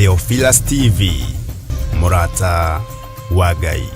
Theophilus TV, mũrata wa Ngai.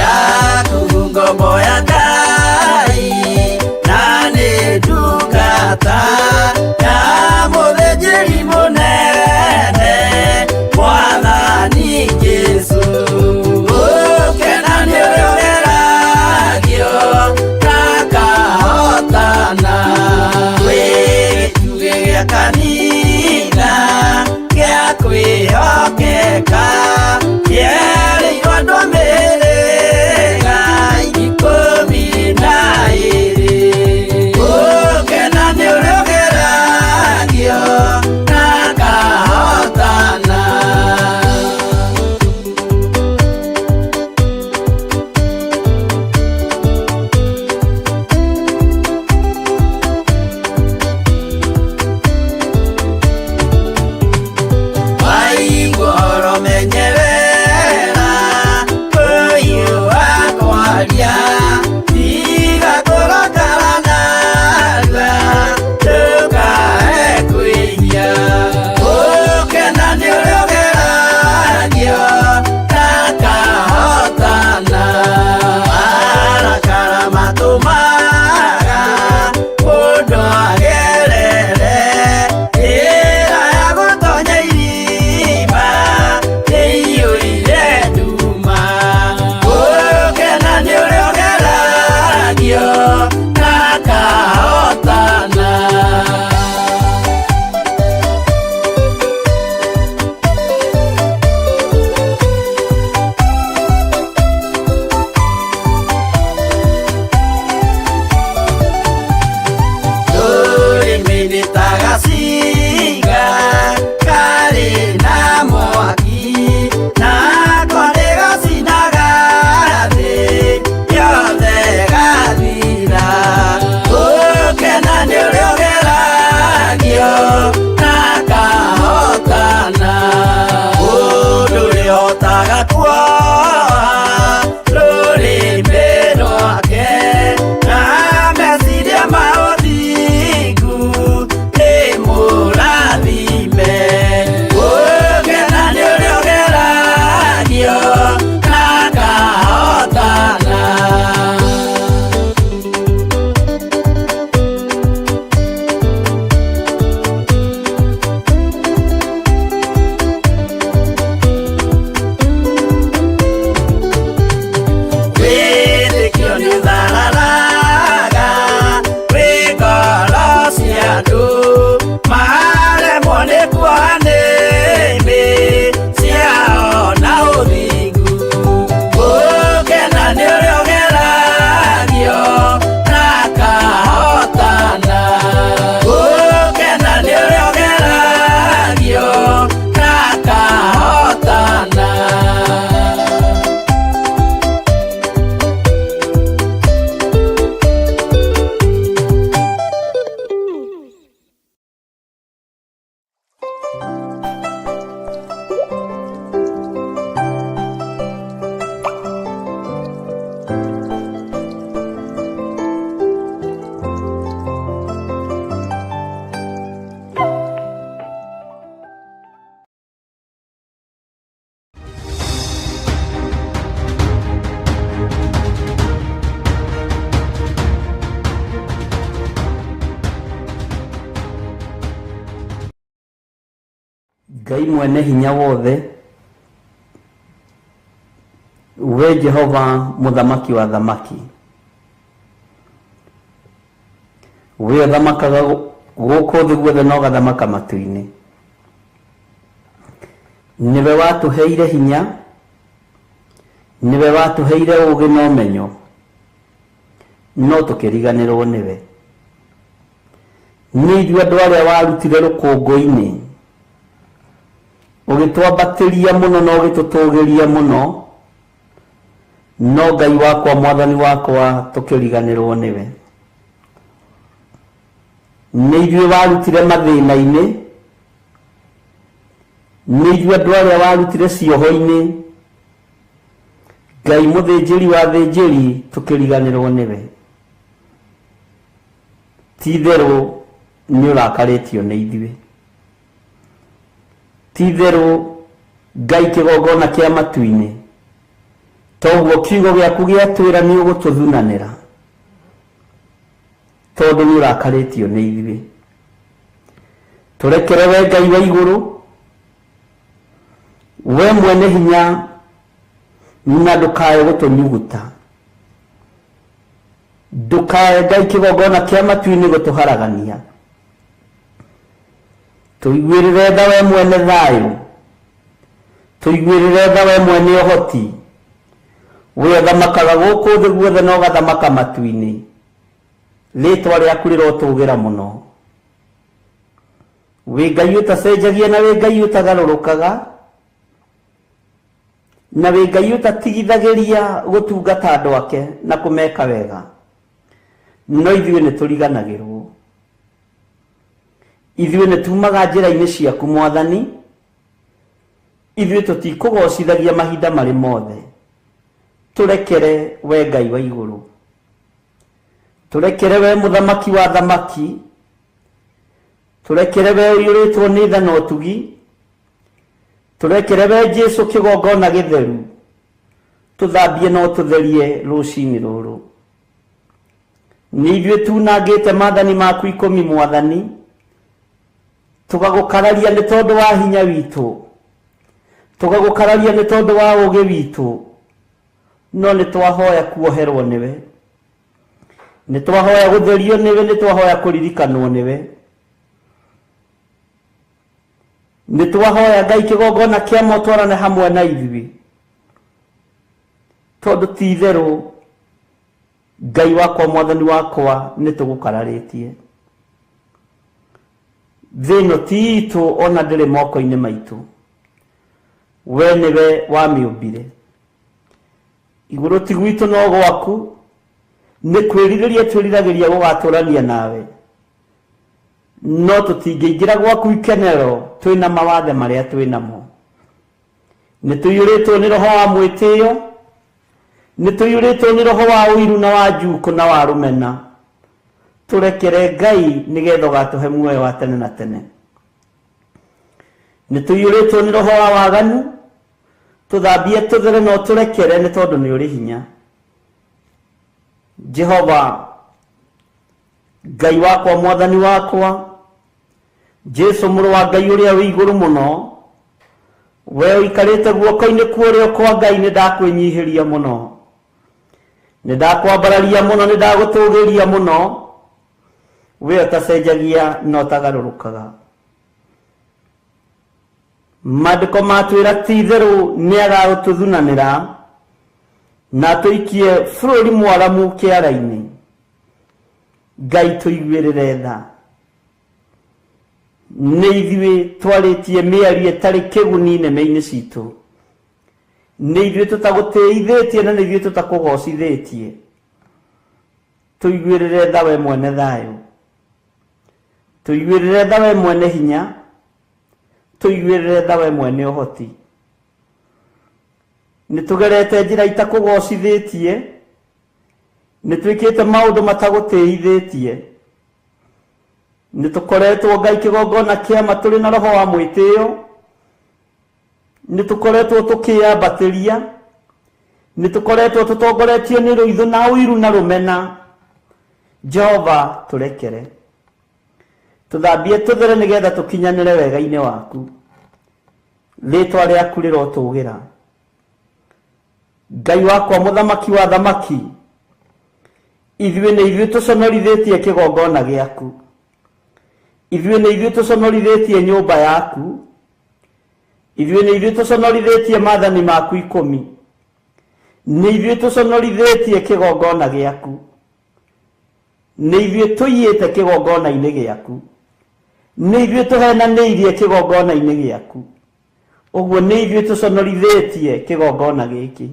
Yaku ngombo ya Ngai na nĩ ndungata ya mũthĩnjĩri mũnene Mwathani Jesũ. Gũkena nĩ ũrĩa ũgeragio akahotana. Wĩ gĩtugĩ gĩa kanitha gĩa kwĩhokeka kĩerĩirwo andũ a mĩhĩrĩga 12. Gũkena nĩ ũrĩa ũgeragio akahotana. Waigua ũhoro menye wega kũhiũha kwaria tiga kũrakara narua ndũkae kwĩhia. Gũkena nĩ ũrĩa ũgeragio akahotana. Marakara matũmaga mũndũ agerere njĩra ya gũtonya irima ĩiyũire nduma. Gũkena nĩ ũrĩa ũgeragio akahotana. Rũrĩmĩ nĩ ta gacinga karĩ na mwaki, nako nĩ gacinaga thĩ yothe gathira. Gũkena nĩ ũrĩa ũgeragio akahotana. Mũndũ ũrĩa ũhotaga kuoha rũrĩmĩ rwake na meciria ma ũthingu nĩ mũrathime. Gũkena nĩ ũrĩa ũgeragio akahotana. Wĩtĩkio nĩ ũthararaga wĩ ngoro cia andũ maremwo nĩ kuoha nĩmĩ ciao na ũthingu. Gũkena nĩ ũrĩa ũgeragio akahotana. Gũkena nĩ ũrĩa ũgeragio akahotana. Ngai mwene hinya wothe, we Jehova mũthamaki wa thamaki, we ũthamakaga Gũkũ thĩ guothe na ũgathamaka matu-inĩ. Nĩwe watũheire hinya, nĩwe watũheire ũũgĩ na ũmenyo, no tũkĩriganĩrwo nĩwe. Nĩ ithuĩ andũ arĩa warutire rũkũngũ-inĩ, ũgĩtwambatĩria mũno na ũgĩtũtũgĩria mũno, no Ngai wakwa, Mwathani wakwa, tũkĩriganĩrwo nĩwe. Nĩ ithuĩ warutire mathĩna-inĩ, nĩ ithuĩ andũ arĩa warutire cioho-inĩ, Ngai mũthĩnjĩri wa athĩnjĩri, tũkĩriganĩrwo nĩwe. Ti itherũ nĩ ũrakarĩtio nĩ ithuĩ. Ti itherũ Ngai kĩgongona kĩa matu-inĩ, toguo kiugo gĩaku gĩatwĩra nĩ ũgũtũthunanĩra, tondũ nĩ ũrakarĩtio nĩ ithuĩ. Tũrekere we Ngai wa igũrũ, we mwene hinya, na ndũkae gũtũnyuguta. Ndũkae Ngai kĩgongona kĩa matu-inĩ gũtũharagania. Tũiguĩrĩre tha we mwene thayũ, tũiguĩrĩre tha we mwene ũhoti, we ũthamakaga gũkũ thĩ guothe na ũgathamaka matu-inĩ. Rĩtwa rĩaku rĩrotũgĩra mũno. Wĩ Ngai ũtacenjagia na wĩ Ngai ũtagarũrũkaga, na wĩ Ngai ũtatigithagĩria gũtungata andũ ake na kũmeka wega, no ithuĩ nĩ tũriganagĩrwo. Ithuĩ nĩ tumaga njĩra-inĩ ciaku Mwathani, ithuĩ tũtikũgocithagia mahinda marĩ mothe. Tũrekere we Ngai wa igũrũ, tũrekere we mũthamaki wa thamaki, tũrekere we ũiyũrĩtwo nĩ tha na ũtugi, tũrekere we Jesu kĩgongona gĩtheru, tũthambie na ũtũtherie rũcinĩ rũrũ. Nĩ ithuĩ tunangĩte maathani maku 10 Mwathani, tũgagũkararia nĩ tondũ wa hinya witũ, tũgagũkararia nĩ tondũ wa ũũgĩ witũ, no nĩ twahoya kuoherwo nĩwe, nĩ twahoya gũtherio nĩwe, nĩ twahoya kũririkanwo nĩwe, nĩ twahoya Ngai kĩgongona kĩa motwarane hamwe na ithuĩ, tondũ ti itherũ Ngai wakwa Mwathani wakwa nĩ tũgũkararĩtie. Thĩ ĩno ti itũ ona ndĩrĩ moko-inĩ maitũ, we nĩwe wamĩũmbire. Igũrũ ti gwitũ no gwaku, nĩ kwĩrirĩria twĩriragĩria gũgatũrania nawe, no tũtingĩingĩra gwaku ikenero twĩna mawathe marĩa twĩnamo. Nĩ tũiyũrĩtwo nĩ roho wa mwĩtĩo, nĩ tũiyũrĩtwo nĩ roho wa ũiru na wa njukũ na wa rũmena. Tũrekere Ngai nĩgetha ũgatũhe muoyo wa tene na tene. Nĩ tũiyũrĩtwo nĩ roho wa waganu, tũthambie tũthere na ũtũrekere nĩ tondũ nĩ ũrĩ hinya. Jehova Ngai wakwa, Mwathani wakwa, Jesu mũrũ wa Ngai ũrĩa wĩ igũrũ mũno, we ũikarĩte guoko-inĩ kwa ũrĩo kwa Ngai, nĩ ndakwĩnyihĩria mũno, nĩ ndakwambararia mũno, nĩ ndagũtũgĩria mũno, we ũtacenjagia na ũtagarũrũkaga. Maandĩko matwĩra ti itherũ nĩ agagũtũthunanĩra na atũikie bũrũri mwaramu kĩara-inĩ. Ngai tũiguĩrĩre tha. Nĩ ithuĩ twarĩtie mĩario ĩtarĩ kĩguni nĩmĩ-inĩ citũ, nĩ ithuĩ tũtagũtĩithĩtie na nĩ ithuĩ tũtakũgocithĩtie. Tũiguĩrĩre tha we mwene thayũ, tũiguĩrĩre tha we mwene hinya, tũiguĩrĩre tha we mwene ũhoti. Nĩ tũgerete njĩra itakũgocithĩtie, nĩ twĩkĩte maũndũ matagũtĩithĩtie, nĩ tũkoretwo Ngai kĩgongona kĩama tũrĩ na roho wa mwĩtĩo, nĩ tũkoretwo tũkĩyambatĩria, nĩ tũkoretwo tũtongoretio nĩ rũithũ na ũiru na rũmena. Jehova tũrekere, tũthambie tũthere nĩgetha tũkinyanĩre wega-inĩ waku. Rĩtwa rĩaku rĩrotũgĩra. Ngai wakwa mũthamaki wa thamaki, ithuĩ nĩ ithuĩ tũconorithĩtie kĩgongona gĩaku, Ithuĩ nĩ ithuĩ tũconorithĩtie nyũmba yaku, ithuĩ nĩ ithuĩ tũconorithĩtie maathani maku 10, nĩ ithuĩ tũconorithĩtie kĩgongona gĩaku, nĩ ithuĩ tũiyĩte kĩgongona-inĩ gĩaku, nĩ ithuĩ tũhenanĩirie kĩgongona-inĩ gĩaku. Ũguo nĩ ithuĩ tũconorithĩtie kĩgongona gĩkĩ.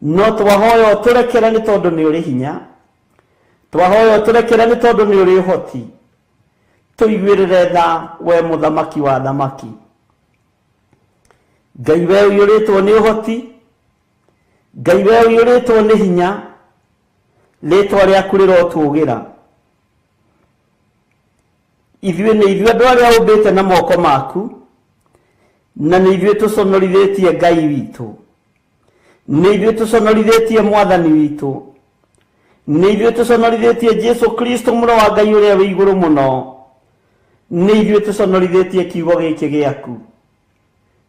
No twahoya ũtũrekere nĩ tondũ nĩ ũrĩ hinya, twahoya ũtũrekere nĩ tondũ nĩ ũrĩ ũhoti. Tũiguĩrĩre tha we mũthamaki wa thamaki. Ngai we ũiyũrĩtwo nĩ ũhoti, Ngai we ũiyũrĩtwo nĩ hinya, rĩtwa rĩaku rĩrotũgĩra. Ithuĩ nĩ ithuĩ andũ arĩa ũmbĩte na moko maku, na nĩ ithuĩ tũconorithĩtie Ngai witũ, nĩ ithuĩ tũconorithĩtie Mwathani witũ, nĩ ithuĩ tũconorithĩtie Jesu Kristo mũrũ wa Ngai ũrĩa wĩ igũrũ mũno, nĩ ithuĩ tũconorithĩtie kiugo gĩkĩ gĩaku.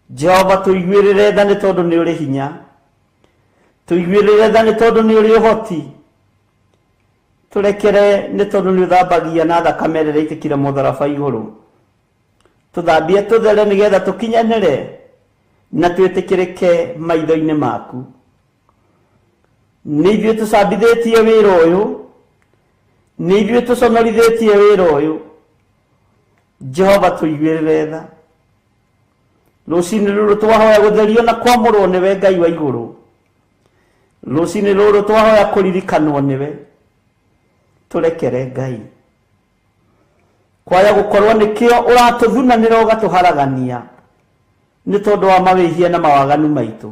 Jehova tũiguĩrĩre tha nĩ tondũ nĩ ũrĩ hinya, tũiguĩrĩre tha nĩ tondũ nĩ ũrĩ ũhoti, tũrekere nĩ tondũ nĩ ũthambagia na thakame ĩrĩa ĩitĩkire mũtharaba igũrũ. Tũthambie tũthere nĩgetha tũkinyanĩre na twĩtĩkĩrĩke maitho-inĩ maku. Nĩ ithuĩ tũcambithĩtie wĩra ũyũ, nĩ ithuĩ tũconorithĩtie wĩra ũyũ. Jehova tũiguĩrĩre tha. Rũcinĩ rũrũ twahoya gũtherio na kwamũrwo nĩwe Ngai wa igũrũ. Rũcinĩ rũrũ twahoya kũririkanwo nĩwe. Tũrekere Ngai. Kwaya gũkorwo nĩkĩo ũratũthunanĩra ũgatũharagania nĩ tondũ wa mawĩhia na mawaganu maitũ,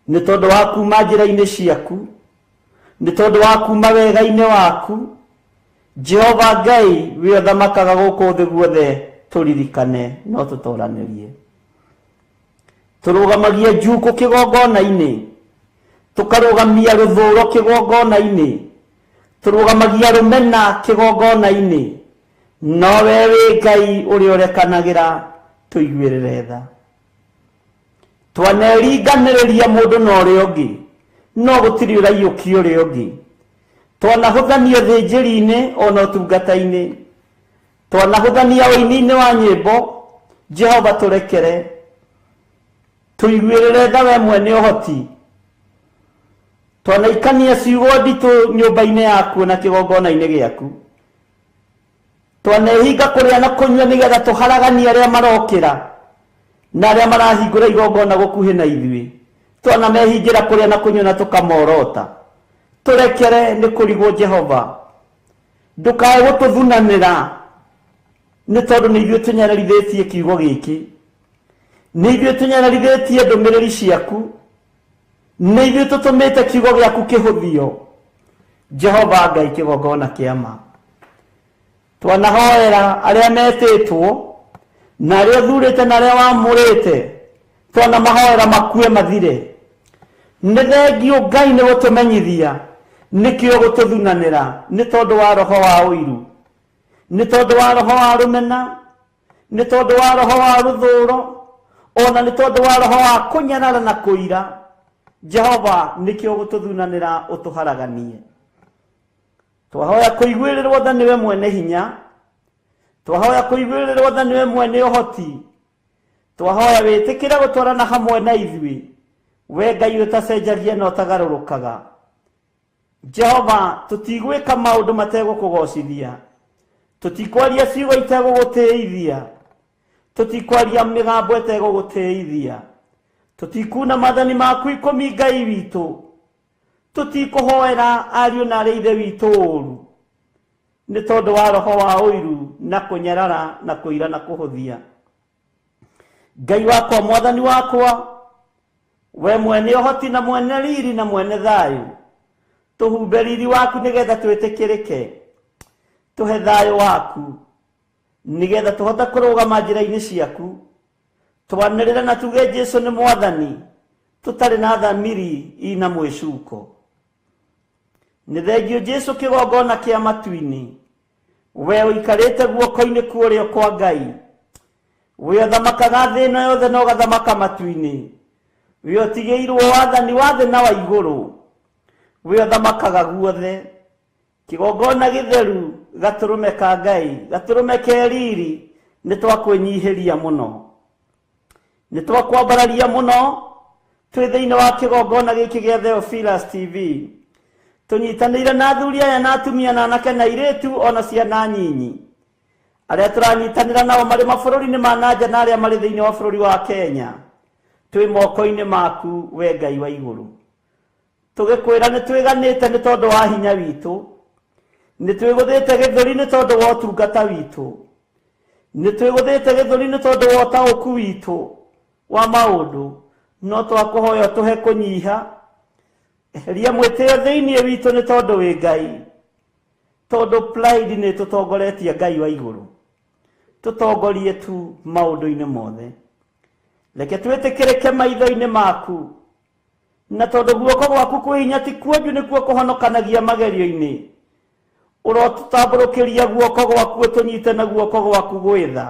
nĩ tondũ wa kuma njĩra-inĩ ciaku, nĩ tondũ wa kuma wega-inĩ waku. Jehova Ngai wĩ ũthamakaga gũkũ thĩ guothe, tũririkane no tũtoranĩrie. Tũrũgamagia njukũ kĩgongona-inĩ, tũkarũgamia rũthũro kĩgongona-inĩ, tũrũgamagia rũmena kĩgongona-inĩ, no we wĩ Ngai ũrĩa ũrekanagĩra, tũiguĩrĩre tha. Twaneringanĩrĩria mũndũ na ũrĩa ũngĩ, no gũtirĩ ũraiyũkia ũrĩa ũngĩ. Twanahũthania ũthĩnjĩri-inĩ ona ũtungata-inĩ, twanahũthania ũini-inĩ wa nyĩmbo. Jehova tũrekere, tũiguĩrĩre tha we mwene ũhoti. Twanaikania ciugo nditũ nyũmba-inĩ yaku na kĩgongona-inĩ gĩaku. Twanehinga kũrĩa na kũnyua nĩgetha tũharaganie arĩa marokĩra na arĩa marahingũra igongona gũkuhĩ na ithuĩ. Twanamehingĩra kũrĩa na kũnyua na tũkamorota. Tũrekere nĩ kũrigwo Jehova, ndũkae gũtũthunanĩra nĩ tondũ nĩ ithuĩ tũnyararithĩtie kiugo gĩkĩ, nĩ ithuĩ tũnyararithĩtie ndũmĩrĩri ciaku, nĩ ithuĩ tũtũmĩte kiugo gĩaku kĩhũthio. Jehova Ngai kĩgongona kĩa ma. Twanahoera arĩa metĩtwo na arĩa ũthurĩte na arĩa wamũrĩte, twanamahoera makue mathire. Nĩ thengio Ngai nĩ gũtũmenyithia nĩkĩo gũtũthunanĩra nĩ tondũ wa roho wa ũiru, nĩ tondũ wa roho wa rũmena, nĩ tondũ wa roho wa rũthũro, ona nĩ tondũ wa roho wa kũnyarara na kũira. Jehova nĩkĩo gũtũthunanĩra ũtũharaganie. Twahoya kũiguĩrĩrwo tha nĩwe mwene hinya, twahoya kũiguĩrĩrwo tha nĩwe mwene ũhoti, twahoya wĩtĩkĩre gũtwarana hamwe na ithuĩ, we Ngai ũtacenjagia na ũtagarũrũkaga. Jehova tũtigwĩka maũndũ mategũkũgocithia, tũtikwaria ciugo itegũgũtĩithia, tũtikwaria mĩgambo ĩtegũgũtĩithia, tũtikuna maathani maku 10 Ngai witũ, tũtikũhoera ariũ na arĩa ithe witũ ũũru nĩ tondũ wa roho wa ũiru na kũnyarara na kũira na kũhũthia. Ngai wakwa, Mwathani wakwa, we mwene ũhoti na mwene riri na mwene thayũ, tũhumbe riri waku nĩgetha twĩtĩkĩrĩke, tũhe thayũ waku nĩgetha tũhote kũrũgama njĩra-inĩ ciaku, twanĩrĩre na tuge Jesu nĩ Mwathani, tũtarĩ na thamiri ina mwĩcuko. Nĩ thengio Jesu kĩgongona kĩa matu-inĩ, we ũikarĩte guoko-inĩ kwa ũrĩo kwa Ngai, we ũthamakaga thĩ ĩno yothe na ũgathamaka matu-inĩ, we ũtigĩirwo wathani wa thĩ na wa igũrũ, we ũthamakaga guothe. Kĩgongona gĩtheru gatũrũme ka Ngai, gatũrũme ke riri, nĩ twakwĩnyihĩria mũno, nĩ twakwambararia mũno twĩ thĩinĩ wa kĩgongona gĩkĩ gĩa Theophilus TV. Tũnyitanĩire na athuri aya na atumia na anake na airĩtu ona ciana nyinyi arĩa tũranyitanĩra nao marĩ mabũrũri-inĩ ma nanja na arĩa marĩ thĩinĩ wa bũrũri wa Kenya. Twĩ moko-inĩ maku we Ngai wa igũrũ, tũgĩkwĩra nĩ twĩganĩte nĩ tondũ wa hinya witũ, nĩ twĩgũthĩte gĩthũri nĩ tondũ wa ũtungata witũ, nĩ twĩgũthĩte gĩthũri nĩ tondũ wa ũtaũku witũ wa maũndũ, no twakũhoya ũtũhe kũnyiha. Eheria mwĩtĩo thĩinĩ witũ nĩ tondũ wĩ Ngai, tondũ pride nĩ tũtongoretie Ngai wa igũrũ. Tũtongorie tu maũndũ-inĩ mothe, reke twĩtĩkĩrĩke maitho-inĩ maku, na tondũ guoko gwaku kwĩ hinya ti kuonju nĩkuo kũhonokanagia magerio-inĩ, ũrotũtambũrũkĩria guoko gwaku ũtũnyite na guoko gwaku gwĩtha,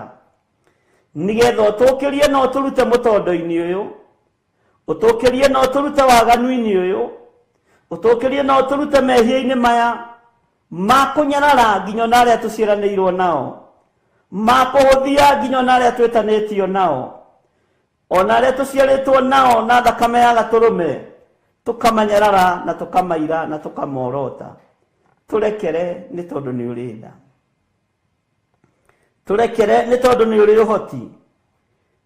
nĩgetha ũtũkĩrie na ũtũrute mũtondo-inĩ ũyũ, ũtũkĩrie na ũtũrute waganu-inĩ ũyũ, ũtũkĩrie na ũtũrute mehia-inĩ maya ma kũnyarara nginya ona arĩa tũciaranĩirwo nao, ma kũhũthia nginya ona arĩa twĩtanĩtio nao, ona arĩa tũciarĩtwo nao na thakame ya gatũrũme, tũkamanyarara na tũkamaira na tũkamorota. Tũrekere nĩ tondũ nĩ ũrĩ tha, tũrekere nĩ tondũ nĩ ũrĩ ũhoti,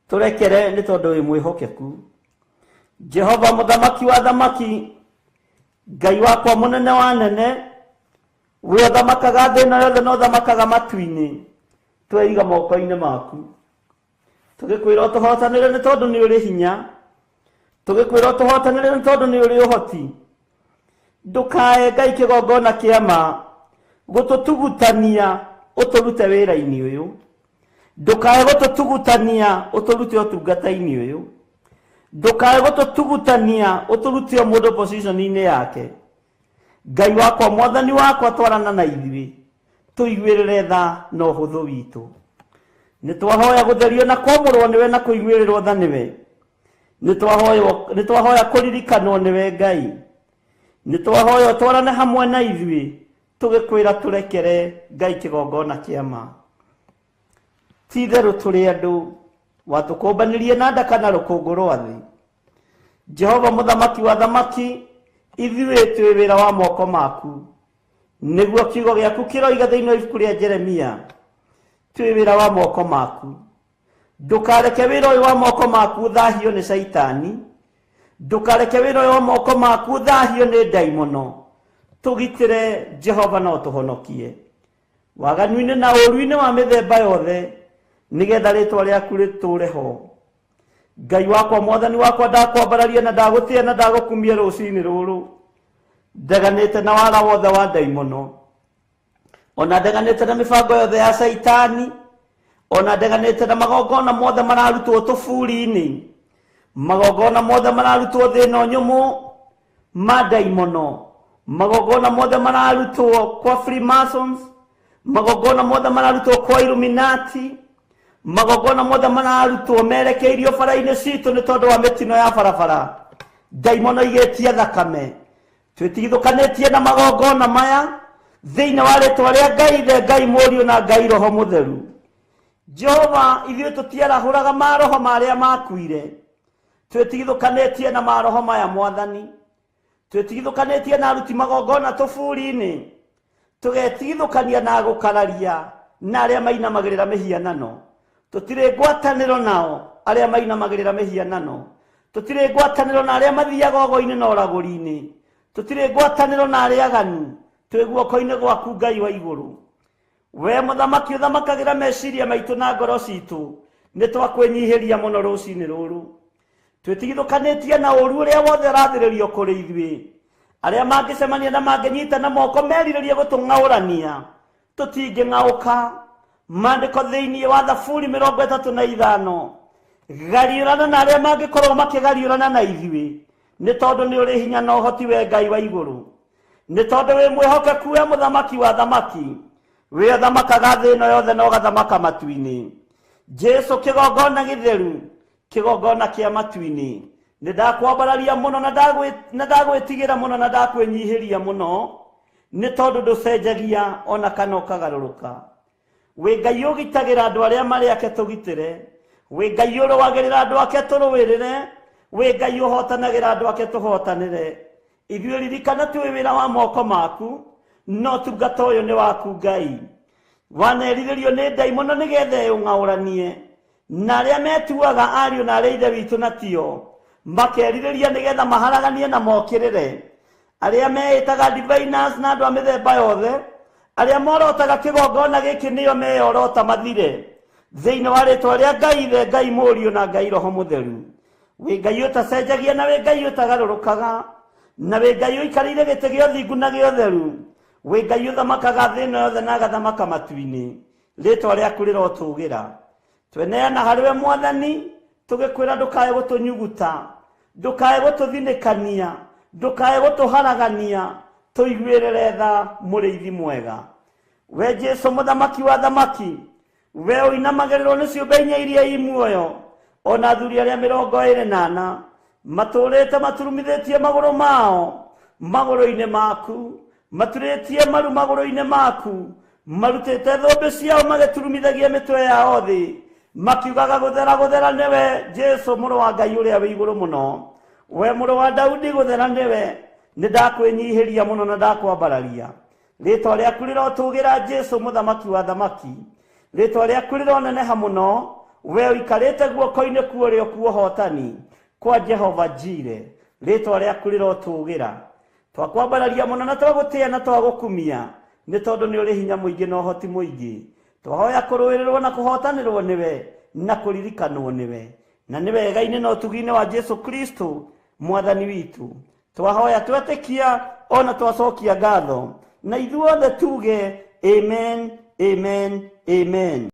tũrekere nĩ tondũ wĩ mwĩhokeku. Jehova mũthamaki wa thamaki, Ngai wakwa mũnene wa nene, we ũthamakaga thĩ ĩno yothe na ũthamakaga matu-inĩ, tweiga moko-inĩ maku. Tũgĩkwĩra ũtũhotanĩre nĩ tondũ nĩ ũrĩ hinya, tũgĩkwĩra ũtũhotanĩre nĩ tondũ nĩ ũrĩ ũhoti. Ndũkae Ngai kĩgongona kĩa ma gũtũtugutania ũtũrute wĩra-inĩ ũyũ, ndũkae gũtũtugutania ũtũrute ũtungata-inĩ ũyũ, ndũkae gũtũtugutania ũtũrute o mũndũ position-inĩ yake. Ngai wakwa, mwathani wakwa, twarana na ithuĩ, tũiguĩrĩre tha na ũhũthũ witũ. Nĩ twahoya gũtherio na kwamũrwo nĩwe na kũiguĩrĩrwo tha nĩwe. Nĩ twahoya kũririkanwo nĩwe Ngai. Nĩ twahoya ũtwarane hamwe na ithuĩ, tũgĩkwĩra tũrekere Ngai kĩgongona kĩa ma. Ti itherũ tũrĩ andũ watũkũmbanirie na ndaka na rũkũngũ rwa thĩ. Jehova mũthamaki wa thamaki, ithuĩ twĩ wĩra wa moko maku, nĩguo kiugo gĩaku kĩroiga thĩinĩ wa ibuku rĩa Jeremia, twĩ wĩra wa moko maku. Ndũkareke wĩra ũyũ wa moko maku ũthahio nĩ Caitani, ndũkareke wĩra ũyũ wa moko maku ũthahio nĩ ndaimono. Tũgitĩre Jehova na ũtũhonokie waganu-inĩ na ũũru-inĩ wa mĩthemba yothe, nĩgetha rĩtwa rĩaku rĩtũũre ho. Ngai wakwa, mwathani wakwa, ndakwambararia na ndagũtĩa na ndagũkumia rũcinĩ rũrũ. Ndeganĩte na wara wothe wa ndaimono, ona ndeganĩte na mĩbango yothe ya Caitani, ona ndeganĩte na magongona mothe mararutwo tũburi-inĩ, magongona mothe mararutwo thĩ ĩno nyũmũ ma ndaimono, magongona mothe mararutwo kwa Freemasons, magongona mothe mararutwo kwa Illuminati, magongona mothe mararutwo merekeirio bara-inĩ citũ nĩ tondũ wa mĩtino ya barabara. Ndaimono igĩtia thakame, twĩtigithũkanĩtie na magongona maya thĩinĩ wa rĩtwa rĩa Ngai Ithe, Ngai Mũriũ na Ngai Roho Mũtheru. Jehova, ithuĩ tũtiarahũraga maroho marĩa makuire, twĩtigithũkanĩtie na maroho maya mwathani, twĩtigithũkanĩtie na aruti magongona tũburi-inĩ, tũgetigithũkania na gũkararia na arĩa mainamagĩrĩra mĩhianano. Tũtirĩ ngwatanĩro nao arĩa mainamagĩrĩra mĩhianano, tũtirĩ ngwatanĩro na arĩa mathiaga ogo-inĩ na ũragũri-inĩ, tũtirĩ ngwatanĩro na arĩa aganu. Twĩ guoko-inĩ gwaku Ngai wa igũrũ. We mũthamaki ũthamakagĩra meciria maitũ na ngoro citũ, nĩ twakwĩnyihĩria mũno rũcinĩ rũrũ. Twĩtigithũkanĩtie na ũũru ũrĩa wothe ũrathĩrĩrio kũrĩ ithuĩ. Arĩa mangĩcemania na mangĩnyita na moko merirĩrie gũtũng'aũrania, tũtingĩng'aũka. Maandĩko thĩinĩ wa Thaburi 35, gariũrana na arĩa mangĩkorwo makĩgariũrana na ithuĩ, nĩ tondũ nĩ ũrĩ hinya na ũhoti we Ngai wa igũrũ, nĩ tondũ wĩ mwĩhokeku we mũthamaki wa thamaki, we ũthamakaga thĩ ĩno yothe na ũgathamaka matu-inĩ. Jesu kĩgongona gĩtheru, kĩgongona kĩa matu-inĩ, nĩ ndakwambararia mũno na ndagwĩtigĩra mũno na ndakwĩnyihĩria mũno, Nĩ tondũ ndũcenjagia ona kana ũkagarũrũka. Wĩ Ngai ũgitagĩra andũ arĩa marĩ ake tũgitĩre. Wĩ Ngai ũrũagĩrĩra andũ ake tũrũĩrĩre. Wĩ Ngai ũhotanagĩra andũ ake tũhotanĩre. Ithuĩ ririkana twĩ wĩra wa moko maku, no tungata ũyũ nĩ waku Ngai. Wanerirĩrio nĩ ndaimono nĩgetha ĩũng'aũranie na arĩa metuaga ariũ na arĩa ithe witũ na tio, makerirĩria nĩgetha maharaganie na mokĩrĩre arĩa meĩtaga diviners na andũ a mĩthemba yothe, arĩa morotaga kĩgongona gĩkĩ nĩo meyorota mathire thĩinĩ wa rĩtwa rĩa Ngai Ithe, Ngai Mũriũ na Ngai Roho Mũtheru. Wĩ Ngai ũtacenjagia na wĩ Ngai ũtagarũrũkaga, na wĩ Ngai ũikarĩire gĩtĩ gĩa ũthingu na gĩa ũtheru. Wĩ Ngai ũthamakaga thĩ ĩno yothe na agathamaka matu-inĩ. Rĩtwa rĩaku rĩrotũgĩra. Tweneana harĩwe Mwathani, tũgĩkwĩra ndũkae gũtũnyuguta, ndũkae gũtũthinĩkania, ndũkae gũtũharagania, tũiguĩrĩre tha mũrĩithi mwega. We Jesu mũthamaki wa thamaki, we ũinamagĩrĩrwo nĩ ciũmbe inya iria i muoyo, ona athuri arĩa 24 matũrĩte maturumithĩtie magũrũ mao magũrũ-inĩ maku, maturĩtie maru magũrũ-inĩ maku, marutĩte thũmbĩ ciao magĩturumithagia mĩtwe yao thĩ, makiugaga gũthera gũthera nĩwe Jesu mũrũ wa Ngai ũrĩa wĩ igũrũ mũno. We mũrũ wa Daudi gũthera nĩwe, nĩ ndakwĩnyihĩria mũno na ndakwambararia. Rĩtwa rĩaku rĩrotũgĩra Jesu mũthamaki wa thamaki. Rĩtwa rĩaku rĩroneneha mũno, we ũikarĩte guoko-inĩ kwa ũrĩo kwa ũhotani kwa Jehova Jire. Rĩtwa rĩaku rĩrotũgĩra. Twakwambararia mũno na twagũtĩĩa na twagũkumia, nĩ tondũ nĩ ũrĩ hinya mũingĩ na ũhoti mũingĩ. Twahoya kũrũĩrĩrwo na kũhotanĩrwo nĩwe na kũririkanwo nĩwe, na nĩ wega-inĩ na ũtugi-inĩ wa Jesu Kristo Mwathani witũ. Twahoya twetĩkia ona twacokia ngatho, na ithuothe tuge amen, amen, amen.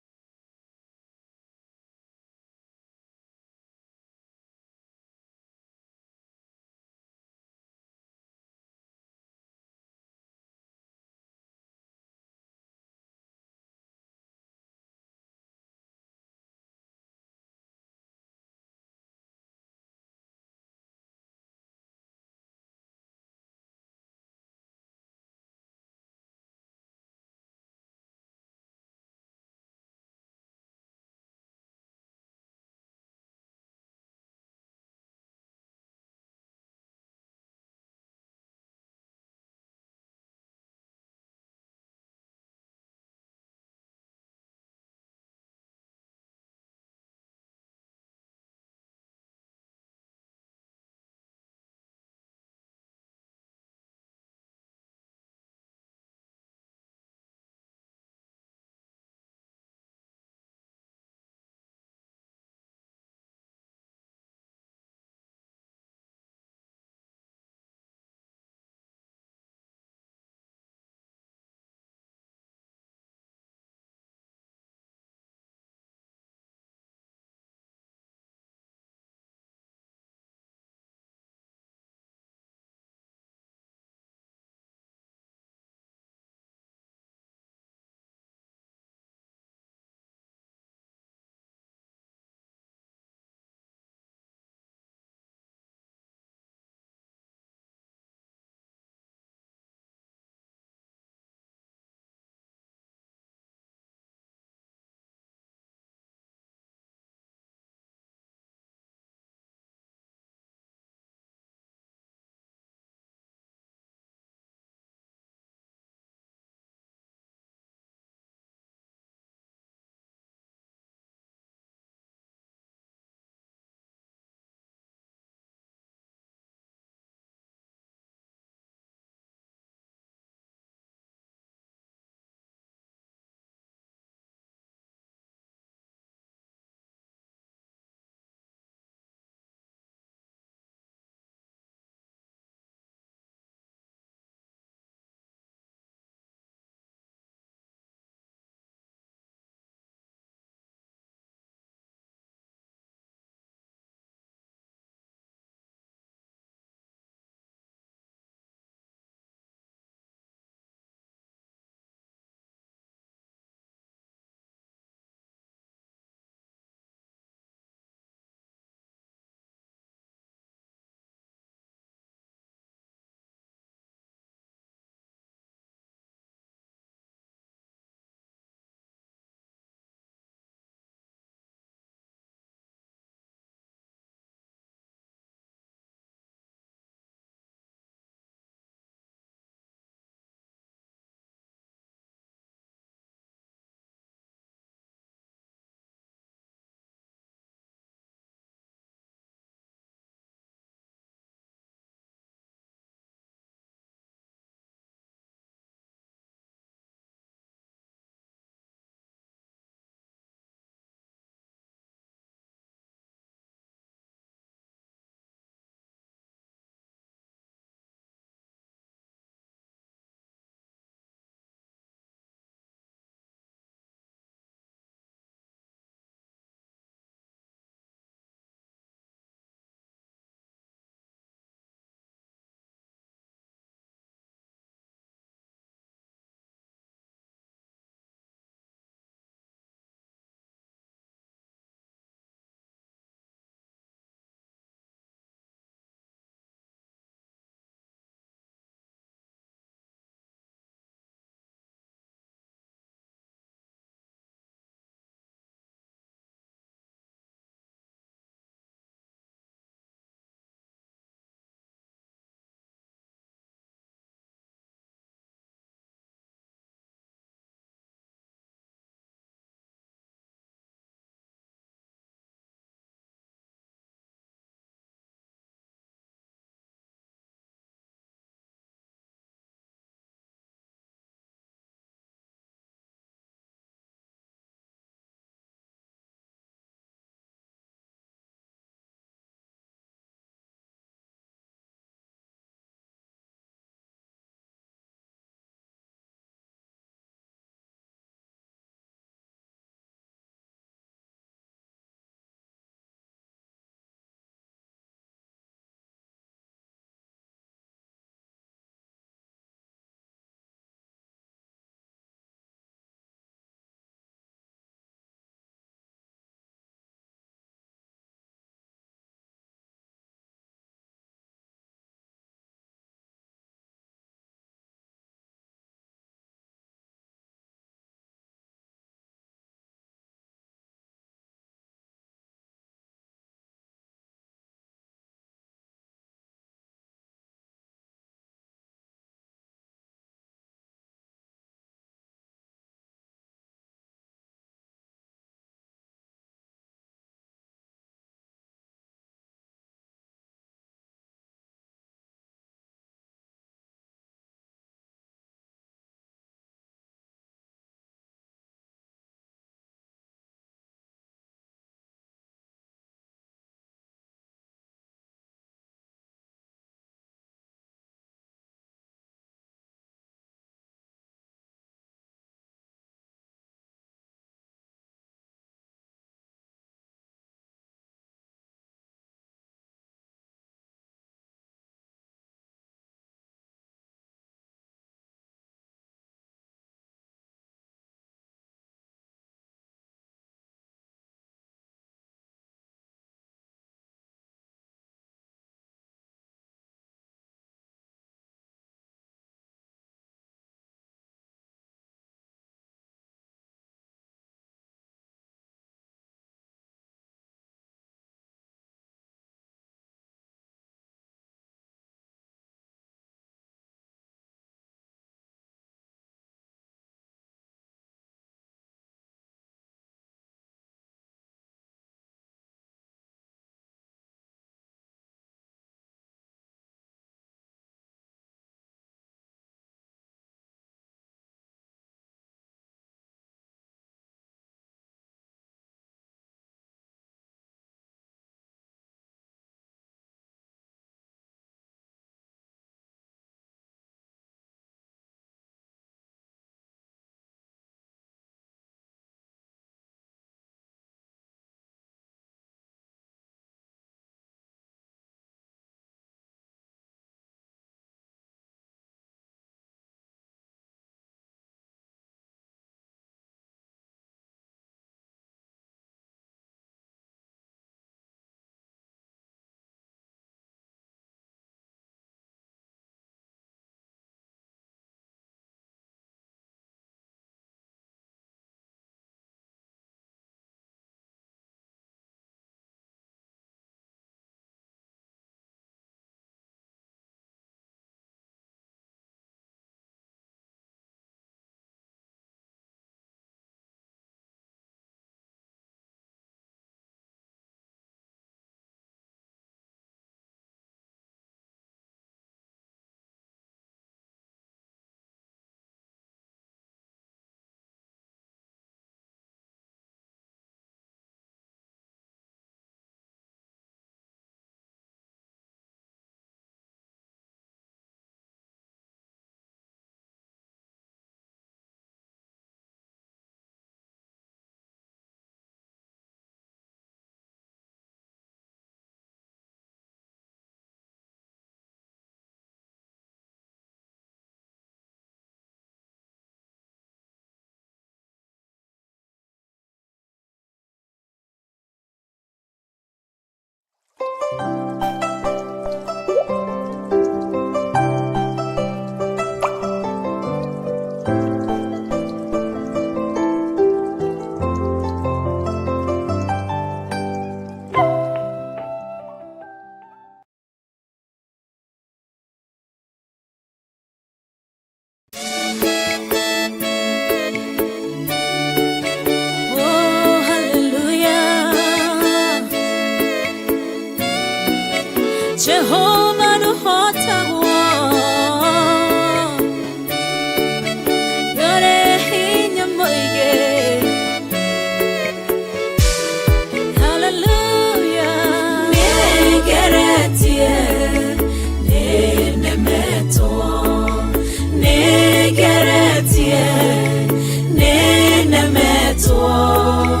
Nĩnemetwo,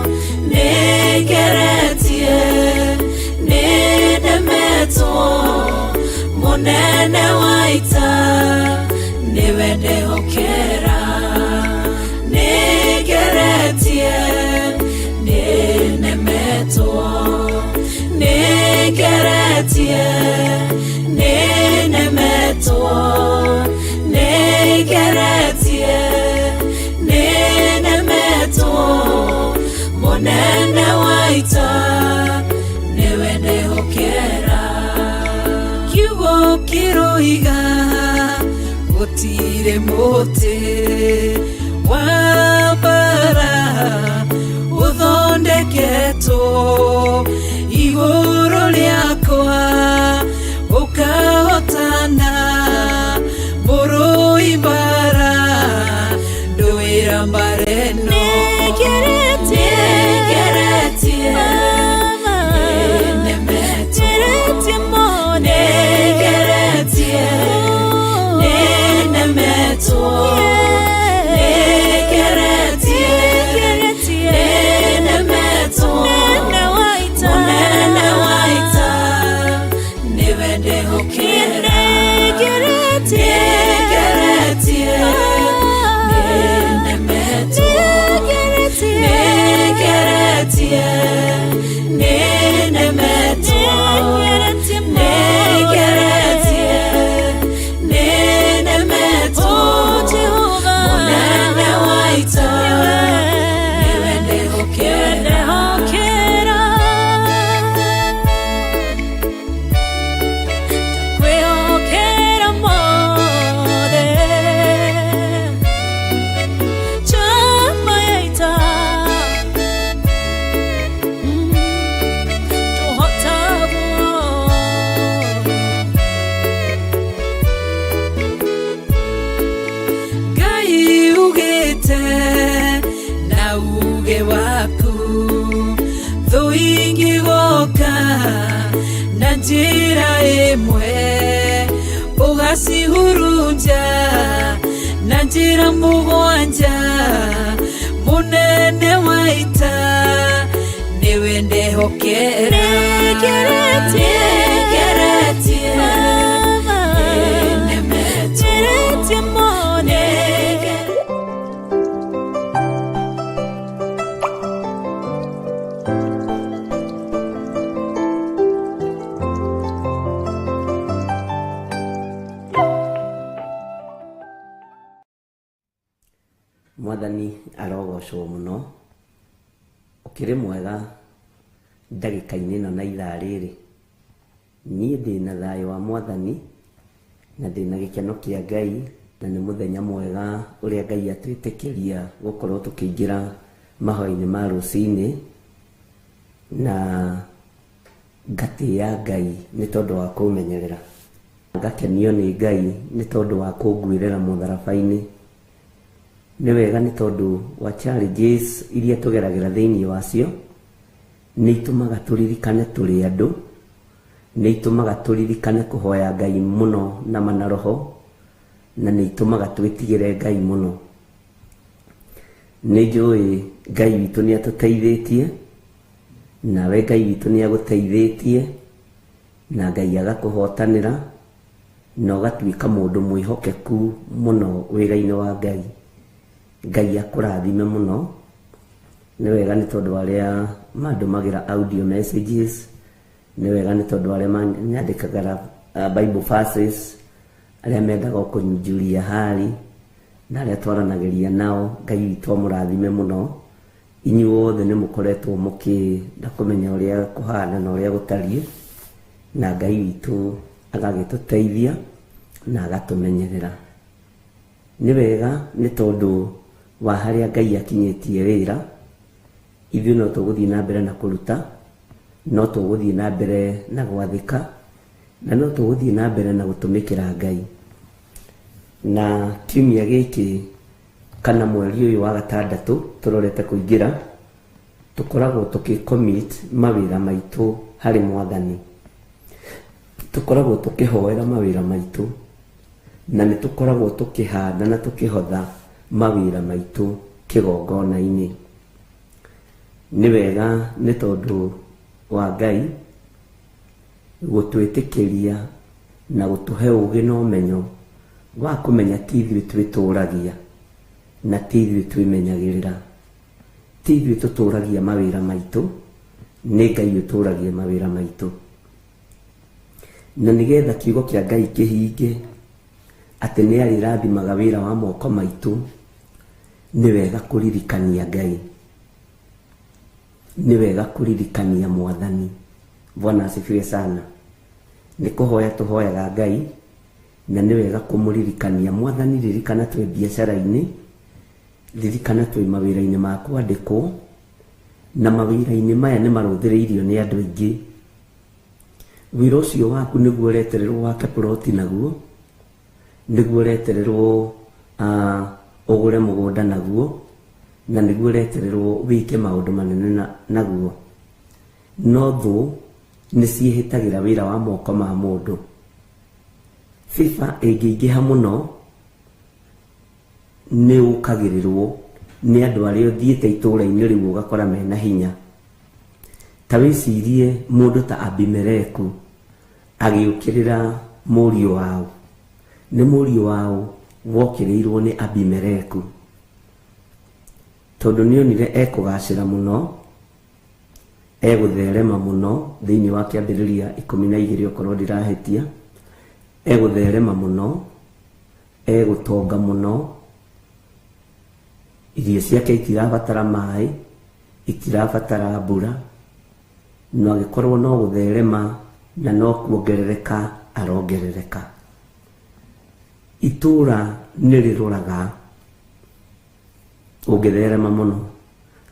nĩngeretie, nĩnemetwo, mũnene wa ita nĩwe ndehokera. Nĩngeretie, nĩnemetwo, nĩngeretie, nĩnemetwo, nĩngeretie, nĩnemetwo, mũnene wa ita nĩwe ndehokera. Kiugo kĩroiga gũtirĩ mũtĩ wa mbara ũthondeketwo igũrũ rĩakwa ũkahotana mũrũi mbara ndũĩra mbara ĩno. Nĩngeretie, nĩnemetwo, nĩngeretie, nĩnemetwo, nĩngeretie, nĩnemetwo, mũnene wa ita nĩwe ndehokera. Nĩngeretie, nĩnemetwo, nĩngeretie, nĩnemetwo, nĩngeretie, nĩnemetwo, mũnene wa ita nĩwe ndehokera. Kwĩhokera mothe chama ya ita tũhotagwo. Ngai ugĩte na uge waku thũ ingĩgoka na njĩra ĩmwe ũgacihurunja na njĩra mũgwanja mũnene wa ita nĩwe ndehokera. Nĩngeretie, Nĩngeretie, nĩnemetwo, nĩngeretie mothe. Mwathani arogocwo mũno, ũkĩrĩ mwega ndagĩka-inĩ ĩno na ithaa rĩrĩ. Niĩ ndĩna thayũ wa Mwathani na ndĩna gĩkeno kĩa Ngai, na nĩ mũthenya mwega ũrĩa Ngai atwĩtĩkĩria gũkorwo tũkĩingĩra mahoya-inĩ ma rũcinĩ, na ngatĩĩa Ngai nĩ tondũ wa kũmenyerera, ngakenio nĩ Ngai nĩ tondũ wa kũnguĩrĩra mũtharaba-inĩ. Nĩ wega nĩ tondũ wa challenges iria tũgeragĩra thĩinĩ wacio, nĩ itũmaga tũririkane tũrĩ andũ, nĩ itũmaga tũririkane kũhoya Ngai mũno na manaroho, na nĩ itũmaga twĩtigĩre Ngai mũno. Nĩ njũĩ Ngai witũ nĩ atũteithĩtie, nawe Ngai witũ nĩ agũteithĩtie, na Ngai agakũhotanĩra, na ũgatuĩka mũndũ mwĩhokeku mũno wĩra-inĩ wa Ngai. Ngai akũrathime mũno. Nĩ wega nĩ tondũ arĩa mandũmagĩra audio messages, nĩ wega nĩ tondũ arĩa manyandĩkagĩra Bible verses, arĩa mendaga o kũnjuria hali, na arĩa twaranagĩria nao, Ngai witũ amũrathime mũno. Inyuothe nĩ mũkoretwo mũkĩenda kũmenya ũrĩa kũhana na ũrĩa gũtariĩ, na Ngai witũ agagĩtũteithia na agatũmenyerera. Nĩ wega nĩ tondũ wa harĩa Ngai akinyĩtie wĩra, ithuĩ no tũgũthiĩ na mbere na kũruta, no tũgũthiĩ na mbere na gwathĩka, na no tũgũthiĩ na mbere na gũtũmĩkĩra Ngai. Na kiumia gĩkĩ kana mweri ũyũ wa gatandatũ tũrorete kũingĩra, tũkoragwo tũkĩ-commit mawĩra maitũ harĩ Mwathani. Tũkoragwo tũkĩhoera mawĩra maitũ, na nĩ tũkoragwo tũkĩhanda na tũkĩhotha mawĩra maitũ kĩgongona-inĩ. Nĩ wega nĩ tondũ wa Ngai gũtwĩtĩkĩria na gũtũhe ũũgĩ na ũmenyo wa kũmenya ti ithuĩ twĩtũragia na ti ithuĩ twĩmenyagĩrĩra, ti ithuĩ tũtũragia mawĩra maitũ, nĩ Ngai ũtũragia mawĩra maitũ. Na nĩgetha kiugo kĩa Ngai kĩhinge atĩ nĩ arĩrathimaga wĩra wa moko maitũ, nĩ wega kũririkania Ngai, nĩ wega kũririkania Mwathani. Bwana asifiwe sana. Nĩ kũhoya tũhoyaga Ngai na nĩ wega kũmũririkania Mwathani. Ririkana twĩ biacara-inĩ, ririkana twĩ mawĩra-inĩ ma kwandĩkwo, na mawĩra-inĩ maya nĩ marũthĩrĩirio nĩ andũ aingĩ. Wĩra ũcio waku nĩguo ũretererwo wake ploti naguo, nĩguo ũretererwo ũgũre mũgũnda naguo, na nĩguo ũretererwo wĩke maũndũ manene naguo. No thũ nĩ ciĩhĩtagĩra wĩra wa moko ma mũndũ. FIFA ĩngĩingĩha mũno nĩ ũkagĩrĩrwo nĩ andũ arĩa ũthiĩte itũũra-inĩ rĩu ũgakora mena hinya. Ta wĩcirie mũndũ ta Abimeleku agĩũkĩrĩra mũriũ wao. Nĩ mũriũ wao wokĩrĩirwo nĩ Abimeleku, tondũ nĩonire ekũgacĩra mũno, egũtherema mũno thĩinĩ wa kĩambĩrĩria 12 okorwo ndirahĩtia, egũtherema mũno, egũtonga mũno, irio ciake itirabatara maĩ, itirabatara mbura, no agĩkorwo no gũtherema na no kuongerereka arongerereka. Itũũra nĩ rĩroraga ũngĩtherema mũno.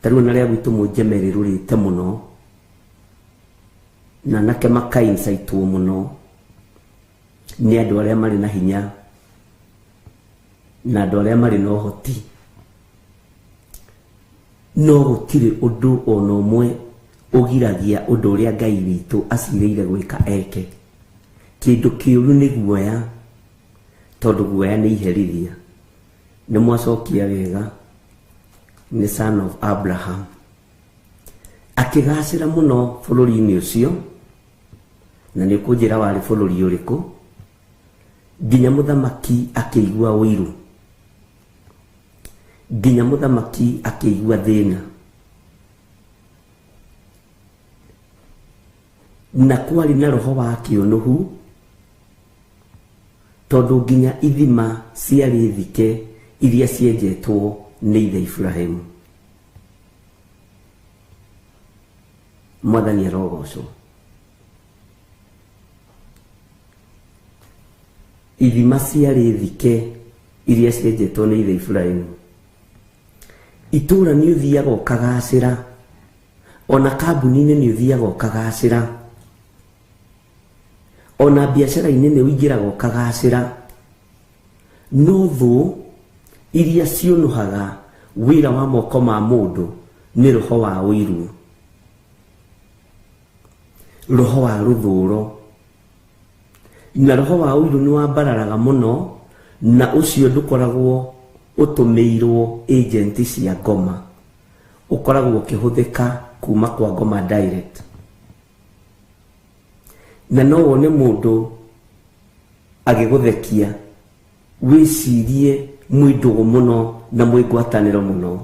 Ta rĩu ona rĩa gwitũ Mũnjeme rĩrũrĩte mũno, na anake makaincaitwo mũno nĩ andũ arĩa marĩ na hinya na andũ arĩa marĩ na ũhoti. No gũtirĩ ũndũ ona ũmwe ũgiragia ũndũ ũrĩa Ngai witũ acirĩire gwĩka eke. Kĩndũ kĩũru nĩ guoya, tondũ guoya nĩ iherithia. Nĩ mwacokia wega, nĩ son of Abraham. Akĩgacĩra mũno bũrũri-inĩ ũcio, na nĩ ũkũnjĩra warĩ bũrũri ũrĩkũ, nginya mũthamaki akĩigua ũiru, nginya mũthamaki akĩigua thĩna. Na kwarĩ na roho wa kĩũnũhu, tondũ nginya ithima ciarĩ thike iria cienjetwo nĩ ithe Iburahĩmu. Mwathani arogocwo. Ithima ciarĩ thike iria cienjetwo nĩ ithe Iburahĩmu. Itũũra nĩ ũthiaga ũkagacĩra, ona kambuni-inĩ nĩ ũthiaga ũkagacĩra, ona biacara-inĩ nĩ ũingĩraga ũkagacĩra. No thũ iria ciũnũhaga wĩra wa moko ma mũndũ nĩ roho wa ũiru, roho wa rũthũro. Na roho wa ũiru nĩ wambararaga mũno, na ũcio ndũkoragwo ũtũmĩirwo agent cia ngoma, ũkoragwo ũkĩhũthĩka kuma kwa ngoma direct. Na no wone mũndũ agĩgũthekia wĩcirie mwĩ ndũgũ mũno na mwĩ ngwatanĩro mũno,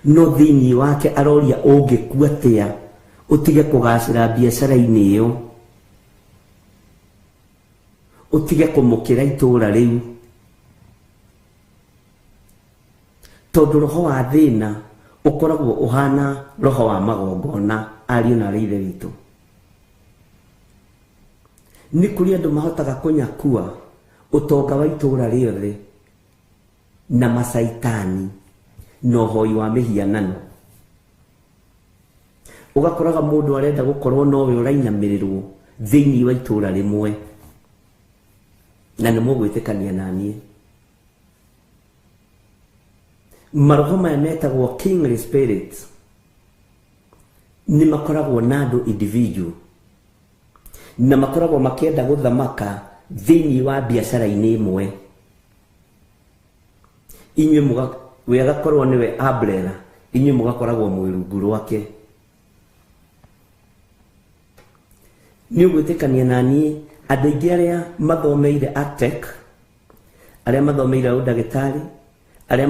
no thĩinĩ wake aroria ũngĩkua atĩa ũtige kũgacĩra biacara-inĩ ĩyo, ũtige kũmũkĩra itũũra rĩu, tondũ roho wa thĩna ũkoragwo ũhana roho wa magongona. Ariũ na arĩ ithe witũ, nĩ kũrĩ andũ mahotaga kũnyakua ũtonga wa itũũra rĩothe na macaitani na ũhoi wa mĩhianano. Ũgakoraga mũndũ arenda gũkorwo nowe ũrainamĩrĩrwo thĩinĩ wa itũũra rĩmwe, na nĩ mũgwĩtĩkania na niĩ. Maroho maya metagwo kingly spirits nĩ makoragwo na andũ individual, na makoragwo makĩenda gũthamaka thĩinĩ wa biacara-inĩ ĩmwe. Inyuĩ we agakorwo nĩwe umbrella Inyuĩ mũgakoragwo mwĩ rungu rwake. Nĩ ũgwĩtĩkania na niĩ andũ aingĩ arĩa mathomeire Artec, arĩa mathomeire ũndagĩtarĩ, arĩa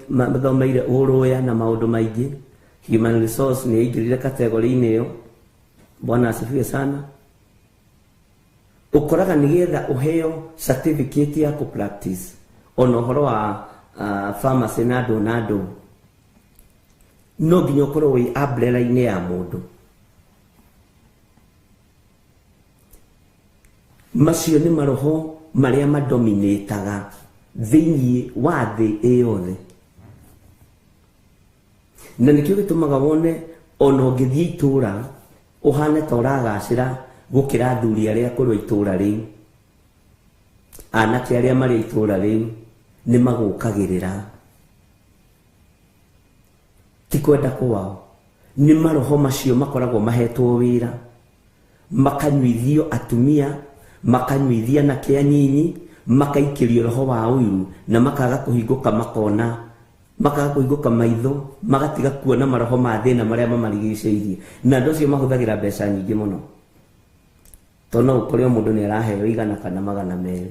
mathomeire ũrũya na maũndũ maingĩ, human resource nĩ yaingĩrire kategori-inĩ ĩyo. Bwana asifiwe sana. Ũkoraga nĩgetha ũheo certificate ya kũ practice ona ũhoro wa pharmacy na andũ na andũ, no nginya ũkorwo wĩ umbrella-inĩ ya mũndũ. Macio nĩ maroho marĩa madominĩtaga thĩinĩ wa thĩ ĩyothe, na nĩkĩo gĩtũmaga wone ona ũngĩthiĩ itũra ũhane ta ũragacĩra gũkĩra athuri arĩa akũrũ a itũra rĩu, anake arĩa marĩ itũra rĩu nĩ magũkagĩrĩra. Ti kwenda kwao, nĩ maroho macio makoragwo mahetwo wĩra, makanyuithio atumia, makanyuithia anake anyinyi, makaikĩrio roho wa ũiru na makaga kũhingũka makona, makaga kũhingũka maitho, magatiga kuona maroho ma thĩna marĩa mamarigicĩirie. Na andũ acio mahũthagĩra mbeca nyingĩ mũno, tondũ no ũkore o mũndũ nĩ araheo 100 kana 200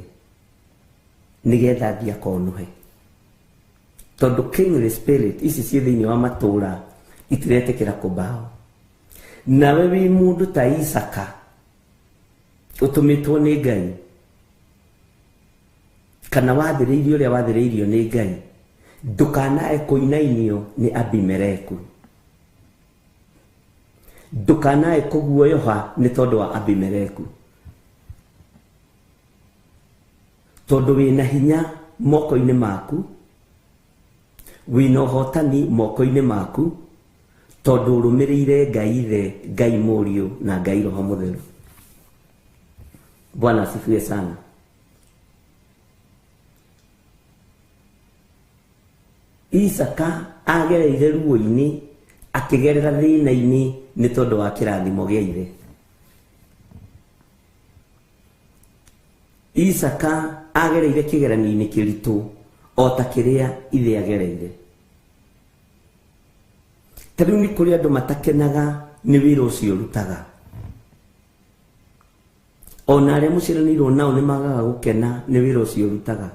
nĩgetha athiĩ akonũhe, tondũ kingly spirit ici ciĩ thĩinĩ wa matũra itiretĩkĩra kũmbaho. Nawe wĩ mũndũ ta Isaka ũtũmĩtwo nĩ Ngai, kana wathĩrĩirio ũrĩa wathĩrĩirio nĩ Ngai, ndũkanae kũinainio nĩ Abimeleku, ndũkanae kũguoyoha nĩ tondũ wa Abimeleku, tondũ wĩna hinya moko-inĩ maku, wĩna ũhotani moko-inĩ maku, tondũ ũrũmĩrĩire Ngai Ithe, Ngai Mũriũ na Ngai Roho Mũtheru. Bwana asifiwe sana. Isaka agereire ruo-inĩ, akĩgerera thĩna-inĩ nĩ tondũ wa kĩrathimo gĩa ithe. Isaka agereire kĩgeranio-inĩ kĩritũ o ta kĩrĩa ithe agereire. Ta rĩu nĩ kũrĩ andũ matakenaga nĩ wĩra ũcio ũrutaga, ona arĩa mũciaranĩirwo nao nĩ magaga gũkena nĩ wĩra ũcio ũrutaga,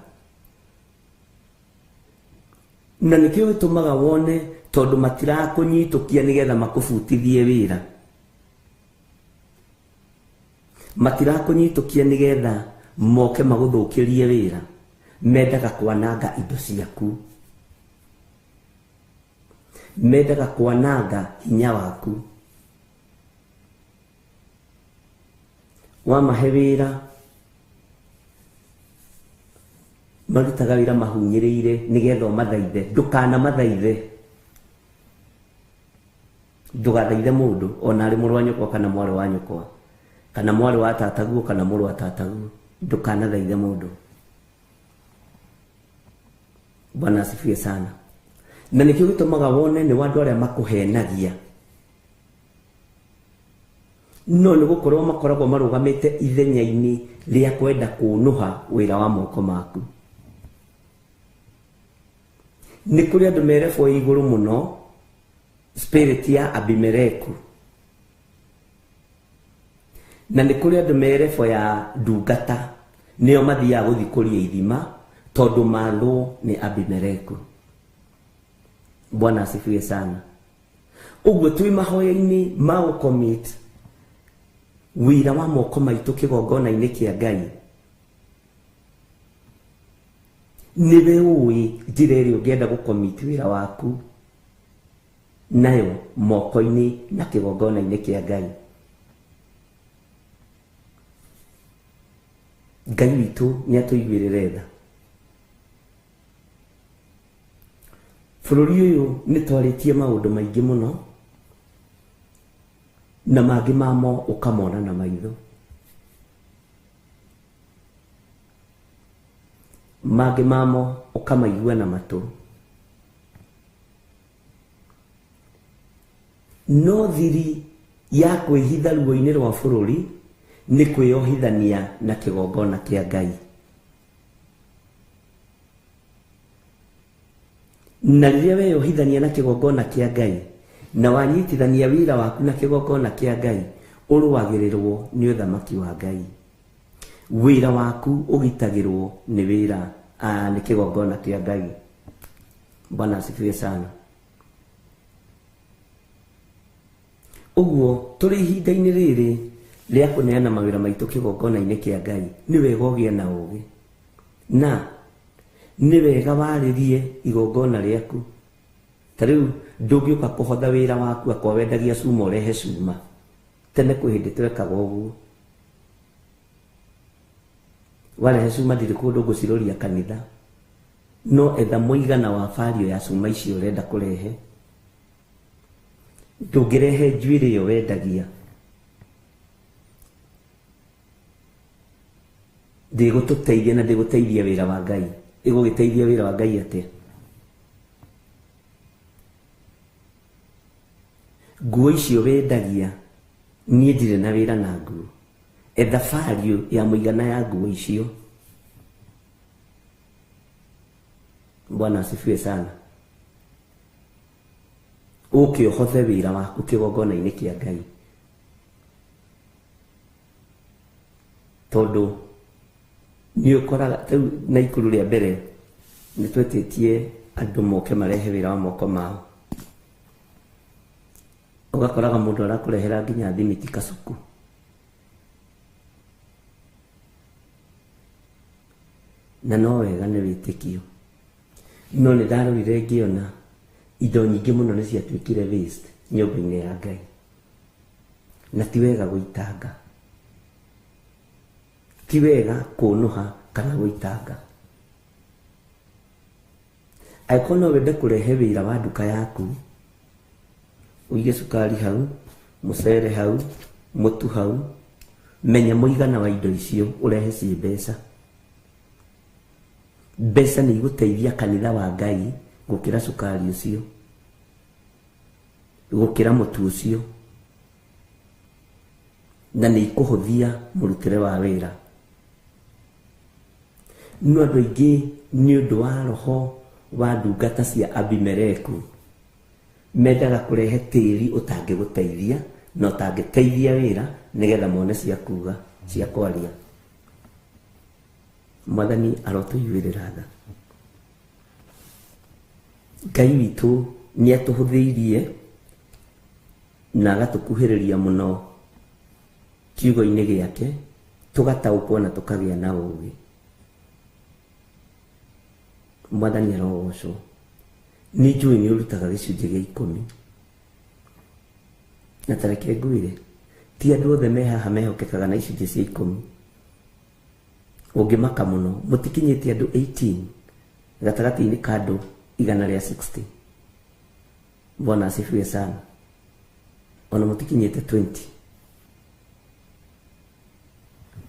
na nĩkĩo gĩtũmaga wone tondũ matirakũnyitũkia nĩgetha makũbutithie wĩra, matirakũnyitũkia nĩgetha moke magũthũkĩrie wĩra, mendaga kwananga indo ciaku, mendaga kwananga hinya waku. Wamahe wĩra, marutaga wĩra mahunyĩrĩire nĩgetha ũmathaithe. Ndũkanamathaithe, ndũgathaithe mũndũ ona arĩ mũrũ wa nyũkwa kana mwarĩ wa nyũkwa kana mwarĩ wa tataguo kana mũrũ wa tataguo, ndũkanathaithe mũndũ. Bwana asifiwe sana. Na nĩkĩo gĩtũmaga wone nĩ andũ arĩa makũhenagia, no nĩ gũkorwo makoragwo marũgamĩte ithenya-inĩ rĩa kwenda kũnũha wĩra wa moko maku. Nĩ kũrĩ andũ merebwo igũrũ mũno spirit ya Abimeleku, na nĩ kũrĩ andũ merebwo ya ndungata, nĩo mathiaga gũthikũria ithima tondũ mathwo nĩ Abimeleku. Bwana asifiwe sana. Ũguo twĩ mahoya-inĩ ma gũcommit wĩra wa moko maitũ kĩgongona-inĩ kĩa Ngai, nĩwe ũĩ njĩra ĩrĩa ũngĩenda gũcommit wĩra waku nayo moko-inĩ na kĩgongona-inĩ kĩa Ngai. Ngai witũ nĩ atũiguĩrĩre tha. Bũrũri ũyũ nĩ twarĩtie maũndũ maingĩ mũno, na mangĩ mamo ũkamona na maitho, mangĩ mamo ũkamaigua na matũ. No thiri ya kwĩhitha ruo-inĩ rwa bũrũri nĩ kwĩyohithania na kĩgongona kĩa Ngai. Na rĩrĩa weyohithania na kĩgongona kĩa Ngai na wanyitithania wĩra waku na kĩgongona kĩa Ngai, ũrũagĩrĩrwo nĩ ũthamaki wa Ngai. Wĩra waku ũgitagĩrwo nĩ wĩra nĩ kĩgongona kĩa Ngai. Bwana asifiwe sana. Ũguo tũrĩ ihinda-inĩ rĩrĩ rĩa kũneana mawĩra maitũ kĩgongona-inĩ kĩa Ngai, nĩ wega ũgĩe na ũgĩ, na nĩ wega warĩrie igongona rĩaku. Ta rĩu ndũngĩũka kũhotha wĩra waku akwa wendagia cuma ũrehe cuma. Tene kwĩ hĩndĩ twekaga ũguo, warehe cuma ndirĩ kũndũ ngũciroria kanitha, no etha mũigana wa bario ya cuma icio ũrenda kũrehe. Ndũngĩrehe njuĩrĩ ĩyo wendagia, ndĩgũtũteithia na ndĩgũteithia wĩra wa Ngai. Ĩgũgĩteithia wĩra wa Ngai atĩa? Nguo icio wendagia, niĩ ndirĩ na wĩra na nguo. Etha bario ya mũigana ya nguo icio. Bwana asifiwe sana. Ũke ũhothe wĩra waku kĩgongona-inĩ kĩa Ngai, tondũ nĩ ũkoraga rĩu Naikuru rĩa mbere nĩ twetĩtie andũ moke marehe wĩra wa moko mao, ũgakoraga mũndũ arakũrehera nginya thimiti kacuku. Na no wega nĩ wĩtĩkio, no nĩ ndarorire ngĩona indo nyingĩ mũno nĩ ciatuĩkire waste nyũmba-inĩ ya Ngai. Na ti wega gũitanga, ti wega kũnũha kana gũitanga. Angĩkorwo no wende kũrehe wĩra wa nduka yaku, ũige cukari hau, mũcere hau, mũtu hau, menya mũigana wa indo icio ũrehe ciĩ mbeca. Mbeca nĩ igũteithia kanitha wa Ngai gũkĩra cukari ũcio, gũkĩra mũtu ũcio, na nĩ ikũhũthia mũrutĩre wa wĩra. No andũ aingĩ nĩ ũndũ wa roho wa ndungata cia Abimeleku mendaga kũrehe tĩri ũtangĩgũteithia na ũtangĩteithia wĩra, nĩgetha mone cia kuga cia kwaria. Mwathani arotũiguĩrĩra tha. Ngai witũ nĩ atũhũthĩirie na agatũkuhĩrĩria mũno kiugo-inĩ gĩake, tũgataũkwo na tũkagĩa na ũũgĩ. Mwathani arogocwo. Nĩ njũĩ nĩ ũrutaga gĩcunjĩ gĩa 10, na ta reke ngwĩre, ti andũ othe me haha mehokekaga na icunjĩ cia 10. Ũngĩmaka mũno, mũtikinyĩtie andũ 18 gatagatĩ-inĩ ka andũ 160. Bwana asifiwe sana. Ona mũtikinyĩte 20.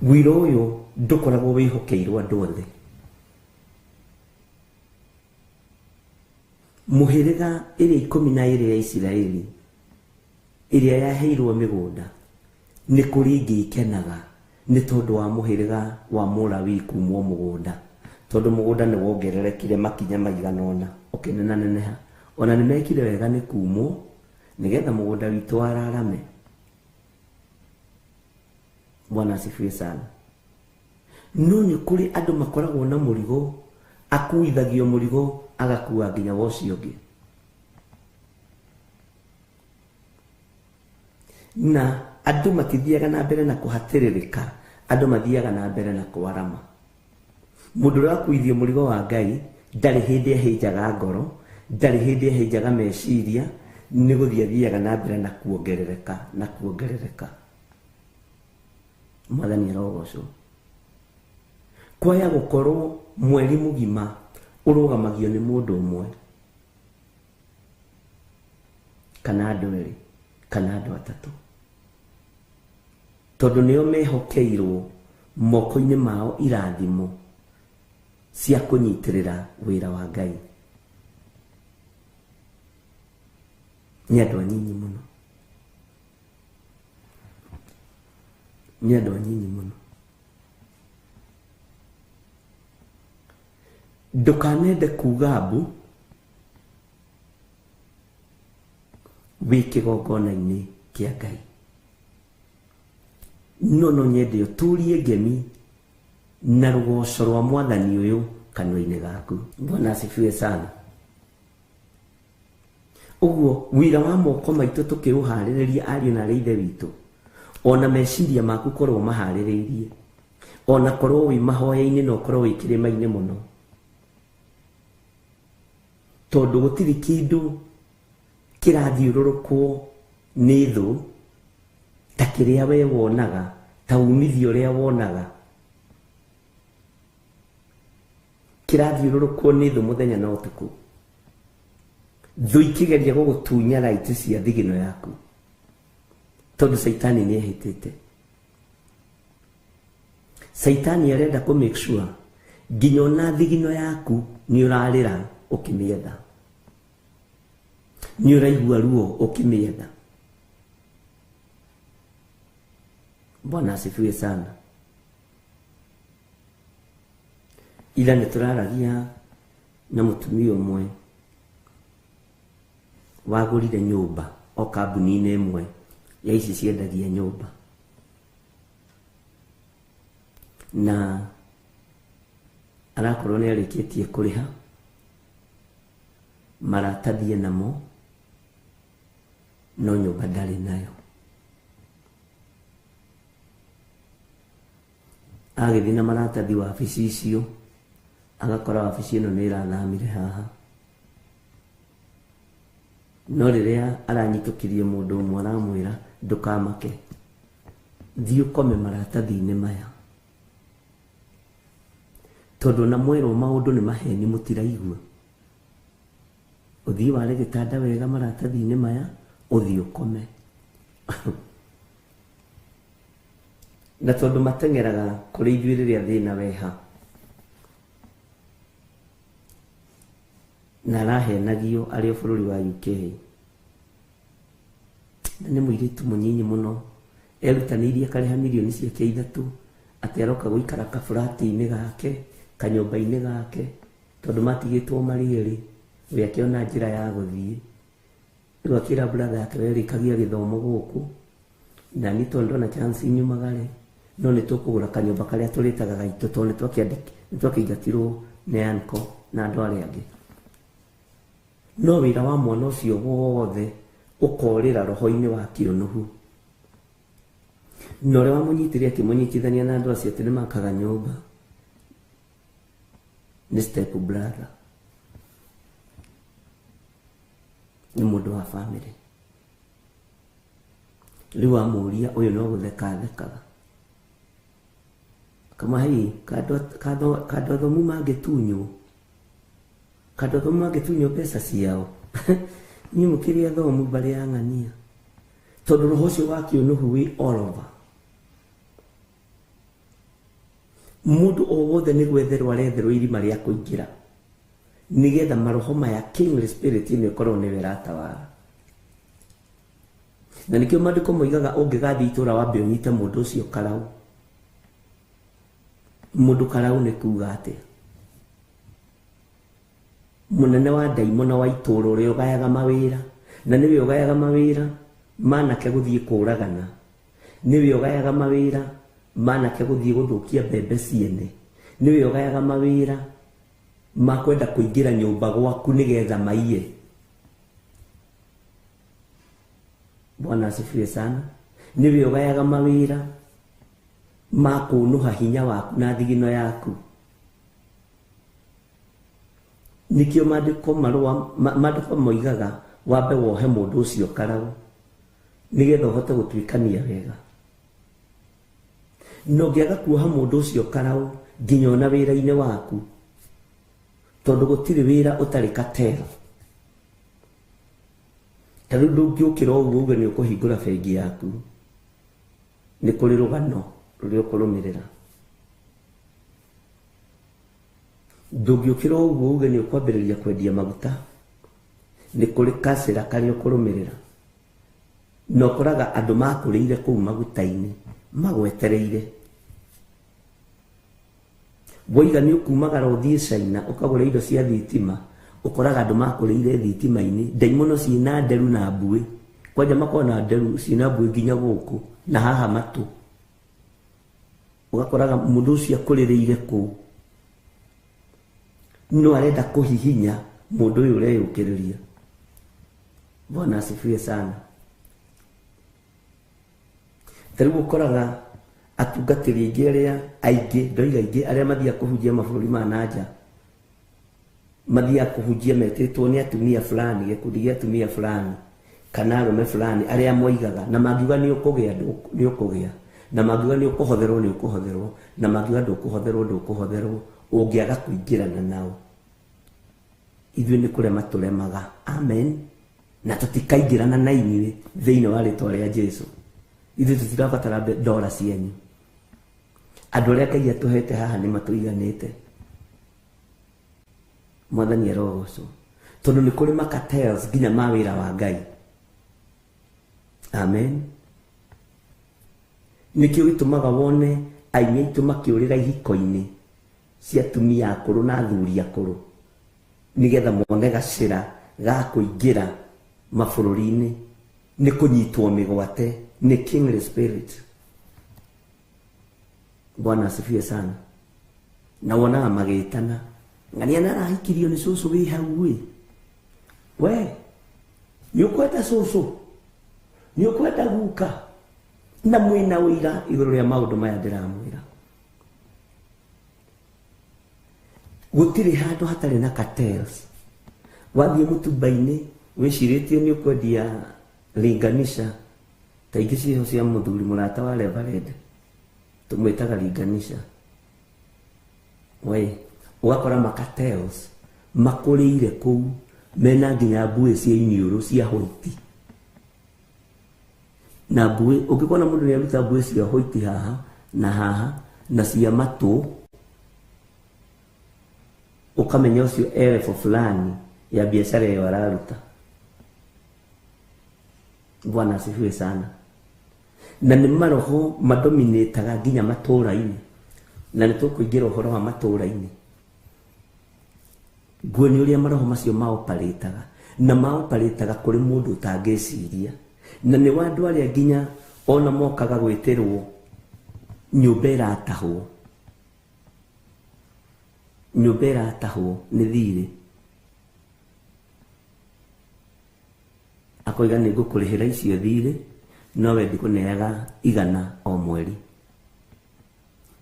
Wĩra ũyũ ndũkoragwo wĩhokeirwo andũ othe. Mũhĩrĩga ĩrĩa 12 ya Isiraeli ĩrĩa yaheirwo mĩgũnda nĩ kũrĩ ingĩ ikenaga nĩ tondũ wa mũhĩrĩga wa Mũlawi kumwo mũgũnda, tondũ mũgũnda nĩ wongererekire makinya maigana ũna ũkĩnenaneneha. Ona nĩ mekire wega nĩ kumwo nĩgetha mũgũnda witũ wararame. Bwana asifiwe sana. No nĩ kũrĩ andũ makoragwo na mũrigo, akuithagio mũrigo agakua nginya wa ũcio ũngĩ. Na andũ matithiaga na mbere na kũhatĩrĩrĩka, andũ mathiaga na mbere na kwarama. Mũndũ ũrĩa akuithio mũrigo wa Ngai ndarĩ hĩndĩ ahĩnjaga ngoro, ndarĩ hĩndĩ ahĩnjaga meciria, nĩ gũthiĩ athiaga na mbere na kuongerereka na kuongerereka. Mwathani arogocwo. Kwaya gũkorwo mweri mũgima ũrũgamagio nĩ mũndũ ũmwe kana andũ erĩ kana andũ atatũ, tondũ nĩo mehokeirwo moko-inĩ mao irathimo cia kũnyitĩrĩra wĩra wa Ngai. Nĩ andũ anyinyi mũno, nĩ andũ anyinyi mũno. Ndũkanende kuga mbu wĩ kĩgongona-inĩ kĩa Ngai. No no nyende ũtũrie ngemi na rũgoco rwa mwathani ũyũ kanua-inĩ gaku. Bwana asifiwe sana. Ũguo wĩra wa moko maitũ tũkĩũharĩrĩria ariũ na arĩ ithe witũ, ona meciria maku korwo maharĩrĩirie, ona korwo wĩ mahoya-inĩ na ũkorwo wĩ kĩrĩma-inĩ mũno, tondũ gũtirĩ kĩndũ kĩrathiũrũrũkwo nĩ thũ ta kĩrĩa we wonaga, ta umithio ũrĩa wonaga. Kĩrathiũrũrũkwo nĩ thũ mũthenya na ũtukũ. Thũ ikĩgeria gũgũtunya right cia thigino yaku, tondũ Caitani nĩ ehĩtĩte. Caitani arenda kũ make sure nginya ona thigino yaku nĩ ũrarĩra ũkĩmĩetha, nĩ ũraigua ruo ũkĩmĩetha. Bwana asifiwe sana. Ila nĩ tũraragia na mũtumia ũmwe wagũrire nyũmba o kambuni-inĩ ĩmwe ya ici ciendagia nyũmba, na arakorwo nĩ arĩkĩtie kũrĩha maratathi namo, no nyũmba ndarĩ nayo. Agĩthiĩ na maratathi wabici icio, agakora wabici ĩno nĩ ĩrathamire haha. No rĩrĩa aranyitũkirie mũndũ ũmwe aramwĩra ndũkamake, thiĩ ũkome maratathi-inĩ maya, tondũ na mwerwo maũndũ nĩ maheni mũtiraigua. Ũthiĩ ware gĩtanda wega maratathi-inĩ maya, ũthiĩ ũkome. Na tondũ mateng'eraga kũrĩ ithuĩ rĩrĩa thĩna weha, na arahenagio arĩ o bũrũri wa UK, na nĩ mũirĩtu mũnyinyi mũno, erutanĩirie akarĩha mirioni ciake 3 atĩ aroka gũikara kaburati-inĩ gake, kanyũmba-inĩ gake, tondũ matigĩtwo marĩ erĩ, we akĩona njĩra ya gũthiĩ. Rĩu akĩra brother yake, we rĩkagia gĩthomo gũkũ, na niĩ tondũ ndona chance nyumagare, no nĩ tũkũgũra kanyũmba karĩa tũrĩtaga gaitũ, tondũ nĩ twakĩingatirwo nĩ uncle na andũ arĩa angĩ. No wĩra wa mwana ũcio wothe ũkorĩra roho-inĩ wa kĩũnũhu. Na ũrĩa wamũnyitire akĩmũnyitithania na andũ acio atĩ nĩmakaga nyũmba nĩ step brother, nĩ mũndũ wa family. Rĩu amũria ũyũ no gũtheka athekaga, akamwĩra kandũ athomu mangĩtunywo, kandũ athomu mangĩtunywo mbeca ciao, inyuĩ mũkĩrĩ athomu mbarĩ ya ng'ania, tondũ roho ũcio wa kĩũnũhu wĩ all over. Mũndũ o wothe nĩ gwetherwo aretherwo irima rĩa kũingĩra, nĩgetha maroho maya kingly spirit ĩno ĩkorwo nĩwe ĩratawara. Na nĩkĩo maandĩko moigaga ũngĩgathiĩ itũũra wambe ũnyite mũndũ ũcio karau. Mũndũ karau nĩ kuga atĩa? Mũnene wa ndaimono wa itũũra ũrĩa ũgayaga mawĩra, na nĩwe ũgayaga mawĩra manake gũthiĩ kũragana, nĩwe ũgayaga mawĩra manake gũthiĩ gũthũkia mbembe ciene, nĩwe ũgayaga mawĩra ma kwenda kũingĩra nyũmba gwaku nĩgetha maiye. Bwana asifiwe sana. Nĩwe ũgayaga mawĩra ma kũnũha hinya waku na thigino yaku. Nĩkĩo maandĩko marũa maandĩko moigaga wambe wohe mũndũ ũcio karau nĩgetha ũhote gũtuĩkania wega. Na ũngĩaga kuoha mũndũ ũcio karau nginya ona wĩra-inĩ waku, tondũ gũtirĩ wĩra ũtarĩ katero. Ta rĩu ndũngĩũkĩra ũguo uge nĩ ũkũhingũra bengi yaku, nĩ kũrĩ rũgano rũrĩa ũkũrũmĩrĩra. Ndũngĩũkĩra ũguo uge nĩ ũkwambĩrĩria kwendia maguta, nĩ kũrĩ kacĩra karĩa ũkũrũmĩrĩra. Na ũkoraga andũ makũrĩire kũu maguta-inĩ magwetereire. Woiga nĩ ũkumagara ũthiĩ China ũkagũra indo cia thitima, ũkoraga andũ makũrĩire thitima-inĩ, ndaimono ciĩna nderu na mbuĩ Kwanja makoragwo na nderu ciĩna mbuĩ nginya gũkũ na haha matũ. Ũgakoraga mũndũ ũcio akũrĩrĩire kũu, no arenda kũhihinya mũndũ ũyũ ũreyũkĩrĩria. Bwana asifiwe sana. Ta rĩu ũkoraga atungatĩri aingĩ arĩa aingĩ, ndoiga aingĩ arĩa mathiaga kũhunjia mabũrũri ma na nja, mathiaga kũhunjia metĩtwo nĩ atumia fulani, gĩkundi gĩa atumia fulani kana arũme fulani arĩa moigaga, na mangiuga nĩ ũkũgĩa nĩ ũkũgĩa, na mangiuga nĩ ũkũhotherwo nĩ ũkũhotherwo, na mangiuga ndũkũhotherwo ndũkũhotherwo, ũngĩaga kũingĩrana nao. Ithuĩ nĩ kũrema tũremaga. Amen. Na tũtikaingĩrana na inyuĩ thĩinĩ wa rĩtwa rĩa Jesu. Ithuĩ tũtirabatara ndora cianyu. Andũ arĩa Ngai atũhete haha nĩ matũiganĩte. Mwathani arogocwo. Tondũ nĩ kũrĩ macartels nginya ma wĩra wa Ngai. Amen. Nĩkĩo gĩtũmaga wone aini aitũ makĩũrĩra ihiko-inĩ cia atumia akũrũ na athuri akũrũ, nĩgetha mone gacĩra ga kũingĩra mabũrũri-inĩ, nĩ kũnyitwo mĩgwate nĩ kingly spirit. Bwana asifiwe sana. Na wonaga magĩtana, ng'ania narahikirio nĩ cũcũ wĩ hau ĩ. We nĩ ũkwenda cũcũ, nĩ ũkwenda guka, na mwĩna ũira igũrũ rĩa maũndũ maya ndĩramwĩra. Gũtirĩ handũ hatarĩ na cartels. Wathiĩ mũtumba-inĩ wĩcirĩtie nĩ ũkwendia linganisha, ta ingĩ ciĩho cia mũthuri mũrata wa Reverend, tũmwĩtaga linganisha. We ũgakora macartels makũrĩire kũu, mena nginya mbuĩ cia iniũrũ cia hoiti. Na mbuĩ, ũngĩkona mũndũ nĩaruta mbuĩ cia hoiti haha na haha na cia matũ, ũkamenya ũcio e level fulani ya biashara ĩyo araruta. Bwana asifiwe sana. Na nĩ maroho madominĩtaga nginya matũũra-inĩ, na nĩ tũkũingĩra ũhoro wa matũũra-inĩ. Nguo nĩ ũrĩa maroho macio maoparĩtaga, na maoparĩtaga kũrĩ mũndũ ũtangĩciria. Na nĩ wa andũ arĩa nginya ona mokaga gwĩtĩrwo nyũmba ĩratahwo, nyũmba ĩratahwo nĩ thirĩ, akoiga nĩ ngũkũrĩhĩra icio thirĩ, no we ndikũneaga 100 o mweri,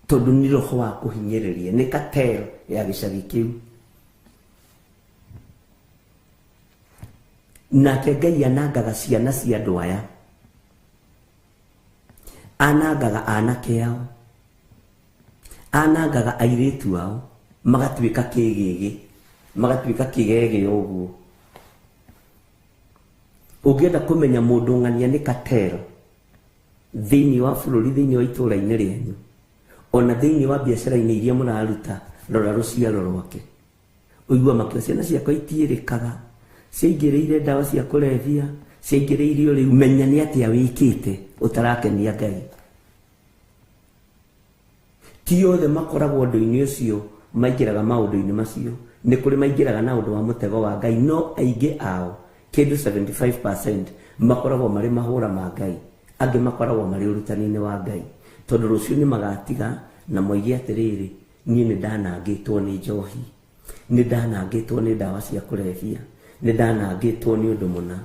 tondũ nĩ roho wa kũhinyĩrĩria, nĩ cartel ya gĩcagi kĩu. Nake Ngai anangaga ciana cia andũ aya, anangaga anake ao, anangaga airĩtu ao, magatuĩka kĩgĩgĩ, magatuĩka kĩgege ũguo. Ũngĩenda kũmenya mũndũ ng'ania nĩ cartel thĩinĩ wa bũrũri, thĩinĩ wa itũũra-inĩ rĩanyu, ona thĩinĩ wa biacara-inĩ iria mũraruta, rora rũciaro rwake. Ũigua makĩo ciana ciakwa itiĩrĩkaga, ciaingĩrĩire ndawa cia kũrebia, ciaingĩrĩire ũrĩu, menya nĩ atĩa wĩkĩte ũtarakenia Ngai. Ti othe makoragwo ũndũ-inĩ ũcio maingĩraga maũndũ-inĩ macio, nĩ kũrĩ maingĩraga na ũndũ wa mũtego wa Ngai, no aingĩ ao kĩndũ 75% makoragwo marĩ mahũra ma Ngai, angĩ makoragwo marĩ ũrutani-inĩ wa Ngai, tondũ rũciũ nĩ magatiga na moige atĩrĩrĩ, niĩ nĩ ndanangĩtwo nĩ njohi, nĩ ndanangĩtwo nĩ ndawa cia kũrebia, nĩ ndanangĩtwo nĩ ũndũ mũna.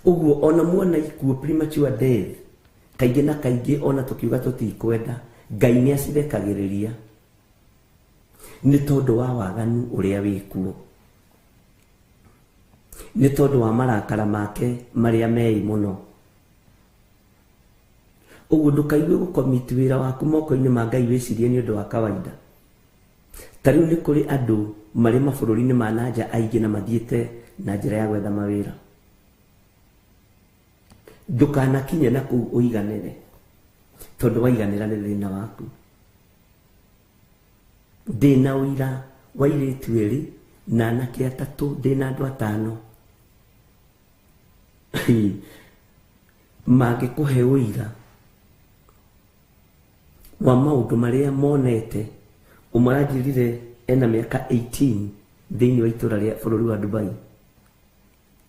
Ũguo ona muona ikuũ premature death, kaingĩ na kaingĩ ona tũkiuga tũtikwenda, Ngai nĩ acirekagĩrĩria nĩ tondũ wa waganu ũrĩa wĩkuo, nĩ tondũ wa marakara make marĩa mei mũno. Ũguo ndũkaigue gũkomiti wĩra waku moko-inĩ ma Ngai wĩcirie nĩ ũndũ wa kawaida. Ta rĩu nĩ kũrĩ andũ marĩ mabũrũri-inĩ ma na nja aingĩ na mathiĩte na njĩra ya gwetha mawĩra. Ndũkanakinye na kũu ũiganĩre, tondũ waiganĩra nĩ thĩna waku. Ndĩna ũira wa airĩtu erĩ na anake atatũ, ndĩna andũ 5 mangĩkũhe ũira wa maũndũ marĩa monete. Ũmwe aranjĩrire ena mĩaka 18 thĩinĩ wa itũũra rĩa bũrũri wa Dubai.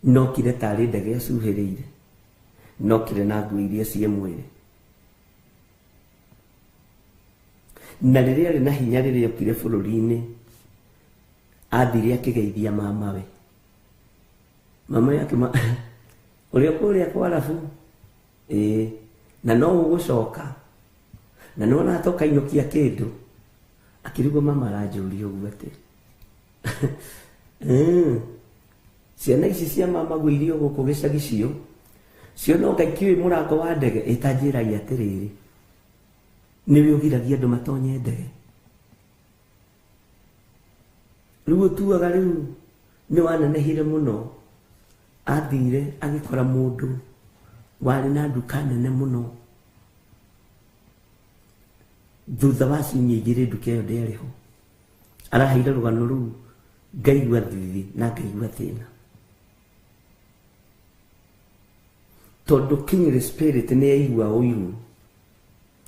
Nokire tarĩ ndege acuhĩrĩire, nokire na nguo iria ciĩ mwĩrĩ. Na rĩrĩa arĩ na hinya rĩrĩa okire bũrũri-inĩ, athire akĩgeithia mamawe. Mamawe akĩma ũrĩa kũrĩa kwarabu, ĩĩ, na no ũgũcoka, na nĩwona ta ũkainũkia kĩndũ. Akĩrigwo mama aranjũria ũguo atĩ ciana ici cia mama guo irio gũkũ gĩcagi cio ciono Ngai kĩũĩ mũrango wa ndege ĩtanjĩragia atĩrĩrĩ, nĩwe ũgiragia andũ matonye ndege. Rĩu ũtuaga rĩu nĩ wanenehire mũno. Athire agĩkora mũndũ warĩ na nduka nene mũno. Thutha wa ciumia igĩrĩ nduka ĩyo ndĩarĩ ho. Araheire rũgano rũu ngaigua thithi na ngaigua thĩna, tondũ kingly spirit nĩ yaigua ũiru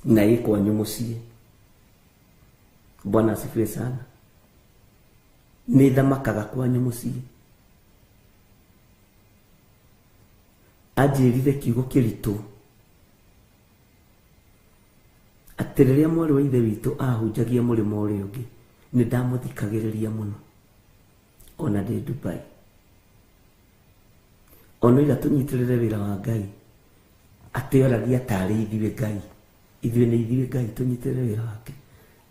na ĩ kwanyu mũciĩ. Bwana asifiwe sana. Nĩ thamakaga kwanyu mũciĩ. Anjĩrire kiugo kĩritũ atĩ rĩrĩa mwarĩ wa ithe witũ ahunjagia mũrĩmo ũrĩa ũngĩ, nĩ ndamũthikagĩrĩria mũno ona ndĩ Dubai. Ona ira tũnyitĩrĩre wĩra wa Ngai, atĩ oragia tarĩ ithuĩ Ngai, ithuĩ nĩ ithuĩ Ngai, tũnyitĩrĩre wĩra wake.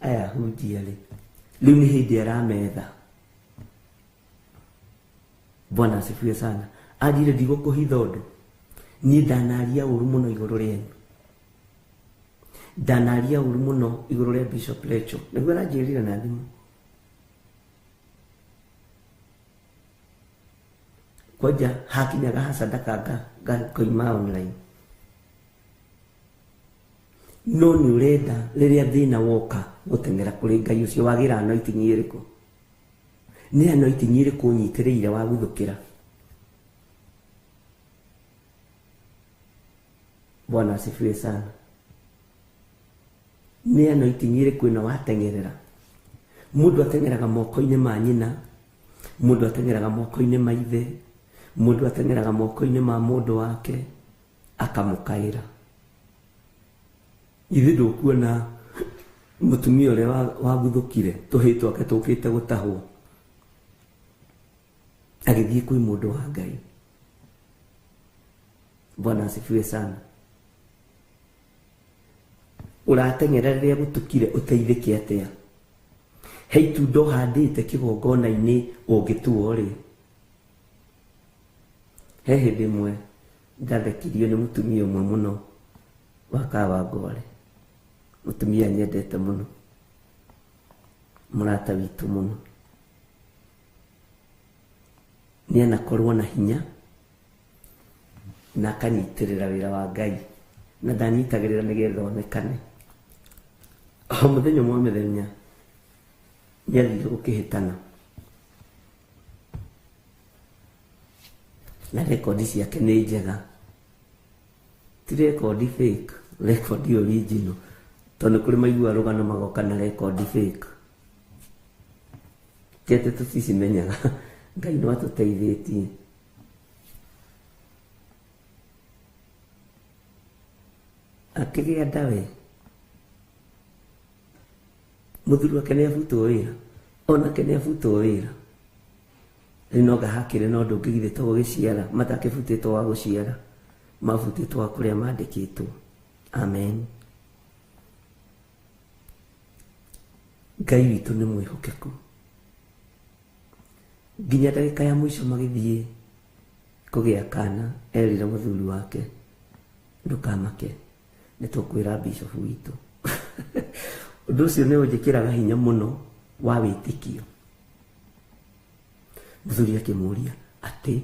Aya ahunjia rĩ, rĩu nĩ hĩndĩ arametha. Bwana asifiwe sana. Anjire ndigũkũhitha ũndũ, niĩ ndanaria ũru mũno igũrũ rĩanyu, ndanaria ũru mũno igũrũ rĩa Bishop Lecho, nĩguo aranjĩrire na thimũ. Kwanja hakinyaga ha sadaka ngoima online. No nĩ ũrenda rĩrĩa thĩna woka gũteng'era kũrĩ Ngai ũcio wagĩra anointing ĩrĩkũ? Nĩ anointing ĩrĩkũ ũnyitĩrĩire wa guthũkĩra? Bwana asifiwe sana. Nĩ anointing ĩrĩkũ ĩno wateng'erera? Mũndũ ateng'eraga moko-inĩ ma nyina, mũndũ ateng'eraga moko-inĩ ma ithe, mũndũ ateng'eraga moko-inĩ ma mũndũ wake akamũkaĩra. Ithuĩ ndũkuona mũtumia ũrĩa waguthũkire tũhĩĩ twake tũkĩte gũtahwo, agĩthiĩ kwĩ mũndũ wa Ngai. Bwana asifiwe sana. Ũrateng'era rĩrĩa gũtukire ũteithĩke atĩa? He itunda ũhandĩte kĩgongona-inĩ ũngĩtuo rĩ. He hĩndĩ ĩmwe ndathekirio nĩ mũtumia ũmwe mũno wa Kawangware, mũtumia nyendete mũno, mũrata witũ mũno. Nĩ anakorwo na hinya na akanyitĩrĩra wĩra wa Ngai, na ndanyitagĩrĩra nĩgetha onekane. O mũthenya ũmwe wa mĩthenya nĩathire gũkĩhĩtana na rekondi ciake nĩ njega, ti rekondi fake, rekondi original, tondũ nĩ kũrĩ maigua rũgano magoka na rekondi fake. Ti atĩ tũticimenyaga, Ngai no atũteithĩtie. Akĩgĩa nda we, mũthuri wake nĩ abutwo wĩra, onake nĩ abutwo wĩra. Rĩu no ngahakĩre na ũndũ ũngĩ githĩ to gũgĩciara, matakĩbutĩtwo wa gũciara, mabutĩtwo wa kũrĩa mandĩkĩtwo. Amen. Ngai witũ nĩ mwĩhokeku. Nginya ndagĩka ya mũico magĩthiĩ kũgĩa kana, erire mũthuri wake, ndũkamake, nĩ tũkwĩra bishop witũ. Ũndũ ũcio nĩ ũnjĩkĩraga hinya mũno wa wĩtĩkio. Mũthuri akĩmũria atĩ,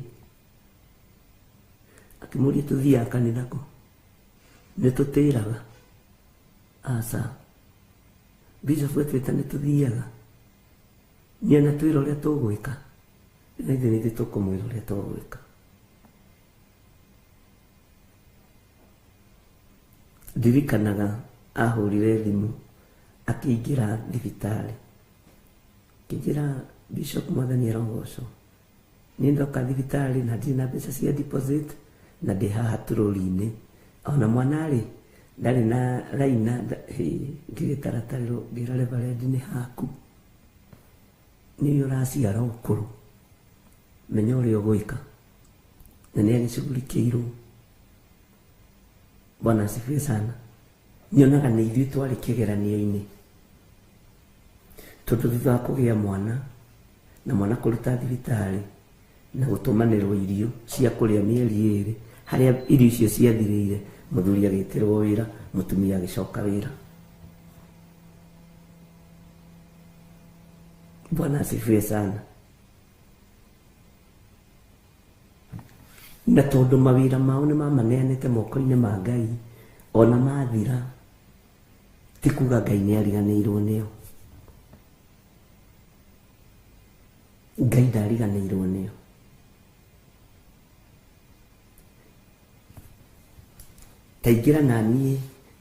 akĩmũria tũthiaga kanitha kũ? Nĩ tũtĩraga? Aca. Bishop etwĩta nĩ tũthiaga. Nĩ anatwĩra ũrĩa tũgwĩka. Na ithuĩ nĩ ithuĩ tũkũmwĩra ũrĩa tũgwĩka. Ndirikanaga ahũrire thimũ akĩingĩra thibitarĩ, akĩnjĩra Bishop mwathani arogocwo, Niĩ ndoka thibitarĩ na ndirĩ na mbeca cia deposit na ndĩ haha tũrũri-inĩ ona mwana rĩ ndarĩ na raina ngĩgĩtaratarĩrwo ngĩra reverend nĩ haku nĩ ũraciara ũkũrũ menya ũrĩa ũgwĩka na nĩ agĩcugurikĩirwo. Bwana asifiwe sana. Nyonaga nĩ ithuĩ twarĩ kĩgeranio-inĩ tondũ thutha wa kũgĩa mwana na mwana kũruta thibitarĩ na gũtũmanĩrwo irio cia kũrĩa mĩeri ĩrĩ harĩa irio icio ciathirĩire mũthuri agĩtĩrwo wĩra mũtumia agĩcoka wĩra. Bwana asifiwe sana. Na tondũ mawĩra mao nĩ mamaneanĩte moko-inĩ ma Ngai ona mathira ti kuga Ngai nĩ ariganĩirwo nĩo. Ngai ndariganĩirwo nĩo. Taingĩra na niĩ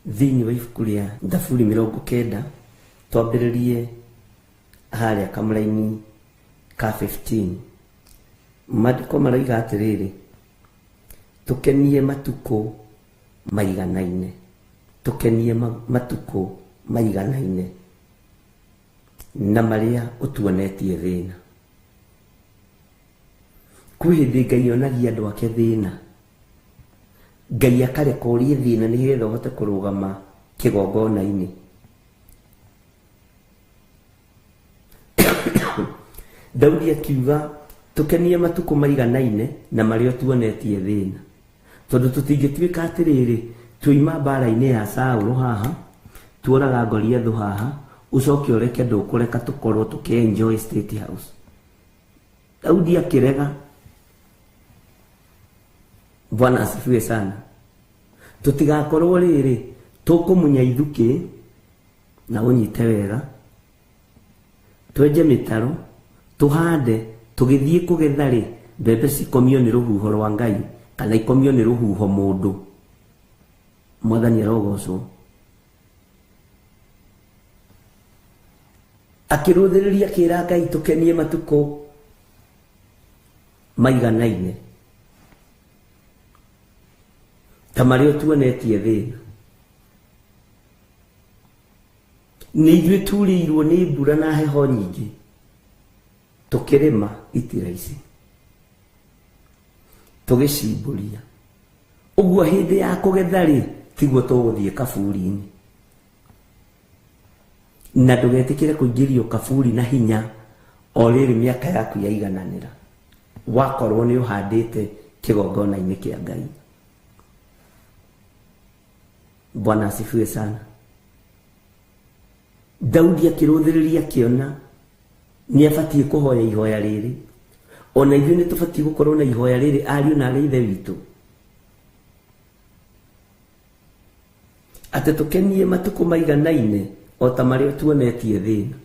thĩinĩ wa ibuku rĩa Thaburi 90 twambĩrĩrie harĩa kamũraini ka 15. Maandĩko maroiga atĩrĩrĩ, tũkenie matukũ maiganaine, tũkenie matukũ maiganaine na marĩa ũtuonetie thĩna. Kwĩ hĩndĩ Ngai onagia andũ ake thĩna, Ngai akareka ũrie thĩna nĩgetha ũhote kũrũgama kĩgongona-inĩ. Daudi akiuga tũkenie matukũ maiganaine na marĩa ũtuonetie thĩna, tondũ tũtingĩtuĩka atĩrĩrĩ tuima mbara-inĩ ya Saũlũ haha tuoraga Goliathũ haha ũcoke ũreke ndũkũreka tũkorwo tũkĩ-enjoy State House. Daudi akĩrega. Bwana asifiwe sana. Tũtigakorwo rĩrĩ tũkũmunya ithukĩ na ũnyite wega, twenje mĩtaro tũhande, tũgĩthiĩ kũgetha rĩ mbembe cikomio nĩ rũhuho rwa Ngai kana ikomio nĩ rũhuho mũndũ. Mwathani arogocwo. Akĩrũthĩrĩria akĩra Ngai tũkenie matukũ maiganaine ta marĩa ũtuonetie thĩna. Nĩ ithuĩ turĩirwo nĩ mbura na heho nyingĩ tũkĩrĩma itira ici tũgĩcimbũria ũguo hĩndĩ ya kũgetha rĩ tiguo tũgũthiĩ kaburi-inĩ. Na ndũgetĩkĩre kũingĩrio kaburi na hinya o rĩrĩ mĩaka yaku yaigananĩra wakorwo nĩ ũhandĩte kĩgongona-inĩ kĩa Ngai. Bwana asifiwe sana. Daudi akĩrũthĩrĩria akĩona nĩ abatiĩ kũhoya ihoya rĩrĩ. Ona ithuĩ nĩ tũbatiĩ gũkorwo na ihoya rĩrĩ ariũ na arĩ ithe witũ, atĩ tũkenie matukũ maiganaine o ta marĩa tuonetie thĩna,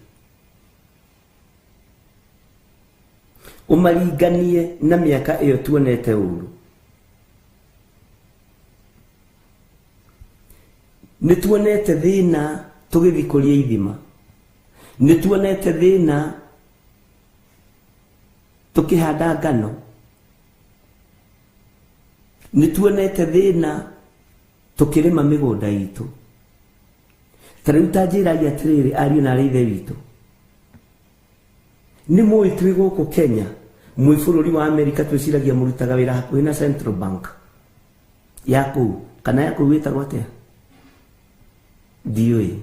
ũmaringanie na mĩaka ĩyo tuonete ũũru. Nĩ tuonete thĩna tũgĩthikũria ithima, nĩ tuonete thĩna tũkĩhanda ngano, nĩ tuonete thĩna tũkĩrĩma mĩgũnda itũ. Ta rĩu ta njĩrai atĩrĩrĩ ariũ na arĩ ithe witũ, nĩ mũĩ twĩ gũkũ Kenya mwĩ bũrũri wa Amerika twĩciragia mũrutaga wĩra hakuhĩ na Central Bank ya kũu kana ya kũu ĩtagwo atĩa ndiũĩ,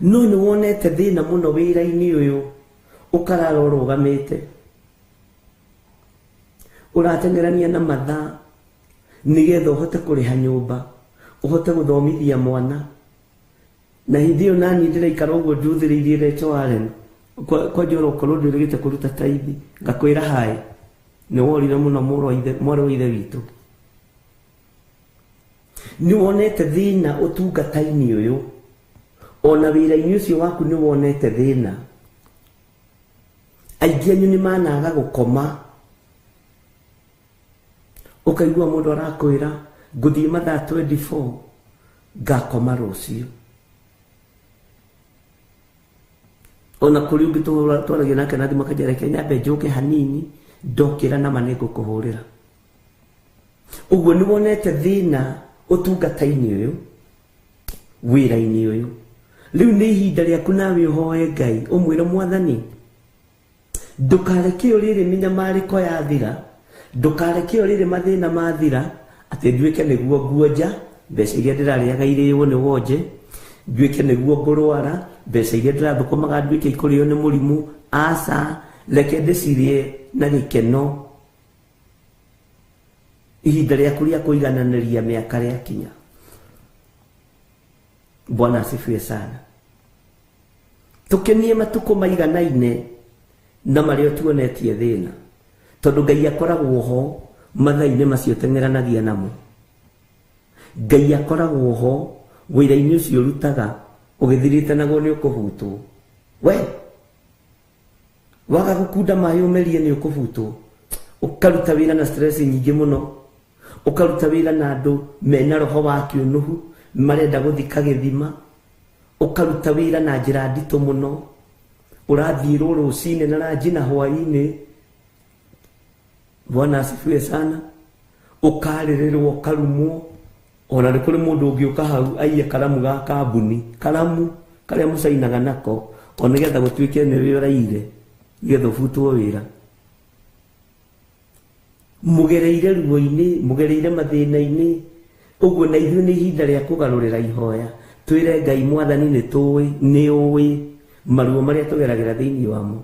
no nĩ wonete thĩna mũno wĩra-inĩ ũyũ ũkarara ũrũgamĩte ũrateng'erania na mathaa nĩgetha ũhote kũrĩha nyũmba ũhote gũthomithia mwana. Na hĩndĩ ĩyo naniĩ ndĩraikara ũguo njuthĩrĩirie Rachel Warren kwanja ũrokorwo ndwĩrĩgĩte kũruta taithi ngakwĩra haĩ nĩ worire mũno mwarĩ wa ithe witũ. Nĩ wonete thĩna ũtungata-inĩ ũyũ ona wĩra-inĩ ũcio waku nĩ wonete thĩna. Aingĩ anyu nĩ managa gũkoma, ũkaigua mũndũ arakwĩra ngũthiĩ mathaa 24 ngakoma rũciũ. Ona kũrĩ ũngĩ twaragia nake na thimũ akanjĩra reke nyambe njũke hanini ndokĩra nama nĩngũkũhũrĩra. Ũguo nĩ wonete thĩna ũtungata-inĩ ũyũ, wĩra-inĩ ũyũ. Rĩu nĩ ihinda rĩaku nawe ũhoe Ngai ũmwĩre Mwathani, ndũkareke o rĩrĩ mĩnyamarĩko yathira, ndũkareke o rĩrĩ mathĩna mathira, atĩ nduĩke nĩguo nguonja mbeca iria ndĩrarĩaga irĩo nĩ wonje, nduĩke nĩguo ngũrwara mbeca iria ndĩrathũkũmaga nduĩke ikũrĩo nĩ mũrimũ. Aca, reke ndĩcirĩe na gĩkeno. Ihinda rĩaku rĩa kũigananĩria mĩaka rĩakinya. Bwana asifiwe sana. Tũkenie matukũ maiganaine na marĩa tuonetie thĩna, tondũ Ngai akoragwo ho mathaa-inĩ macio teng'eranagia namo. Ngai akoragwo ho wĩra-inĩ ũcio ũrutaga ũgĩthirĩte naguo nĩ ũkũhutwo. We waga gũkunda maĩ ũmerie nĩ ũkũhutwo. Ũkaruta wĩra na stress nyingĩ mũno, ũkaruta wĩra na andũ mena roho wa kĩũnũhu marenda gũthika gĩthima, ũkaruta wĩra na njĩra nditũ mũno, ũrathiĩrwo rũcinĩ na ranji na hwaĩ-inĩ. Bwana asifiwe sana. Ũkarĩrĩrwo, ũkarumwo. Ona nĩ kũrĩ mũndũ ũngĩũka hau aiye karamu ga kambuni, karamu karĩa mũcainaga nako, o nĩgetha gũtuĩke nĩwe ũraire, nĩgetha ũbutwo wĩra. Mũgereire ruo-inĩ, mũgereire mathĩna-inĩ. Ũguo na ithuĩ nĩ ihinda rĩa kũgarũrĩra ihoya, twĩre Ngai Mwathani nĩ tũĩ, nĩ ũĩ maruo marĩa tũgeragĩra thĩinĩ wamo.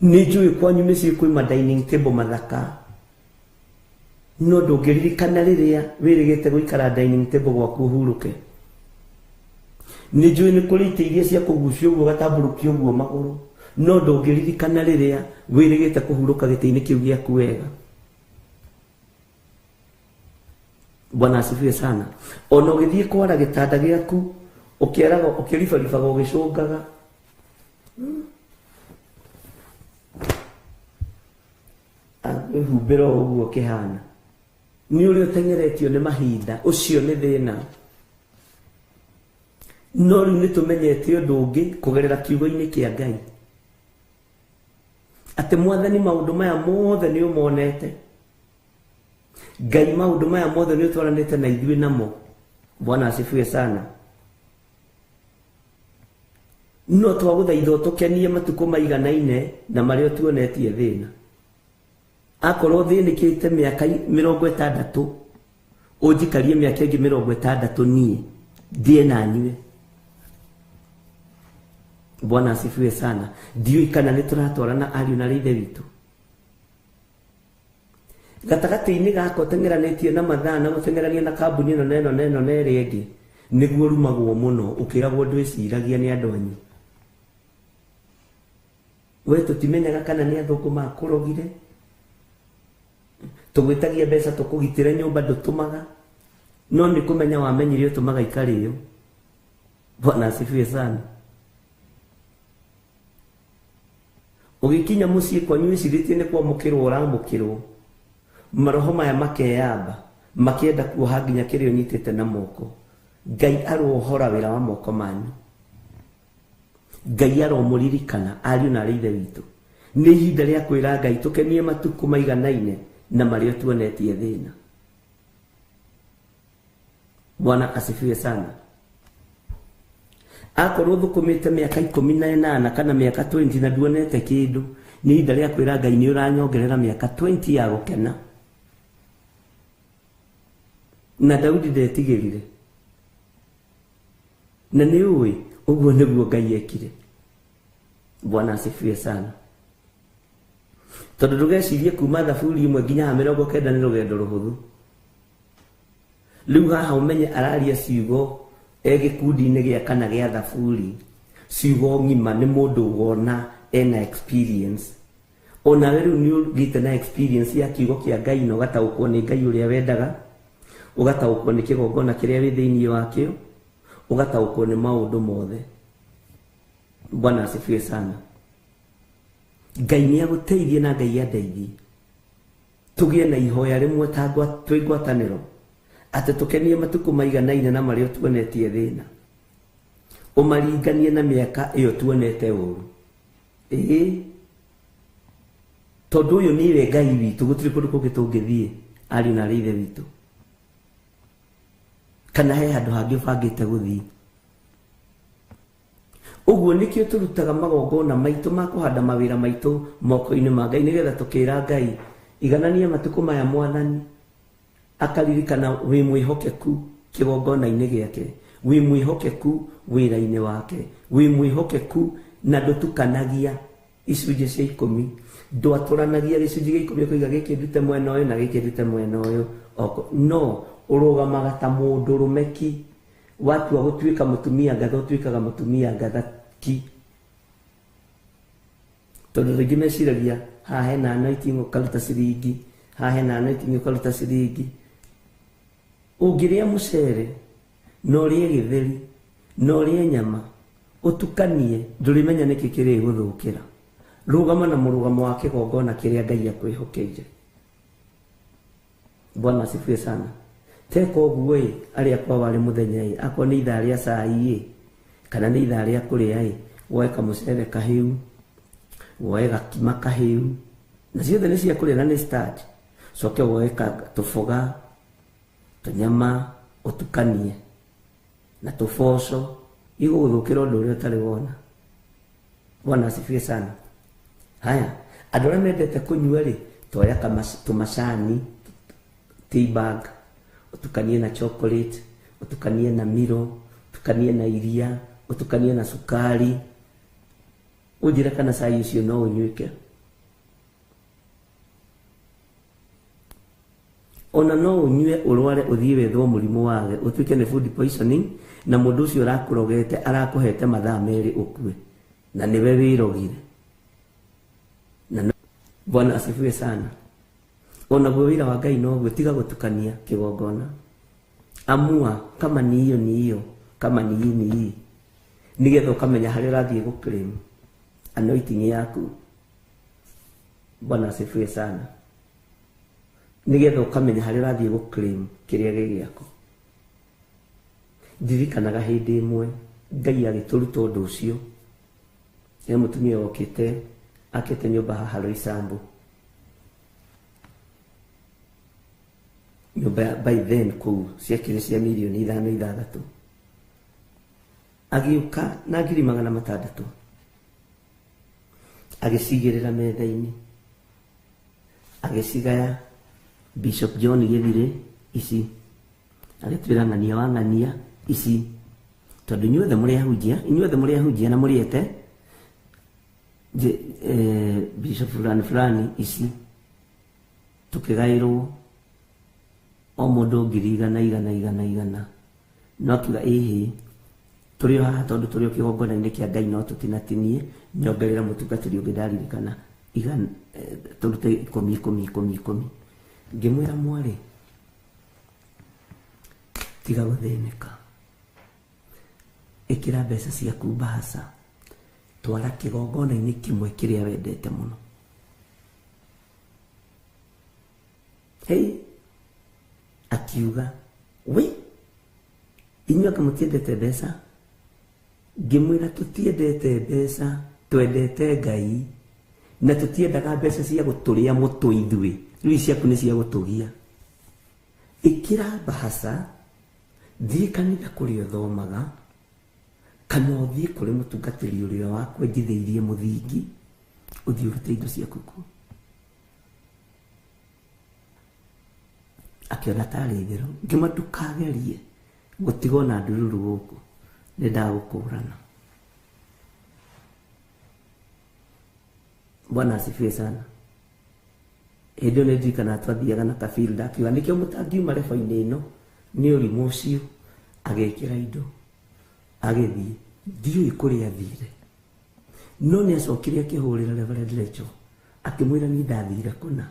Nĩ njũĩ kwanyu mĩciĩ kwĩ ma dining table mathaka, no ndũngĩririkana rĩrĩa wĩrĩgĩte gũikara dining table gwaku ũhurũke. Nĩ njũĩ nĩ kũrĩ itĩ iria cia kũgucio ũguo ũgatambũrũkia ũguo magũrũ, no ndũngĩririkana rĩrĩa wĩrĩgĩte kũhurũka gĩtĩ-inĩ kĩu gĩaku wega. Bwana asifiwe sana. Ona ũgĩthiĩ kwara gĩtanda gĩaku ũkĩaraga, ũkĩribaribaga, ũgĩcũngaga. Wĩhumbĩra o ũguo kĩhana. Nĩ ũrĩa ũteng'eretio nĩ mahinda, ũcio nĩ thĩna. No rĩu nĩ tũmenyete ũndũ ũngĩ kũgerera kiugo-inĩ kĩa Ngai, atĩ Mwathani maũndũ maya mothe nĩ ũmonete. Ngai maũndũ maya mothe nĩ ũtwaranĩte na ithuĩ namo. Bwana asifiwe sana. No twagũthaitha ũtũkenie matukũ maiganaine na marĩa tuonetie thĩna. Akorwo thĩnĩkĩte mĩaka 60, ũnjikarie mĩaka ĩngĩ 60 niĩ ndĩe na nyue. Bwana asifiwe sana. Ndiũĩ kana nĩ tũratwarana ariũ na ithe witũ. Gatagatĩ-inĩ gaka ũteng'eranĩtie na mathaa na gũteng'erania na kambuni ĩno na ĩno na ĩno na ĩrĩa ĩngĩ, nĩguo ũrumagwo mũno ũkĩragwo ndwĩciragia nĩ andũ anyu. We tũtimenyaga kana nĩ athũngũ makũrogire, tũgwĩtagia mbeca tũkũgitĩre nyũmba ndũtũmaga, no nĩ kũmenya wamenyire ũtũmaga ikarĩo. Bwana asifiwe sana. Ũgĩkinya mũciĩ kwanyu wĩcirĩtie nĩ kwamũkĩrwo ũramũkĩrwo, maroho maya makeyamba makĩenda kuoha nginya kĩrĩa ũnyitĩte na moko. Ngai arohora wĩra wa moko manyu. Ngai aromũririkana ariũ na arĩ ithe witũ. Nĩ ihinda rĩa kwĩra Ngai tũkenie matukũ maiganaine na marĩa tuonetie thĩna. Bwana asifiwe sana. Akorwo thũkũmĩte mĩaka 18 kana mĩaka 20 na nduonete kĩndũ, nĩ ihinda rĩa kwĩra Ngai nĩ ũranyongerera mĩaka 20 ya gũkena. Na Daudi ndetigĩrire. Na nĩ ũĩ ũguo nĩguo Ngai ekire. Bwana asifiwe sana. Tondũ ndũgecirie kuma thaburi 1 nginya 90 nĩ rũgendo rũhũthũ. Rĩu haha ũmenye araria ciugo e gĩkundi-inĩ gĩa kana gĩa thaburi, ciugo ng'ima nĩ mũndũ wona ena experience. Onawe rĩu nĩ ũgĩte na experience ya kiugo kĩa Ngai na ũgataũkwo nĩ Ngai ũrĩa wendaga, ũgataũkwo nĩ kĩgongona kĩrĩa wĩ thĩinĩ wakĩo, ũgataũkwo nĩ maũndũ mothe. Bwana asifiwe sana. Ngai nĩ agũteithie na Ngai andeithie tũgĩe na ihoya rĩmwe ta twĩ ngwatanĩro, atĩ tũkenie matukũ maiganaine na marĩa tuonetie thĩna. Ũmaringanie na mĩaka ĩyo tuonete ũru. Ĩĩ, tondũ ũyũ nĩwe Ngai witũ, gũtirĩ kũndũ kũngĩ tũngĩthiĩ ariũ na arĩ ithe witũ. Kana he handũ hangĩ ũbangĩte gũthiĩ. Ũguo nĩkĩo tũrutaga magongona maitũ ma kũhanda mawĩra maitũ moko-inĩ ma Ngai, nĩgetha tũkĩra Ngai iganania matukũ maya mwathani akaririkana wĩ mwĩhokeku kĩgongona-inĩ gĩake, wĩ mwĩhokeku wĩra-inĩ wake, wĩ mwĩhokeku na ndũtukanagia icunjĩ cia 10, ndwatũranagia gĩcunjĩ gĩa 10 ũkoiga gĩkĩ ndute mwena ũyũ na gĩkĩ ndute mwena ũyũ. No ũrũgamaga ta mũndũrũme ki, watua gũtuĩka mũtumia ngatha ũtuĩkaga mũtumia ngatha ki. Tondũ rĩngĩ meciragia haha hena anointing ũkaruta ciringi, haha hena anointing ũkaruta ciringi. Ũngĩrĩa mũcere na ũrĩe gĩtheri na ũrĩe nyama ũtukanie, ndũrĩmenya nĩkĩ kĩrĩgũthũkĩra. Rũgama na mũrũgamo wa kĩgongona kĩrĩa Ngai akwĩhokeire. Bwana asifiwe sana. Teka ũguo ĩ, arĩa kwa warĩ mũthenya ĩ, akorwo nĩ ithaa rĩa cai ĩ, kana nĩ ithaa rĩa kũrĩa ĩ, woe kamũcere kahĩu, woe gakima kahĩu, na ciothe nĩ cia kũrĩa na nĩ starch. Coke woe tũboga, tũnyama, ũtukanie na tũboco, igũgũthũkĩra ũndũ ũrĩa ũtarĩ wona. Bwana asifiwe sana. Haya, andũ arĩa mendete kũnyua rĩ, toya tũmacani, tea bag, ũtukanie na chocolate, ũtukanie na miro, ũtukanie na iria, ũtukanie na cukari. Ũnjĩre kana cai ũcio no ũnyuĩke. Ona no ũnyue ũrware ũthiĩ wethwo mũrimũ wage, ũtuĩke nĩ food poisoning, na mũndũ ũcio ũrakũrogete arakũhete mathaa 2 ũkue, na nĩwe wĩrogire. Na Bwana asifiwe sana. Onaguo wĩra wa Ngai noguo, tiga gũtukania kĩgongona. Amua kama ni hiyo ni hiyo, kama ni hii ni hii, nĩgetha ũkamenya harĩa ũrathiĩ gũclaim anointing yaku. Bwana asifiwe sana. Nĩgetha ũkamenya harĩa ũrathiĩ gũclaim kĩrĩa gĩ gĩaku. Ndirikanaga hĩndĩ ĩmwe Ngai agĩtũruta ũndũ ũcio. He mũtumia wokĩte akĩte nyũmba haha Roysambu. Nyũmba by then kũu ciakĩrĩ cia mirioni 5 6. Agĩũka na 600,000 agĩcigĩrĩra metha-inĩ, agĩcigaya Bishop John Gĩthire ici, agĩtwĩra ng'ania wa ng'ania ici, tondũ inyuothe mũrĩ ahunjia, inyuothe mũrĩ ahunjia na mũrĩete Bishop fulani fulani ici. Tũkĩgaĩrwo o mũndũ 100,000 100 100 100. No akiuga ĩhĩ, tũrĩ o haha tondũ tũrĩ o kĩgongona-inĩ kĩa Ngai no tũtinatinie, nyongerera mũtungatĩri ũngĩ ndaririkana tũrute 10 10 10 10. Ngĩmwĩra mwarĩ, tiga gũthĩnĩka, ĩkĩra mbeca ciaku mbahaca, twara kĩgongona-inĩ kĩmwe kĩrĩa wendete mũno. Hei, akiuga we inyuĩ anga mũtiendete mbeca? Ngĩmwĩra tũtiendete mbeca, twendete Ngai, na tũtiendaga mbeca cia gũtũrĩa mũtũ ithuĩ, rĩu ciaku nĩ cia gũtũgia. Ĩkĩra mbahaca, thiĩ kanitha kũrĩa ũthomaga, kana ũthiĩ kũrĩ mũtungatĩri ũrĩa wakwenjithĩirie mũthingi, ũthiĩ ũrute indo ciaku kuo. Akĩona tarĩ itherũ. Ngĩmwĩra ndũkagerie gũtigwo na ndururu gũkũ, nĩ ndagũkũrana. Bwana asifiwe sana. Hĩndĩ ĩyo nĩ ndirikanaga twathiaga na kabilda, akiuga nĩkĩo mũtangiuma rebo-inĩ ĩno nĩ ũrimũ ũcio. Agĩkĩra indo agĩthiĩ, ndiũĩ kũrĩa athire, no nĩ acokire akĩhũrĩra Reverend Rachel akĩmwĩra niĩ ndathire kũna,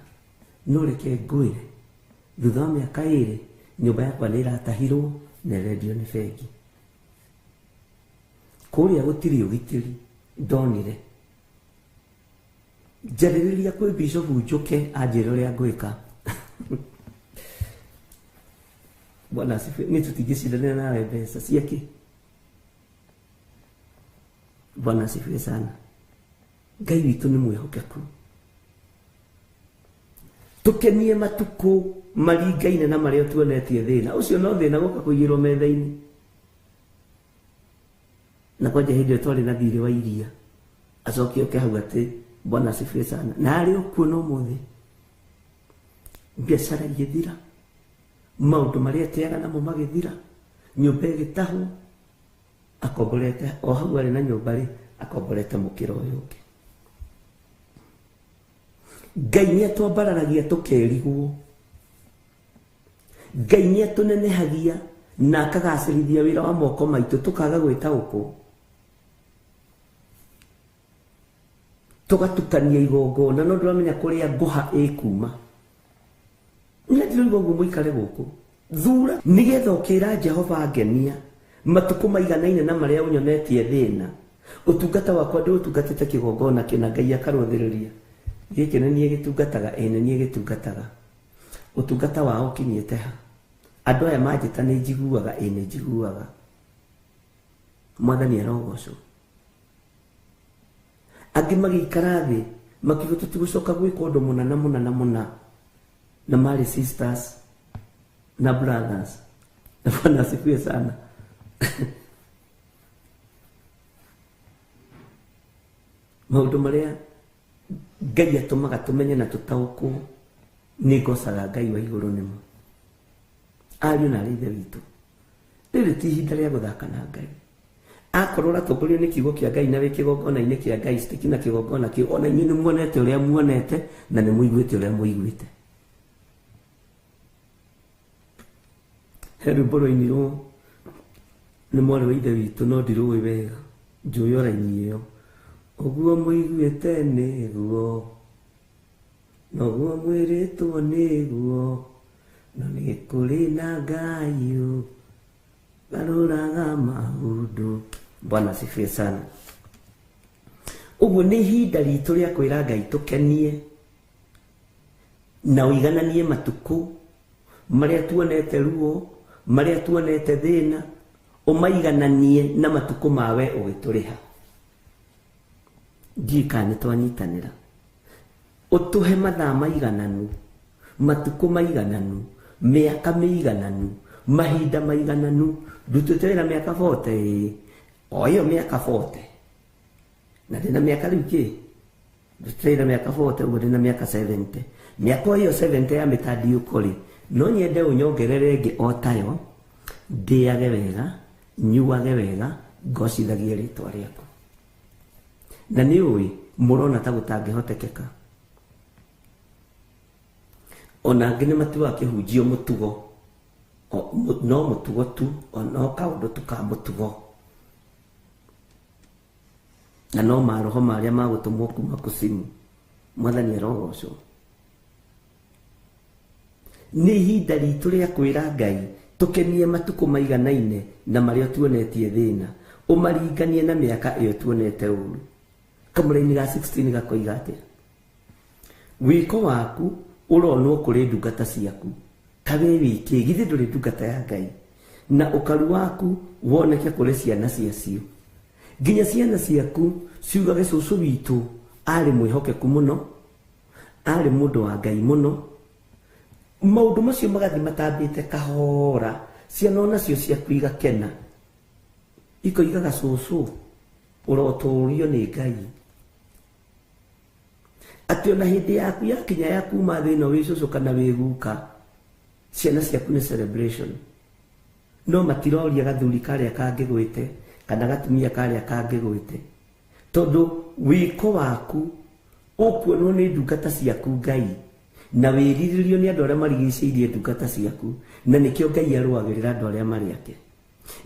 no reke ngwĩre thutha wa mĩaka 2 nyũmba yakwa nĩ ĩratahirwo na ĩrendio nĩ bengi. Kũrĩa gũtirĩ ũgitĩri ndonire. Njarĩrĩria kwĩ Bishop Njũke anjĩre ũrĩa ngwĩka. Bwana asifiwe. Niĩ tũtingĩcindanĩra nawe mbeca ciake. Bwana asifiwe sana. Ngai witũ nĩ mwĩhokeku. Tũkenie matukũ maringaine na marĩa tuonetie thĩna ũcio, no thĩna gũka kũigĩrwo metha-inĩ. Na kwanja hĩndĩ ĩyo twarĩ na thirĩ wa iria, acoke oke hau atĩ Bwana asifiwe sana. Na arĩ okuo no mũthĩ, biacara igĩthira, maũndũ marĩa eteaga namo magĩthira, nyũmba ĩgĩtahwo, akomborete o hau arĩ na nyũmba rĩ, akomborete mũkĩra ũyũ ũngĩ. Ngai nĩ atwambararagia tũkerigwo, Ngai nĩ atũnenehagia na akagacĩrithia wĩra wa moko maitũ tũkaga gwĩtaũkwo, tũgatukania igongona no ndũramenya kũrĩa ngũha ĩkuma. Nĩ ndĩroiga ũguo mũikare gũkũ thura, nĩgetha ũkĩra Jehova ngenia matukũ maiganaine na marĩa ũnyonetie thĩna. Ũtungata wakwa ndĩũtungatĩte kĩgongona kĩna, Ngai akarũthĩrĩria gĩkĩ nĩ niĩ gĩtungataga, ĩ nĩ niĩ gĩtungataga. Ũtungata wao ũkinyĩte ha? Andũ aya manjĩta nĩ njiguaga, ĩ nĩ njiguaga. Mwathani arogocwo. Angĩ magĩikara thĩ makiuga tũtigũcoka gwĩka ũndũ mũna na mũna na mũna, na marĩ sisters na brothers. Na Bwana asifiwe sana. Maũndũ marĩa Ngai atũmaga tũmenye na tũtaũkwo, nĩ ngocaga Ngai wa igũrũ nĩmo. Ariũ na arĩ ithe witũ, rĩrĩ ti ihinda rĩa gũthaka na Ngai. Akorwo ũratongorio nĩ kiugo kĩa Ngai na wĩ kĩgongona-inĩ kĩa Ngai, stick na kĩgongona kĩu, ona inyuĩ nĩ muonete ũrĩa muonete na nĩ mũiguĩte ũrĩa mũiguĩte. He rwĩmbo rwainirwo nĩ mwarĩ wa ithe witũ, no ndirũĩ wega, njũĩ o raini ĩyo. Ũguo mũiguĩte nĩguo, noguo mwĩrĩtwo nĩguo, no nĩ kũrĩ na Ngai ũgarũraga maũndũ. Bwana asifiwe sana. Ũguo nĩ ihinda ritũ rĩa kwĩra Ngai tũkenie na ũigananie matukũ marĩa tuonete ruo, marĩa tuonete thĩna, ũmaigananie na matukũ mawe ũgĩtũrĩha. Ndiũĩ kana nĩ twanyitanĩra. Ũtũhe mathaa maigananu, matukũ maigananu, mĩaka mĩigananu, mahinda maigananu. Ndutĩte wĩra mĩaka 40, ĩĩ, o ĩyo mĩaka 40. Na ndĩna mĩaka rĩu kĩ? Ndutĩte wĩra mĩaka 40, ũguo ndĩna mĩaka 70. Mĩaka ĩyo 70 ya mĩtandiũko rĩ, no nyende ũnyongerere ĩngĩ o tayo, ndĩage wega, nyuage wega, ngocithagie rĩtwa rĩaku. Na nĩ ũĩ mũrona ta gũtangĩhotekeka. Ona angĩ nĩ matuaga kĩhunjio mũtugo, no mũtugo tu, no kaũndũ tu ka mũtugo, na no maroho marĩa magũtũmwo kuma kusimu. Mwathani arogocwo. Nĩ ihinda ritũ rĩa kwĩra Ngai tũkenie matukũ maiganaine na marĩa tuonetie thĩna, ũmaringanie na mĩaka ĩyo tuonete ũru. Kamũraini ga 16 gakoiga atĩa? Wĩko waku ũronwo kũrĩ ndungata ciaku, ta we wĩkĩ, githĩ ndũrĩ ndungata ya Ngai? Na ũkaru waku woneke kũrĩ ciana ciacio. Nginya ciana ciaku ciugage cũcũ witũ arĩ mwĩhokeku mũno, arĩ mũndũ wa Ngai mũno. Maũndũ macio magathiĩ matambĩte kahora, ciana onacio ciaku igakena, ikoigaga cũcũ ũrotũũrio nĩ Ngai. Atĩ ona hĩndĩ yaku yakinya ya kuma thĩ ĩno wĩ cũcũ kana wĩ guka, ciana ciaku nĩ celebration. No matiroria gathuri karĩa kangĩgwĩte kana gatumia karĩa kangĩgwĩte, tondũ wĩko waku ũkuonwo nĩ ndungata ciaku Ngai, na wĩrirĩrio nĩ andũ arĩa marigicĩirie ndungata ciaku. Na nĩkĩo Ngai arũagĩrĩra andũ arĩa marĩ ake,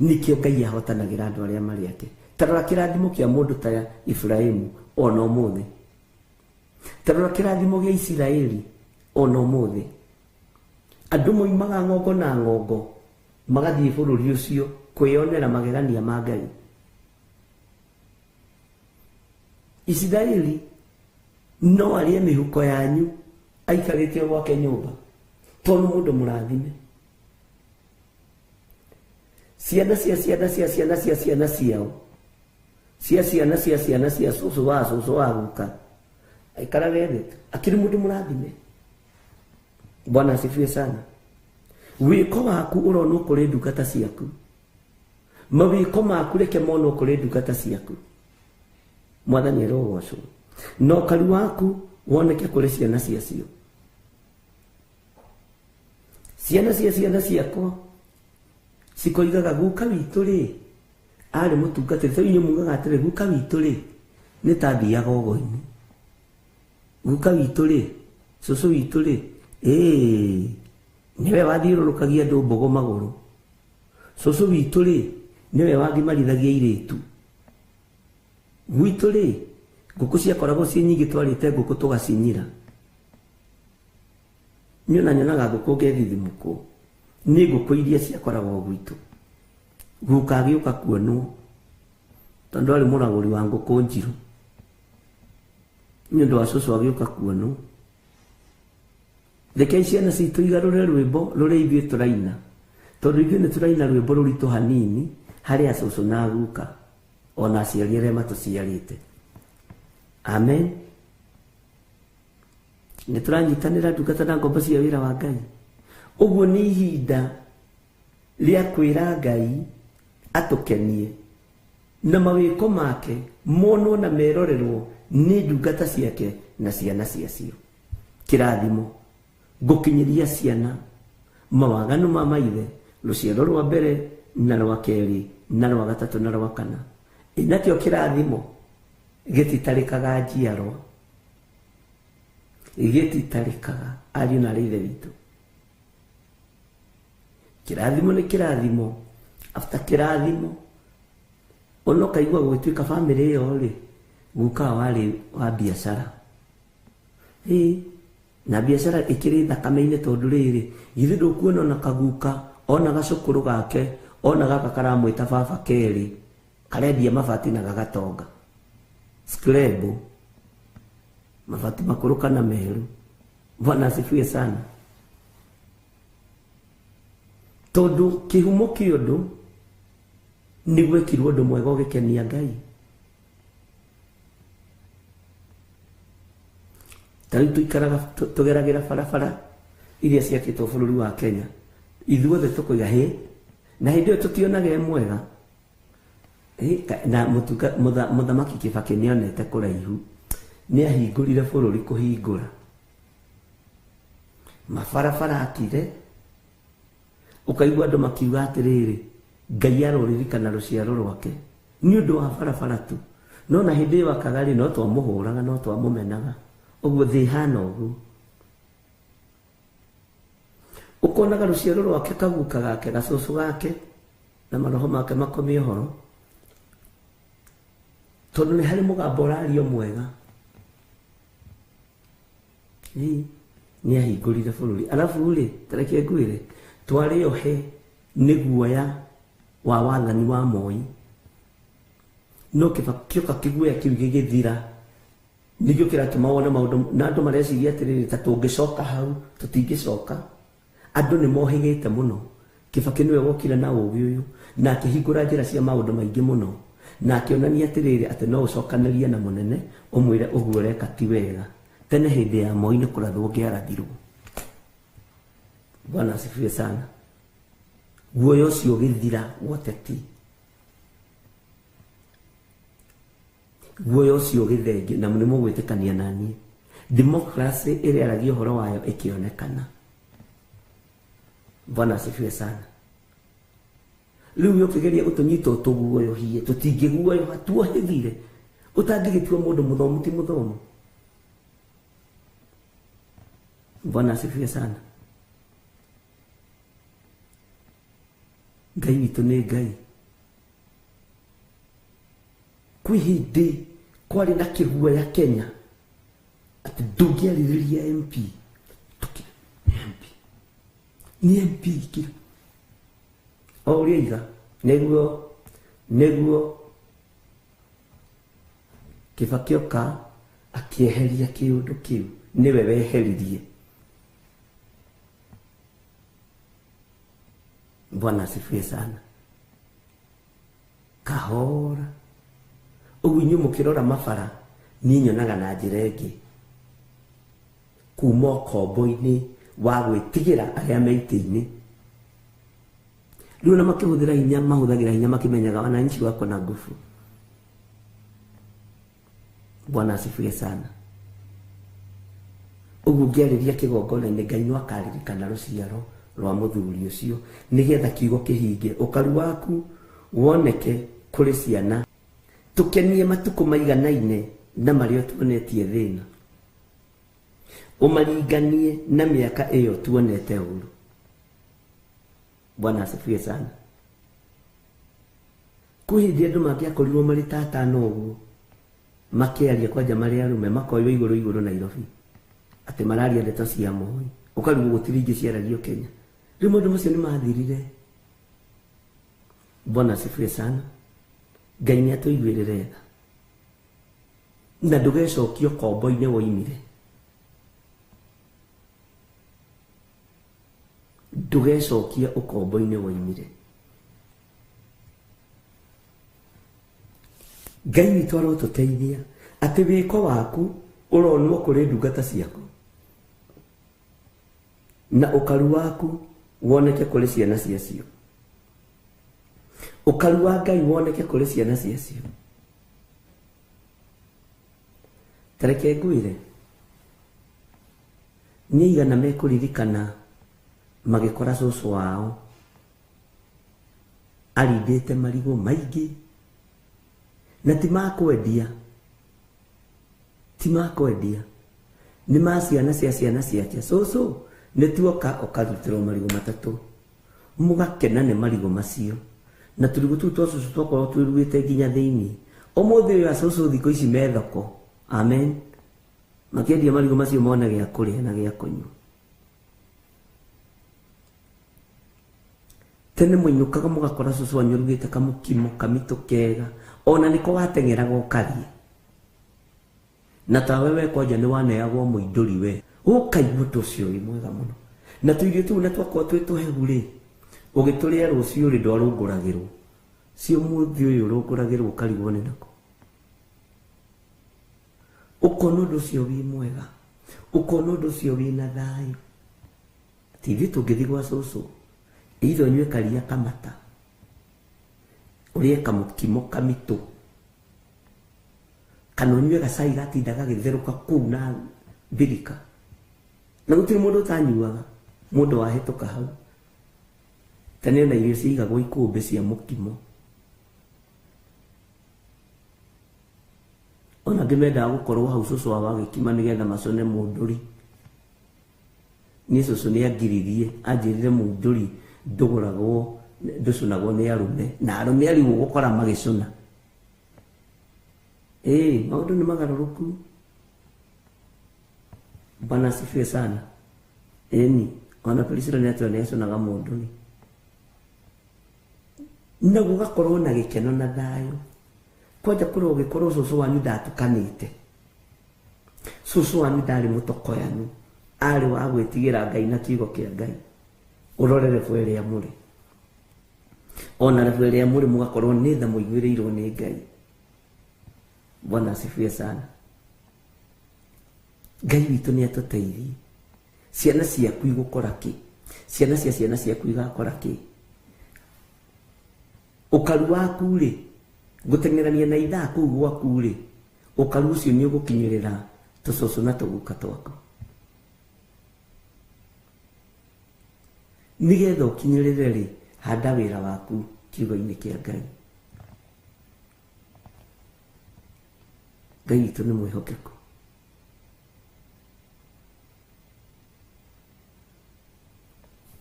nĩkĩo Ngai ahotanagĩra andũ arĩa marĩ ake. Ta rora kĩrathimo kĩa mũndũ ta Ibrahimu ona ũmũthĩ, ta rora kĩrathimo gĩa Isiraeli ona ũmũthĩ. Andũ moimaga ng'ongo na ng'ongo magathiĩ bũrũri ũcio kwĩyonera magegania ma Ngai. Isiraeli no arĩe mĩhuko yanyu aikarĩte gwake nyũmba, tondũ mũndũ mũrathime. Ciana cia ciana cia ciana cia ciana ciao Cia ciana cia ciana cia cũcũ wa cũcũ wa guka aikarage thĩ akĩrĩ mũndũ mũrathime. Bwana asifiwe sana. Wĩko waku ũronwo kũrĩ ndungata ciaku, mawĩko maku reke monwo kũrĩ ndungata ciaku. Mwathani arogocwo. Na ũkaru waku woneke kũrĩ ciana ciacio. Ciana cia ciana ciakwa cikoigaga guka witũ rĩ arĩ mũtungatĩri. Rĩu inyuĩ mugaga atĩrĩ, guka witũ rĩ nĩ ta athiaga ũgo-inĩ, guka witũ rĩ, cũcũ witũ rĩ, ĩĩ nĩwe wathiũrũrũkagia andũ mbogo magũrũ, cũcũ witũ rĩ nĩwe wagimarithagia airĩtu, gwitũ rĩ ngũkũ ciakoragwo ciĩ nyingĩ, twarĩte ngũkũ tũgacinyira. Niĩ ona nyonaga ngũkũ ngethithimũkwo nĩ ngũkũ iria ciakoragwo gwitũ. Guka agĩũka kuonwo tondũ arĩ mũragũri wa ngũkũ njirũ, nĩ ũndũ wa cũcũ agĩũka kuonwo. Rekei ciana citũ igarũre rwĩmbo rũrĩa ithuĩ tũraina, tondũ ithuĩ nĩ tũraina rwĩmbo rũritũ hanini harĩ acũcũ na guka ona aciari arĩa matũciarĩte. Amen. Nĩ tũranyitanĩra ndungata na ngombo cia wĩra wa Ngai. Ũguo nĩ ihinda rĩa kwĩra Ngai atũkenie na mawĩko make monwo na merorerwo nĩ ndungata ciake na ciana ciacio. Kĩrathimo ngũkinyĩria ciana mawaganu ma maithe, rũciaro rwa mbere na rwa kerĩ na rwa gatatũ na rwa kana. Ĩ nakĩo kĩrathimo gĩtitarĩkaga njiarwa, gĩtitarĩkaga ariũ na arĩ ithe witũ. Kĩrathimo nĩ kĩrathimo, after kĩrathimo ona ũkaigua gũgĩtuĩka bamĩrĩ ĩyo rĩ, guka warĩ wa biacara. Ĩĩ, na biacara ĩkĩrĩ thakame-inĩ tondũ rĩrĩ, githĩ ndũkuona ona kaguka ona gacũkũrũ gake ona gaka karamwĩta baba kerĩ karendia mabati na gagatonga skrebo mabati makũrũ kana meru. Bwana asifiwe sana. Tondũ kĩhumo kĩa ũndũ nĩ gwekirwo ũndũ mwega ũgĩkenia Ngai. Ta rĩu tũikaraga tũgeragĩra barabara iria ciakĩtwo bũrũri wa Kenya, ithuothe tũkoiga hĩ, na hĩndĩ ĩyo tũtionaga ĩ mwega. Na mũthamaki Kibaki nĩonete kũraihu, nĩahingũrire bũrũri kũhingũra mabarabara akire, ũkaigua andũ makiuga atĩrĩrĩ, Ngai aroririkana rũciaro rwake nĩ ũndũ wa barabara tu. No na hĩndĩ ĩyo akaga rĩ, no twamũhũraga no twamũmenaga. Ũguo thĩ ĩhana ũguo. Ũkonaga rũciaro rwake kaguka gake gacũcũ gake na maroho make makomie ũhoro, tondũ nĩ harĩ mũgambo ũrario mwega. Nĩ ahingũrire bũrũri. Arabu rĩ, ta reke ngwĩre, twarĩ ohe nĩ guoya wa wathani wa Moi, no kĩoka kĩguoya kĩu gĩgĩthira. Nĩkĩo kĩratũma wone maũndũ na andũ mareciria atĩrĩrĩ, ta tũngĩcoka hau tũtingĩcoka. Andũ nĩ mohĩgĩte mũno. Kibaki nĩwe wokire na ũũgĩ ũyũ na akĩhingũra njĩra cia maũndũ maingĩ mũno, na akĩonania atĩrĩrĩ atĩ no ũcokanĩrie na mũnene ũmwĩre ũguo ũreka ti wega. Tene hĩndĩ ya Moi nĩ kũrathwo ũngĩarathirwo. Bwana asifiwe sana. Guoya ũcio ũgĩthira woteti, guoya ũcio ũgĩthengio, na nĩ mũgwĩtĩkania na niĩ. Democracy ĩrĩa aragia ũhoro wayo ĩkĩonekana. Bwana asifiwe sana. Rĩu ũkĩgeria gũtũnyita ũtũguoyohie, tũtingĩguoyoha, tuohĩgire. Ũtangĩgĩtua mũndũ mũthomu ti mũthomu. Bwana asifiwe sana. Ngai witũ nĩ Ngai. Kwĩ hĩndĩ kwarĩ na kĩguoya Kenya atĩ ndũngĩarĩrĩria MP. MP nĩ MP kira o ũrĩa iga nĩguo Kibaki oka akĩeheria kĩũndũ kĩu, nĩwe weheririe. Bwana asifiwe sana. Kahora Ũguo inyuĩ mũkĩrora mabara niĩ nyonaga na njĩra ĩngĩ kuma ũkombo-inĩ wa gwĩtigĩra arĩa me itĩ-inĩ. Rĩu ona makĩhũthĩra hinya, mahũthagĩra hinya makĩmenyaga wananchi wako na nguvu. Bwana asifiwe sana. Ũguo ngĩarĩria kĩgongona-inĩ, Ngai no akaririkana rũciaro rwa mũthuri ũcio nĩgetha kiugo kĩhinge, ũkaru waku woneke kũrĩ ciana. Tũkenie matukũ maiganaine na marĩa tuonetie thĩna, ũmaringanie na mĩaka ĩyo tuonete ũru. Bwana asifiwe sana. Kwĩ hĩndĩ andũ mangĩakorirwo marĩ ta atano ũguo makĩaria kwanja marĩ arũme, makoywo igũrũ igũrũ Nairobi atĩ mararia ndeto cia Moi, ũkarigwo gũtirĩ ingĩ ciaragio Kenya. Rĩu maũndũ macio nĩ mathirire. Bwana asifiwe sana. Ngai nĩ atũiguĩrĩre tha na ndũgecokie ũkombo-inĩ woimire, ndũgecokie ũkombo-inĩ woimire. Ngai witũ arotũteithia atĩ wĩko waku ũronwo kũrĩ ndungata ciaku na ũkaru waku woneke kũrĩ ciana ciacio. Ũkaru wa Ngai woneke kũrĩ ciana ciacio. Tareke ngwĩre, nĩ aigana mekũririkana magĩkora cũcũ wao arindĩte marigũ maingĩ na ti ma kwendia, ti ma kwendia, nĩ ma ciana cia ciana ciake. Cũcũ nĩ tuoka ũkarutĩrwo marigũ matatũ, mũgakena nĩ marigũ macio, na tũrigũ tũu twa cũcũ twakorwo twĩruĩte nginya thĩinĩ. Ũmũthĩ ũyũ acũcũ thikũ ici me thoko, amen, makĩendia marigũ macio mone gĩa kũrĩa na gĩa kũnyua. Tene mũinũkaga mũgakora cũcũ wanyu arugĩte kamũkimo kamitũ kega, ona nĩko wateng'eraga ũkarie, na tawe we kwanja nĩ waneagwo mũindũri we, ũkaigua ũndũ ũcio wĩ mwega mũno. Na tũirio tũu na twakorwo twĩ tũhehu rĩ, ũgĩtũrĩa rũciũ rĩ ndwarũngũragĩrwo, si ũmũthĩ ũyũ ũrũngũragĩrwo ũkarigwo nĩ nako. Ũkona ũndũ ũcio wĩ mwega, ũkona ũndũ ũcio wĩna thayũ. Ti ithuĩ tũngĩthiĩ gwa cũcũ, either ũnyue karia kamata, ũrĩe kamũkimo kamitũ, kana ũnyue gacai gatinda gagĩtherũka kũu na mbirika, na gũtirĩ mũndũ ũtanyuaga, mũndũ wahĩtũka hau. Tene ona irio ciigagwo ikũmbĩ cia mũkimo. Ona angĩ mendaga gũkorwo hau cũcũ wao agĩkima nĩgetha macũne mũndũri. Niĩ cũcũ nĩ angiririe, anjĩrire mũndũri ndũgũragwo, ndũcũnagwo nĩ arũme, na arũme arigwo gũkora magĩcũna. Ĩĩ, maũndũ nĩ magarũrũku. Bwana asifiwe sana. Ĩni, ona Priscilla nĩ atwĩra nĩ acũnaga mũndũri. Na gũgakorwo na gĩkeno na thayũ. Kwanja kũrĩ ũgĩkorwo cũcũ wanyu ndatukanĩte, cũcũ wanyu ndarĩ mũtokoyanu, arĩ wa gwĩtigĩra Ngai na kiugo kĩa Ngai. Ũrore rebu ĩrĩa mũrĩ, ona rebu ĩrĩa mũrĩ mũgakorwo nĩ tha mũiguĩrĩirwo nĩ Ngai. Bwana asifiwe sana. Ngai witũ nĩ atũteithie. Ciana ciaku igũkora kĩ? Ciana cia ciana ciaku igakora kĩ? Ũkaru waku rĩ, gũteng'erania na ithaa kũu gwaku rĩ, ũkaru ũcio nĩ ũgũkinyĩrĩra tũcũcũ na tũguka twaku. Nĩgetha ũkinyĩrĩre rĩ, handa wĩra waku kiugo-inĩ kĩa Ngai. Ngai witũ nĩ mwĩhokeku.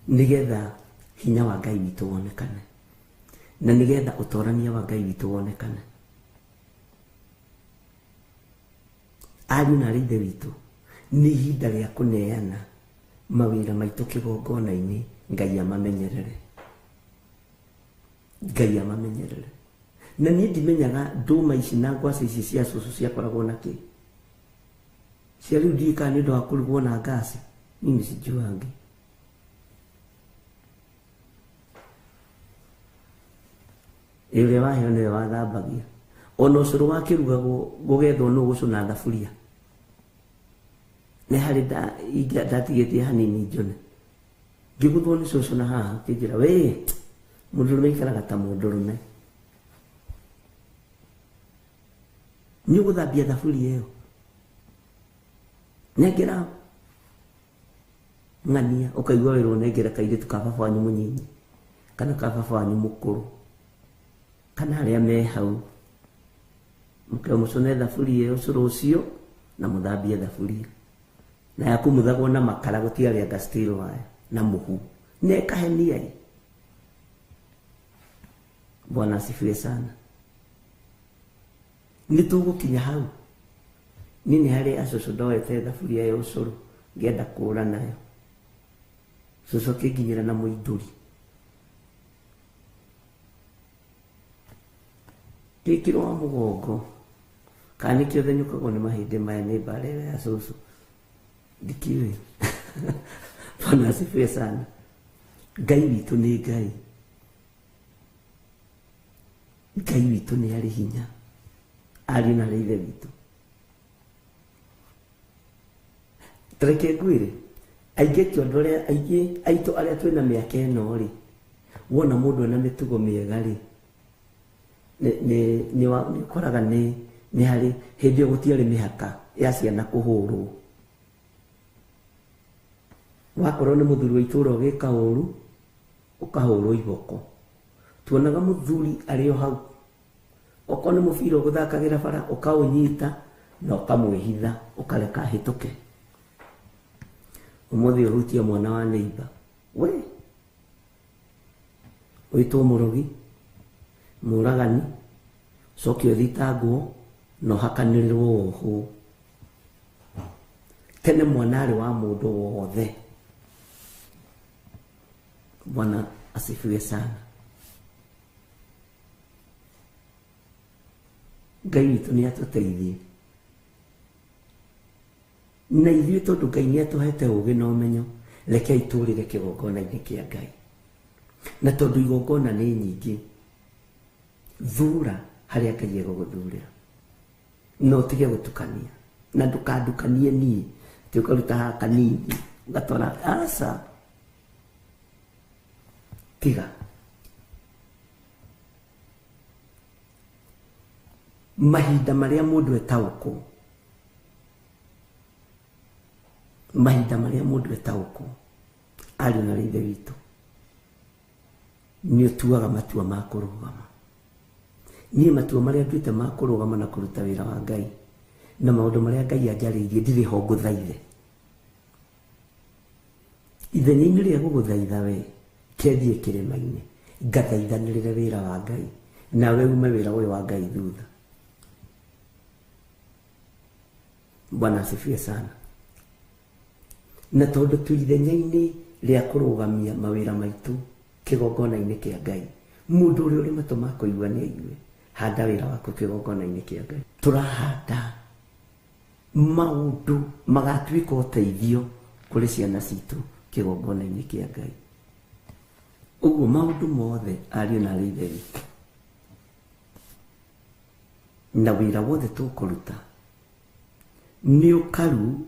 Nĩgetha hinya wa Ngai witũ wonekane, na nĩgetha ũtorania wa Ngai witũ wonekane. Ariũ na aarĩ a Ithe witũ, nĩ ihinda rĩa kũneana mawĩra maitũ kĩgongona-inĩ, Ngai amamenyerere. Ngai amamenyerere. Na niĩ ndimenyaga ndũma ici na ngwacĩ ici cia cũcũ ciakoragwo na kĩ. Cia rĩu ndiũĩ kana nĩ ũndũ wa kũrugwo na ngaci, mimi sijuangi. Ĩ ũrĩa waheo nĩwe wathambagia. Ona ũcũrũ wakĩrugagwo gũgethwo nũ gũcũna thaburia. Nĩ harĩ ndatigĩtie hanini njone. Ngĩgũthwo nĩ cũcũ na haha akĩnjĩra we mũndũrũme aikaraga ta mũndũrũme. Nĩ ũgũthambia thaburia ĩyo. Nengera ng'ania ũkaigua wĩrwo nengera kairĩtu ka baba wanyu mũnyinyi kana ka baba wanyu mũkũrũ kana arĩa me hau mũkeo mũcũne thaburia ĩyo ũcũrũ ũcio na mũthambie thaburia na yakumuthagwo na makara gũtiarĩ anga steel wire na mũhu nĩ ĩkahenia. Bwana asifiwe sana. Nĩ tũgũkinya hau. Niĩ nĩ harĩ acũcũ ndoete thaburia ya ũcũrũ ngĩenda kũũra nayo. Cũcũ akĩnginyĩra na mũindũri. Ndĩkĩrwo wa mũgongo kana nĩkĩo thenyũkagwo nĩ mahĩndĩ maya nĩ mbara ĩyo ya cũcũ ndikiũĩ. Bwana asifiwe sana. Ngai witũ nĩ Ngai. Ngai witũ nĩ arĩ hinya. Ariũ na ithe witũ. Tareke ngwĩre aingĩ tu andũ arĩa aingĩ aitũ arĩa twĩna mĩaka ĩno rĩ, wona mũndũ ena mĩtugo mĩega rĩ, nĩ ũkoraga nĩ harĩ hĩndĩ ĩyo gũtiarĩ mĩhaka ya ciana kũhũrwo. Wakorwo nĩ mũthuri wa itũũra ũgĩka ũru ũkahũrwo iboko. Tuonaga mũthuri arĩ o hau. Okorwo nĩ mũbira ũgũthakagĩra bara ũkaũnyita na ũkamwĩhitha ũkareka ahĩtũke. Ũmũthĩ ũhutie mwana wa neighbor we wĩtwo mũrogi mũragani ũcoke ũthitangwo na ũhakanĩrĩrwo wohwo. Tene mwana arĩ wa mũndũ wothe. Bwana asifiwe sana. Ngai witũ nĩ atũteithie. Na ithuĩ tondũ Ngai nĩ atũhete ũũgĩ na ũmenyo, rekei tũũrĩre kĩgongona-inĩ kĩa Ngai. Na tondũ igongona nĩ nyingĩ, thura harĩa Ngai egũgũthurĩra. Na ũtige gũtukania. Na ndũkandukanie niĩ, atĩ ũkaruta haha kanini ũgatwara aca. Tiga. Mahinda marĩa mũndũ etaũkwo, mahinda marĩa mũndũ etaũkwo, ariũ na ithe witũ, nĩ ũtuaga matua ma kũrũgama. Niĩ matua marĩa nduĩte ma kũrũgama na kũruta wĩra wa Ngai na maũndũ marĩa Ngai anjarĩirie ndirĩ ho ngũthaithe. Ithenya-inĩ rĩa gũgũthaitha we, kethiĩ kĩrĩma-inĩ ngathaithanĩrĩre wĩra wa Ngai nawe ume wĩra ũyũ wa Ngai thutha. Bwana asifiwe sana. Na tondũ tu ithenya-inĩ rĩa kũrũgamia mawĩra maitũ kĩgongona-inĩ kĩa Ngai, mũndũ ũrĩa ũrĩ matũ ma kũigua nĩ aigue. Handa wĩra waku kĩgongona-inĩ kĩa Ngai. Tũrahanda maũndũ magatuĩka ũteithio kũrĩ ciana citũ kĩgongona-inĩ kĩa Ngai. Ũguo maũndũ mothe ariũ na ithe witũ na wĩra wothe tũkũruta nĩ ũkaru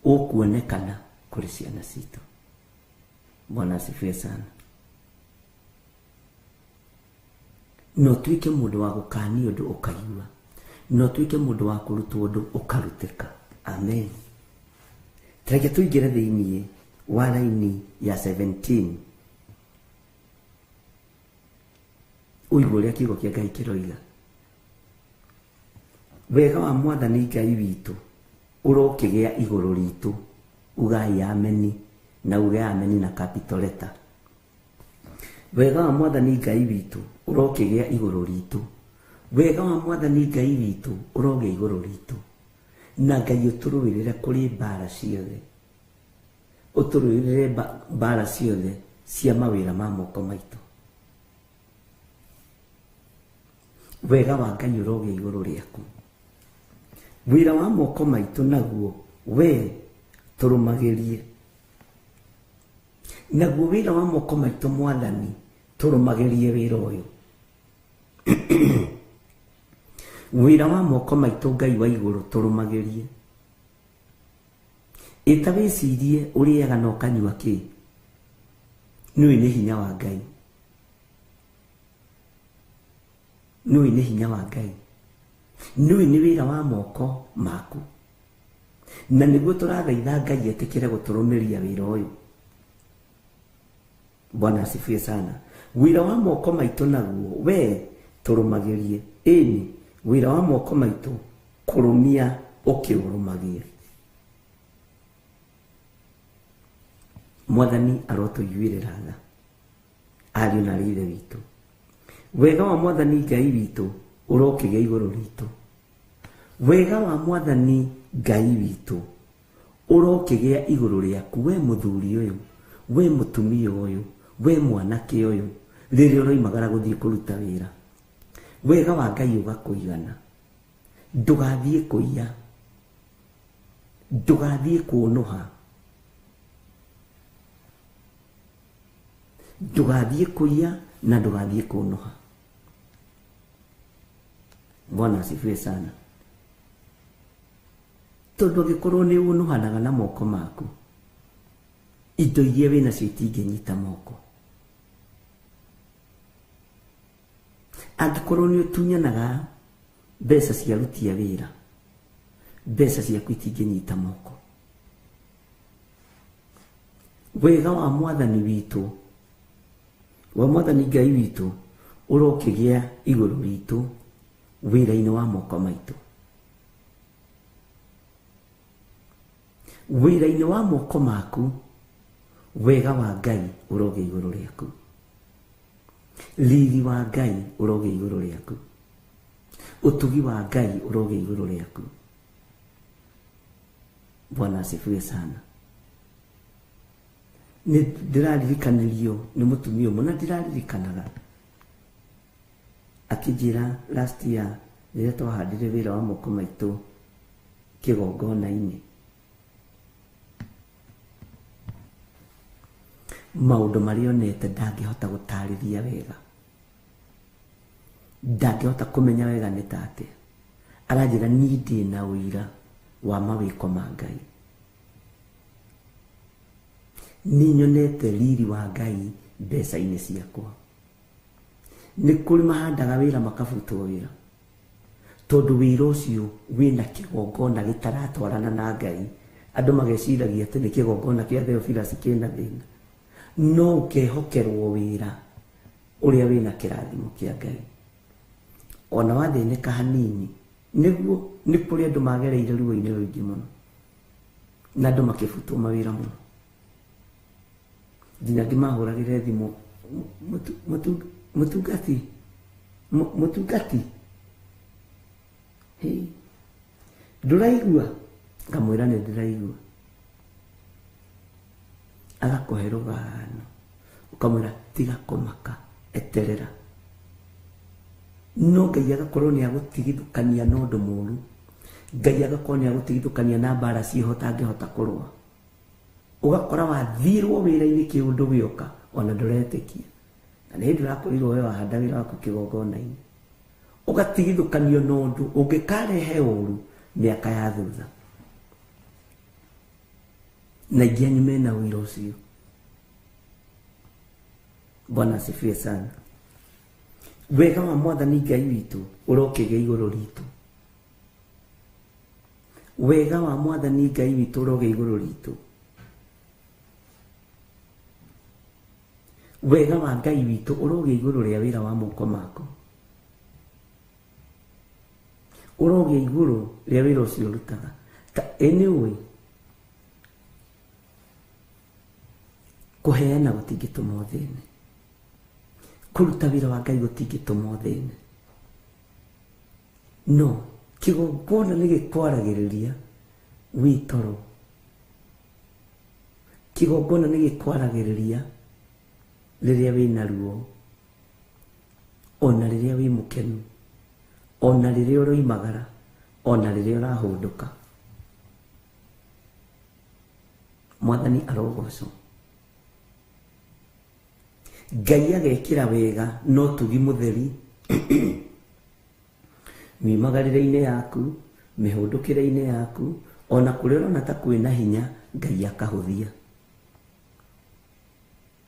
ũkuonekana kũrĩ ciana citũ. Bwana asifiwe sana. No tuĩke mũndũ wa gũkania ũndũ ũkaigua, no tuĩke mũndũ wa kũrutwo ũndũ ũkarutĩka. Amen. Reke tũingĩre thĩiniĩ wa raini ya 17 ũigue ũrĩa kiugo kĩa Ngai kĩroiga. Wega wa Mwathani Ngai witũ ũrokĩgĩa igũrũ ritũ. Ugai ameni na uge ameni na capital letter. Wega wa Mwathani Ngai witũ ũrokĩgĩa igũrũ ritũ. Wega wa Mwathani Ngai witũ ũrogĩa igũrũ ritũ. Na Ngai ũtũrũĩrĩre kũrĩ mbara ciothe. Ũtũrũĩrĩre mbara ciothe cia mawĩra ma moko maitũ. Wega wa Ngai ũrogĩa igũrũ rĩaku. Wĩra wa moko maitũ naguo we tũrũmagĩrie. Naguo wĩra wa moko maitũ Mwathani tũrũmagĩrie wĩra ũyũ. Wĩra wa moko maitũ Ngai wa igũrũ tũrũmagĩrie. Ĩta wĩcirie ũrĩaga na ũkanyua kĩ? Nĩũĩ nĩ hinya wa Ngai. Nĩũĩ nĩ hinya wa Ngai. Nĩũĩ nĩ wĩra wa moko maku. Na nĩguo tũrathaitha Ngai etĩkĩre gũtũrũmĩria wĩra ũyũ. Bwana asifiwe sana. Wĩra wa moko maitũ naguo we tũrũmagĩrie. Ĩni wĩra wa moko maitũ kũrũmia ũkĩũrũmagie. Mwathani arotũiguĩrĩra tha ariũ na aarĩ a Ithe witũ. Wega wa Mwathani Ngai witũ ũrokĩgĩa igũrũ ritũ. Wega wa Mwathani Ngai witũ ũrokĩgĩa igũrũ rĩaku we mũthuri ũyũ, we mũtumia ũyũ, we mwanake ũyũ, rĩrĩa ũroimagara gũthiĩ kũruta wĩra. Wega wa Ngai ũgakũigana. Ndũgathiĩ kũiya, ndũgathiĩ kũũnũha, ndũgathiĩ kũiya na ndũgathiĩ kũũnũha. Bwana asifiwe sana. Tondũ angĩkorwo nĩ ũnũhanaga na moko maku, indo iria wĩnacio itingĩnyita moko. Angĩkorwo nĩ ũtunyanaga mbeca cia aruti a wĩra, mbeca ciaku itingĩnyita moko. Wega wa Mwathani witũ, wa Mwathani Ngai witũ ũrokĩgĩa igũrũ ritũ wĩra-inĩ wa moko maitũ. Wĩra-inĩ wa moko maku, wega wa Ngai ũrogĩa igũrũ rĩaku. Riri wa Ngai ũrogĩa igũrũ rĩaku. Ũtugi wa Ngai ũrogĩa igũrũ rĩaku. Bwana asifiwe sana. Nĩ ndĩraririkanĩrio nĩ mũtumia ũmwe na ndĩraririkanaga akĩnjĩra last year rĩrĩa twahandire wĩra wa moko maitũ kĩgongona-inĩ, maũndũ marĩa onete ndangĩhota gũtarĩria wega, ndangĩhota kũmenya wega nĩ ta atĩa. Aranjĩra niĩ ndĩ na ũira wa mawĩko ma Ngai, nĩ nyonete riri wa Ngai mbeca-inĩ ciakwa. Nĩ kũrĩ mahandaga wĩra makabutwo wĩra tondũ wĩra ũcio wĩna kĩgongona gĩtaratwarana na Ngai. Andũ mageciragia atĩ nĩ kĩgongona kĩa Theophilus kĩna thĩna, no ũkehokerwo wĩra ũrĩa wĩna kĩrathimo kĩa Ngai. Ona wathĩnĩka hanini, nĩguo nĩ kũrĩ andũ magereire ruo-inĩ rũingĩ mũno na andũ makĩbutwo mawĩra mũno, nginya ngĩmahũragĩre thimũ, mũtungati, mũtungati, ndũraigua? Ngamwĩra nĩ ndĩraigua. Agakũhe rũgano, ũkamwĩra tiga kũmaka, eterera. No Ngai agakorwo nĩ agũtigithũkania na ũndũ mũũru, Ngai agakorwo nĩ agũtigithũkania na mbara ciĩho ũtangĩhota kũrũa. Ũgakora wathirwo wĩra-inĩ kĩũndũ gĩoka ona ndũretĩkia, na nĩ hĩndĩ ũrakorirwo we wahanda wĩra waku kĩgongona-inĩ. Ũgatigithũkanio na ũndũ ũngĩkarehe ũru mĩaka ya thutha. Na aingĩ anyu mena ũira ũcio. Bwana asifiwe sana. Wega wa Mwathani Ngai witũ ũrokĩgĩa igũrũ ritũ. Wega wa Mwathani Ngai witũ ũrogĩa igũrũ ritũ. Wega wa Ngai witũ ũrogĩa igũrũ rĩa wĩra wa moko maku, ũrogĩa igũrũ rĩa wĩra ũcio ũrutaga. Ta anyway, kũheana gũtingĩtũma ũthĩne, kũruta wĩra wa Ngai gũtingĩtũma ũthĩne, no kĩgongona nĩ gĩkwaragĩrĩria wĩ toro, kĩgongona nĩ gĩkwaragĩrĩria rĩrĩa wĩna ruo, ona rĩrĩa wĩ mũkenu, ona rĩrĩa ũroimagara, ona rĩrĩa ũrahũndũka. Mwathani arogocwo. Ngai agekĩra wega na ũtugi mũtheri Miumagarĩre-inĩ yaku, mĩhũndũkĩre-inĩ yaku, ona kũrĩa ũrona ta kwĩna hinya, Ngai akahũthia.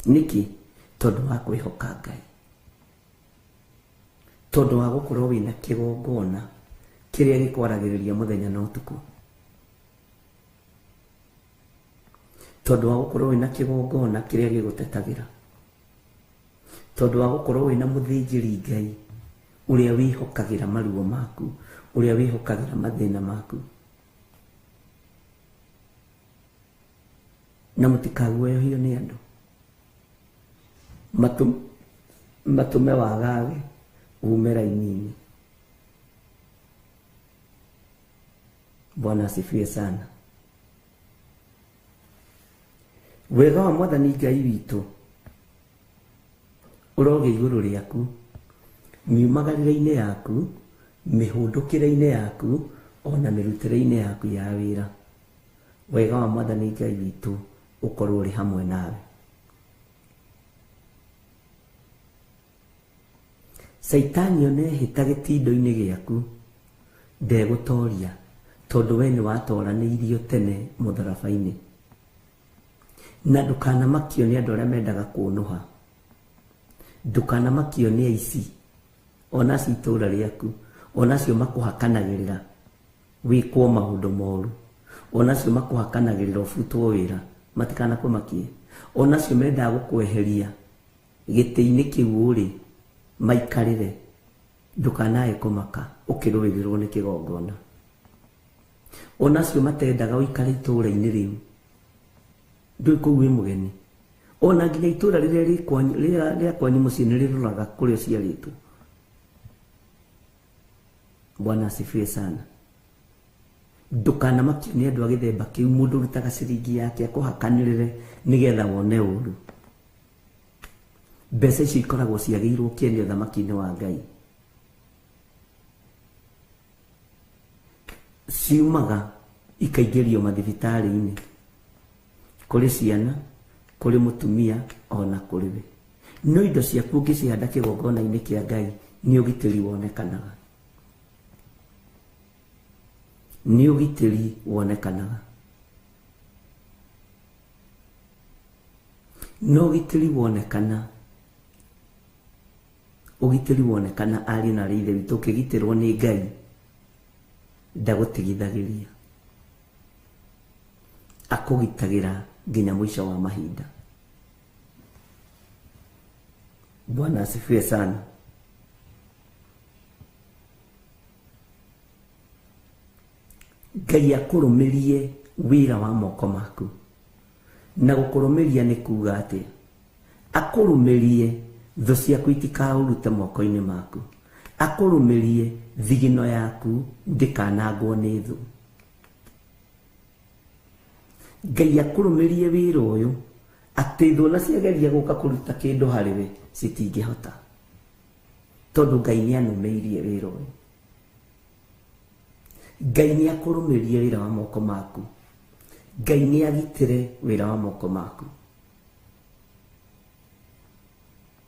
Nĩkĩ? Tondũ wa kwĩhoka Ngai, tondũ wa gũkorwo wĩna kĩgongona kĩrĩa gĩkwaragĩrĩria mũthenya na ũtukũ, tondũ wa gũkorwo wĩna kĩgongona kĩrĩa gĩgũtetagĩra, tondũ wa gũkorwo wĩna mũthĩnjĩri Ngai ũrĩa wĩhokagĩra maruo maku, ũrĩa wĩhokagĩra mathĩna maku. Na mũtikaguoyohio nĩ andũ matũme wagage ume raini-inĩ. Bwana asifiwe sana. Wega wa Mwathani Ngai witũ ũrogĩa igũrũ rĩaku, miumagarĩre-inĩ yaku, mĩhũndũkĩre-inĩ yaku, ona mĩrutĩre-inĩ yaku ya wĩra. Wega wa Mwathani Ngai witũ ũkorwo ũrĩ hamwe nawe. Caitani ona ehĩta gĩtindo-inĩ gĩaku ndegũtoria, tondũ we nĩ watoranĩirio tene mũtharaba-inĩ. Na ndũkanamakio nĩ andũ arĩa mendaga kũnũha, ndũkanamakio nĩ aici ona acio itũra rĩaku, ona acio makũhakanagĩrĩra wĩkwo maũndũ moru, ona acio makũhakanagĩrĩra ũbutwo wĩra, matikanakũmakie, ona acio mendaga gũkweheria gĩtĩ-inĩ kĩu ũrĩ maikarĩre, ndũkanae kũmaka ũkĩrũĩrĩrwo nĩ kĩgongona. Ona acio matendaga ũikare itũra-inĩ rĩu, ndũĩ kũu wĩ mũgeni, ona nginya itũra rĩrĩa rĩa kwanyu mũciĩ nĩ rĩroraga kũrĩa ũciarĩtwo. Bwana asifiwe sana. Ndũkanamakio nĩ andũ a gĩthemba kĩu, mũndũ ũrutaga ciringi yake akũhakanĩrĩre nĩgetha wone ũru. Mbeca icio ikoragwo ciagĩirwo kĩene ũthamaki-inĩ wa Ngai, ciumaga ikaingĩrio mathibitarĩ-inĩ, kũrĩ ciana, kũrĩ mũtumia, ona kũrĩ we. No indo ciaku ũngĩcihanda kĩgongona-inĩ kĩa Ngai, nĩ ũgitĩri wonekanaga, nĩ ũgitĩri wonekanaga. No ũgitĩri wonekana, ũgitĩri wonekana ariũ na aarĩ a Ithe witũ, ũkĩgitĩrwo nĩ Ngai ndagũtigithagĩria, akũgitagĩra nginya mũico wa mahinda. Bwana asifiwe sana. Ngai akũrũmĩrie wĩra wa moko maku. Na gũkũrũmĩria nĩ kuga atĩa? Akũrũmĩrie thũ ciaku itikaũrute moko-inĩ maku, akũrũmĩrie thigino yaku ndĩkanangwo nĩ thũ. Ngai akũrũmĩrie wĩra ũyũ atĩ thũ ona ciageria gũka kũruta kĩndũ harĩ we citingĩhota, tondũ Ngai nĩ anũmĩirie wĩra ũyũ. Ngai nĩ akũrũmĩrie wĩra wa moko maku, Ngai nĩ agitĩre wĩra wa moko maku.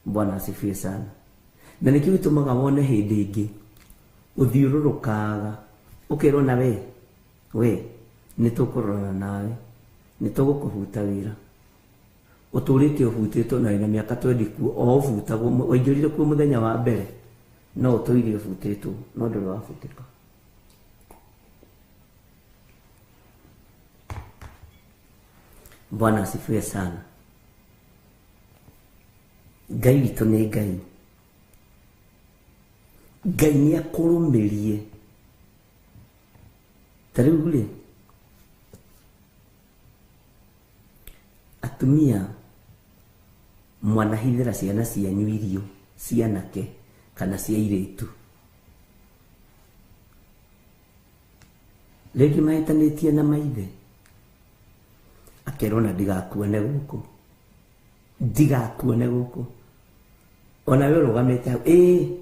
Bwana asifiwe sana. Na nĩkĩo gĩtũmaga wone hĩndĩ ĩngĩ ũthiũrũrũkaga ũkerwo na we, we nĩ tũkũrorana nawe, nĩ tũgũkũbuta wĩra. Ũtũrĩte ũbutĩtwo na wĩna mĩaka 20 kuo, o ũbutagwo, waingĩrire kuo mũthenya wa mbere, no ũtũire ũbutĩtwo, no ndũrĩ wabutĩka. Bwana asifiwe sana. Ngai witũ nĩ Ngai. Ngai nĩ akũrũmĩrie. Ta rĩu rĩ, atumia mwanahithĩra ciana cianyu irio cianake kana cia airĩtu, rĩngĩ mahĩtanĩtie na maithe, akerwo na ndigakuone gũkũ, ndigakuone gũkũ, ona we ũrũgamĩte hau, ĩĩ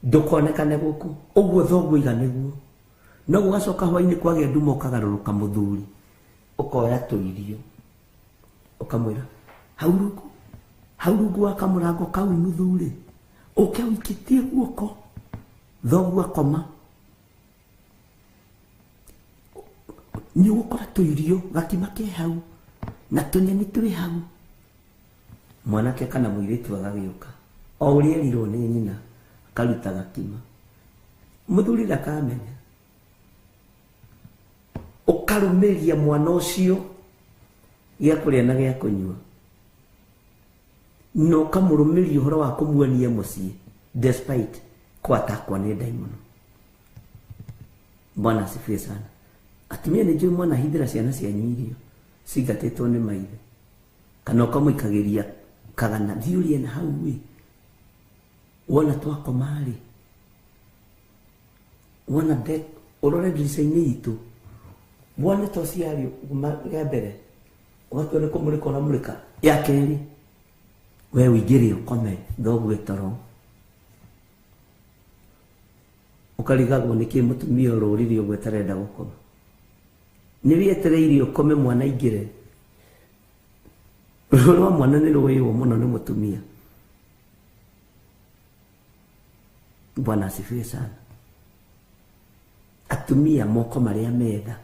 ndũkonekane gũkũ, ũguo thoguo iga nĩguo. No gũgacoka hwainĩ kwagĩa nduma, ũkagarũrũka mũthuri, ũkoya tũirio, ũkamwĩra hau rungu, hau rungu wa kamũrango kau nuthu rĩ, ũke ũikĩtie guoko, thoguo akoma. Nĩ ũgũkora tũirio gakima ke hau na tũnyeni twĩ hau. Mwanake kana mũirĩtu agagĩũka o ũrĩa erirwo nĩ nyina akaruta gakima, mũthuri ndakamenya. Ũkarũmĩria mwana ũcio gĩa kũrĩa na gĩa kũnyua, na ũkamũrũmĩria ũhoro wa kũmuonia mũciĩ despite kwatakwa nĩ ndaimono. Bwana asifiwe sana. Atumia nĩ njũĩ mwanahithĩra ciana cianyu irio cingatĩtwo nĩ maithe, kana ũkamũikagĩria kagana thiĩ ũrĩe na hau ĩ, wona twakoma rĩ, wona ũrore ndirica-inĩ itũ wone to ciario rĩa mbere ũgatua nĩ kũmũrĩka ũramũrĩka, ya kerĩ we ũingĩre ũkome thoguo toro, ũkarigagwo nĩkĩ mũtumia ũrũrire ũguo atarenda gũkoma. Nĩ wĩetereire ũkome mwana aingĩre. Ruo rwa mwana nĩ rũĩywo mũno nĩ mũtumia. Bwana asifiwe sana. Atumia moko marĩa metha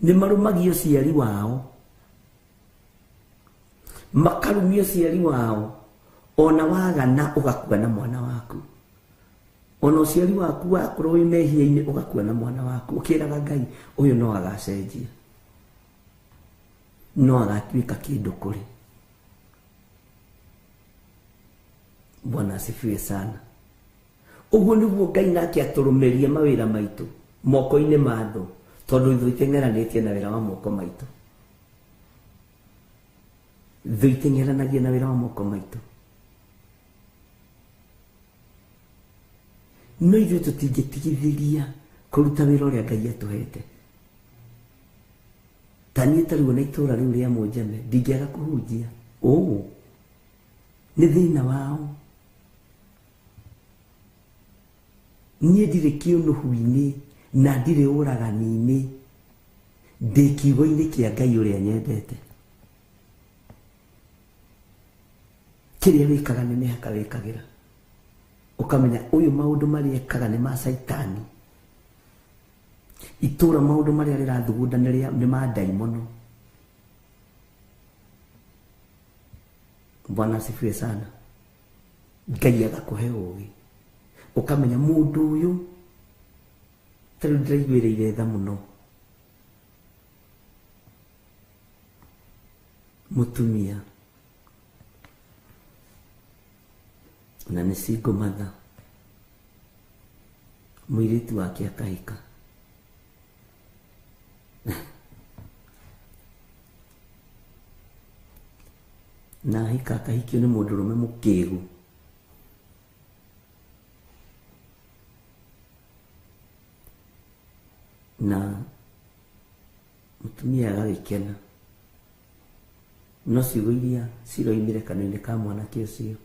nĩ marũmagia ũciari wao, makarumia ũciari wao, ona wagana ũgakua na mwana waku, ona ũciari waku wakorwo wĩ mehia-inĩ ũgakua na mwana waku, ũkĩraga Ngai ũyũ no agacenjia, no agatuĩka kĩndũ kũrĩ. Bwana asifiwe sana. Ũguo nĩguo Ngai nake atũrũmĩrie mawĩra maitũ moko-inĩ ma thũ, tondũ ithuĩ iteng'eranĩtie na wĩra wa moko maitũ. Thũ iteng'eranagia na wĩra wa moko maitũ. No ithuĩ tũtingĩtigithĩria kũruta wĩra ũrĩa Ngai atũhete. Ta niĩ ta rĩu ona itũũra rĩu rĩa Mũnjeme ndingĩaga kũhunjia. Ũũ nĩ thĩna wao. Niĩ ndirĩ kĩũnũhu-inĩ na ndirĩ ũragani-inĩ, ndĩ kiugo-inĩ kĩa Ngai ũrĩa nyendete. Kĩrĩa wĩkaga nĩ mĩhaka wĩkagĩra, ũkamenya ũyũ maũndũ marĩa ekaga nĩ ma Caitani. Itũũra maũndũ marĩa rĩrathugunda nĩ ma ndaimono. Bwana asifiwe sana. Ngai agakũhe ũũgĩ, ũkamenya mũndũ ũyũ ta rĩu ndĩraiguĩrĩire tha mũno mũtumia na nĩ single mother, mũirĩtu wake akahika. Na ahika akahikio nĩ mũndũrũme mũkĩgu. Na mũtumia agagĩkena, no ciugo iria ciroimire kanua-inĩ ka mwanake ũcio,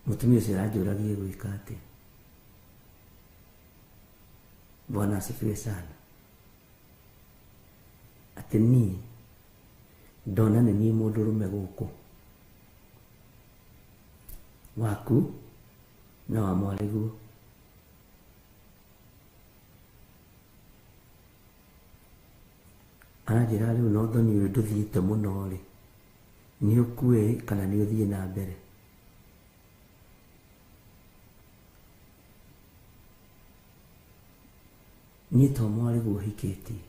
mũtumia ũcio aranjũragia gwĩka atĩa. Bwana asifiwe sana. Atĩ niĩ ndona nĩ niĩ mũndũrũme gũkũ waku na wa mwarĩguo. Aranjĩra rĩu no thoni ũyũ ndũthiĩte mũno rĩ, nĩ ũkue kana nĩ ũthiĩ na mbere. Niĩ to mwarĩguo hikĩtie,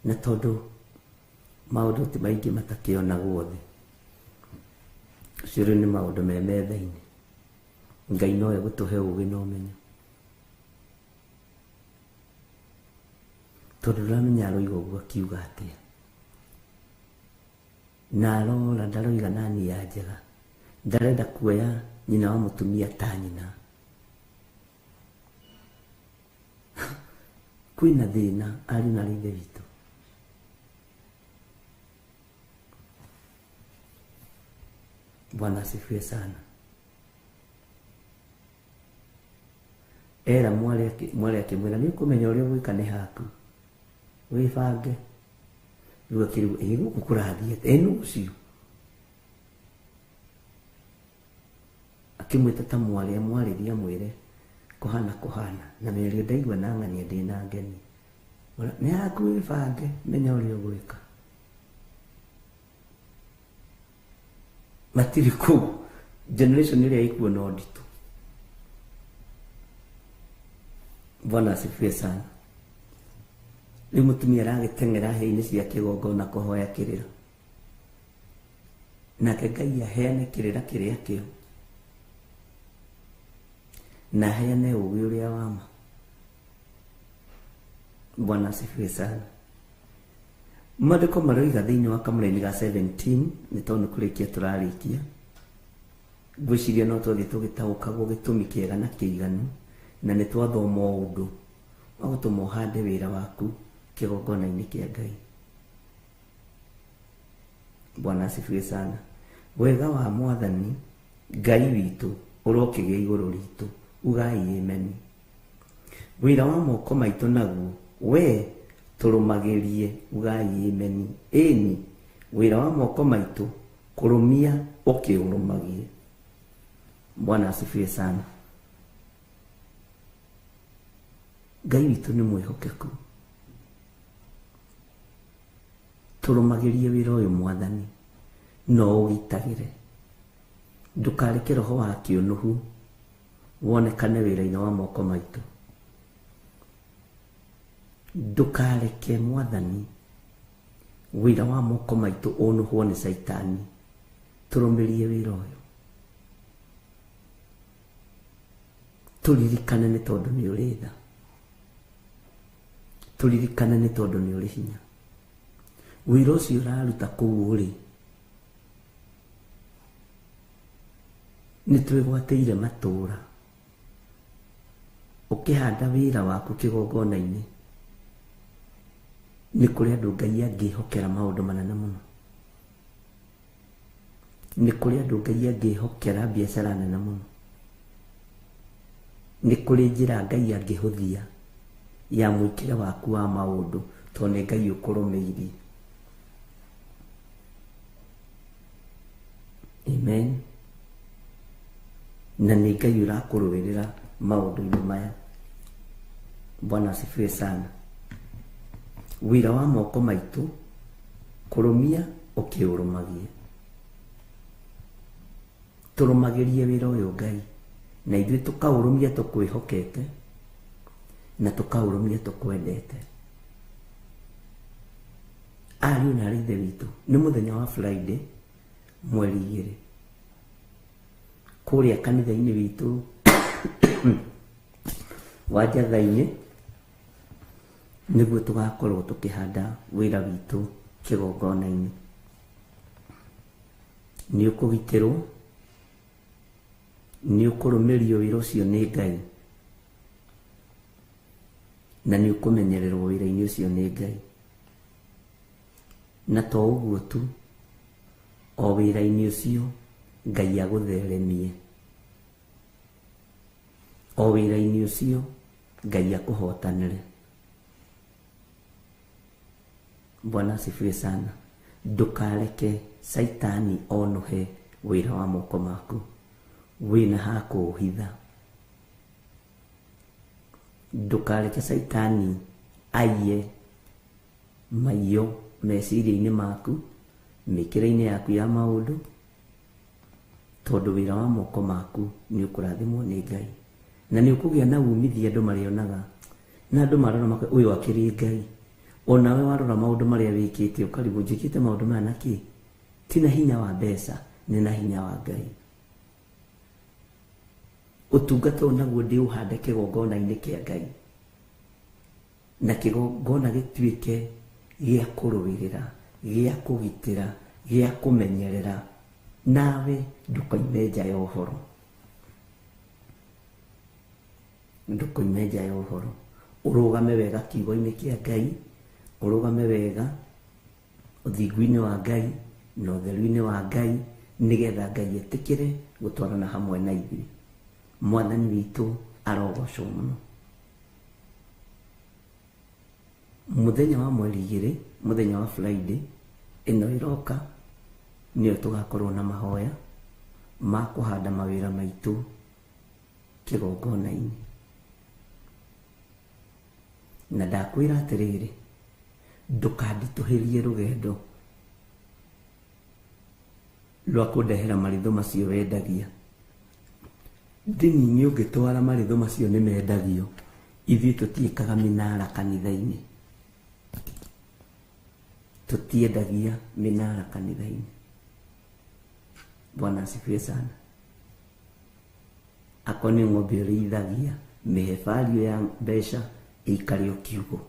na tondũ maũndũ ti maingĩ matakĩonagwo thĩ, ũcio rĩu nĩ maũndũ me metha-inĩ. Ngai no egũtũhe ũũgĩ na ũmenyo, tondũ ndũramenya aroiga ũguo akiuga atĩa, na arora ndaroiga na nia njega, ndarenda kuoya nyina wa mũtumia ta nyina. Kwĩna thĩna ariũ na ithe witũ. Bwana asifiwe sana. Era mwari akĩmwĩra nĩ ũkũmenya ũrĩa ũgwĩka nĩ haku, wĩbange. Rĩu akĩrigwo ĩ gũkũ kũrathiĩ atĩa, ĩ nũ ũcio? Akĩmwĩta ta mwarĩ amwarĩrie amwĩre Kũhana kũhana na mĩario ndaigua na ng'ania ndĩna ngeni. Nĩ yaku wĩbange, menya ũrĩa ũgwĩka. Matirĩ kũu. Generation ĩrĩa ĩkuo no nditũ. Bwana asifiwe sana. Rĩu mũtumia aragĩteng'era hĩa-inĩ cia kĩgongona kũhoya kĩrĩra. Nake Ngai aheane kĩrĩra kĩrĩa kĩo. Na aheane ũũgĩ ũrĩa wa ma. Bwana asifiwe sana. Maandĩko maroiga thĩinĩ wa kamũraini ga 17 nĩ tondũ nĩ kũrĩkia tũrarĩkia. Ngwĩciria no twathiĩ tũgĩtaũkagwo gĩtũmi kĩega na kĩiganu na nĩ twathoma ũndũ wa gũtũma ũhande wĩra waku kĩgongona-inĩ kĩa Ngai. Bwana asifiwe sana. Wega wa Mwathani Ngai witũ ũrokĩgĩa igũrũ ritũ, ugai amen. Wĩra wa moko maitũ naguo we tũrũmagĩrie, ugai amen. Ĩni wĩra wa moko maitũ kũrũmia ũkĩũrũmagie. Bwana asifiwe sana. Ngai witũ nĩ mwĩhokeku. Tũrũmagĩrie wĩra ũyũ Mwathani no ũgitagĩre. Ndũkareke roho wa kĩũnũhu wonekane wĩra-inĩ wa moko maitũ. Ndũkareke Mwathani wĩra wa moko maitũ ũnũhwo nĩ Caitani. Tũrũmĩrie wĩra ũyũ. Tũririkane nĩ tondũ nĩ ũrĩ tha. Tũririkane nĩ tondũ nĩ ũrĩ hinya. Wĩra ũcio ũraruta kũu ũrĩ nĩ twĩgwatĩire matũũra. Ũkĩhanda wĩra waku kĩgongona-inĩ nĩ kũrĩ andũ Ngai angĩhokera maũndũ manene mũno. Nĩ kũrĩ andũ Ngai angĩhokera biacara nene mũno. Nĩ kũrĩ njĩra Ngai angĩhũthia ya mwĩkĩre waku wa maũndũ tondũ nĩ Ngai ũkũrũmĩirie. Amen. Na nĩ Ngai ũrakũrũĩrĩra maũndũ-inĩ maya. Bwana asifiwe sana. Wĩra wa moko maitũ kũrũmia ũkĩũrũmagie. Tũrũmagĩrie wĩra ũyũ Ngai na ithuĩ tũkaũrũmia tũkwĩhokete na tũkaũrũmia tũkwendete. Ariũ na aarĩ a Ithe witũ, nĩ mũthenya wa Friday mweri 2 kũrĩa kanitha-inĩ witũ wa Njatha-inĩ nĩguo tũgakorwo tũkĩhanda wĩra witũ kĩgongona-inĩ. Nĩ ũkũgitĩrwo, nĩ ũkũrũmĩrio wĩra ũcio nĩ Ngai na nĩ ũkũmenyererwo wĩra-inĩ ũcio nĩ Ngai. Na to ũguo tu, o wĩra-inĩ ũcio Ngai agũtheremie. O wĩra-inĩ ũcio Ngai akũhotanĩre. Bwana asifiwe sana. Ndũkareke Caitani onũhe wĩra wa moko maku. Wĩna ha kũũhitha. Ndũkareke Caitani aiye maiyo meciria-inĩ maku, mĩkĩre-inĩ yaku ya maũndũ, tondũ wĩra wa moko maku nĩ ũkũrathimwo nĩ Ngai na nĩ ũkũgĩa na umithio andũ marĩonaga na andũ marora maka ũyũ akĩrĩ Ngai. Onawe warora maũndũ marĩa wĩkĩte ũkarigwo njĩkĩte maũndũ maya nakĩ? Ti na hinya wa mbeca, nĩ na hinya wa Ngai. Ũtungata ũyũ naguo ndĩũhande kĩgongona-inĩ kĩa Ngai na kĩgongona gĩtuĩke gĩa kũrũĩrĩra, gĩa kũgitĩra, gĩa kũmenyerera, nawe ndũkoime nja ya ũhoro. Ndũkoime nja ya ũhoro. Ũrũgame wega kiugo-inĩ kĩa Ngai, ũrũgame wega ũthingu-inĩ wa Ngai na ũtheru-inĩ wa Ngai, nĩgetha Ngai etĩkĩre gũtwarana hamwe na ithuĩ. Mwathani witũ arogocwo mũno. Mũthenya wa mweri 2, mũthenya wa Friday ĩno ĩroka, nĩyo tũgakorwo na mahoya ma kũhanda mawĩra maitũ kĩgongona-inĩ. Na ndakwĩra atĩrĩrĩ, ndũkanditũhĩrie rũgendo rwa kũndehera marĩthũ macio wendagia. Ndini-inĩ ũngĩtwara marĩthũ macio nĩ mendagio. Ithuĩ tũtiĩkaga mĩnara kanitha-inĩ, tũtiendagia mĩnara kanitha-inĩ. Bwana asifiwe sana. Akorwo nĩ ng'ombe ũrĩithagia, mĩhe value ya mbeca ĩikare o kiugũ.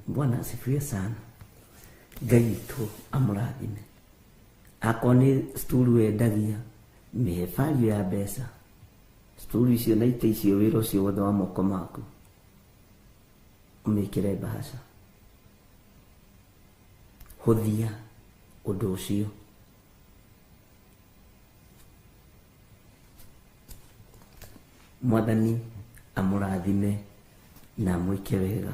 Bwana asifiwe sana. Ngai witũ amũrathime. Akorwo nĩ sturu wendagia, mĩhe value ya mbeca. Sturu icio na itĩ icio, wĩra ũcio wothe wa moko maku, ũmĩkĩre mbahaca. Hũthia ũndũ ũcio. Mwathani amũrathime na amwĩke wega.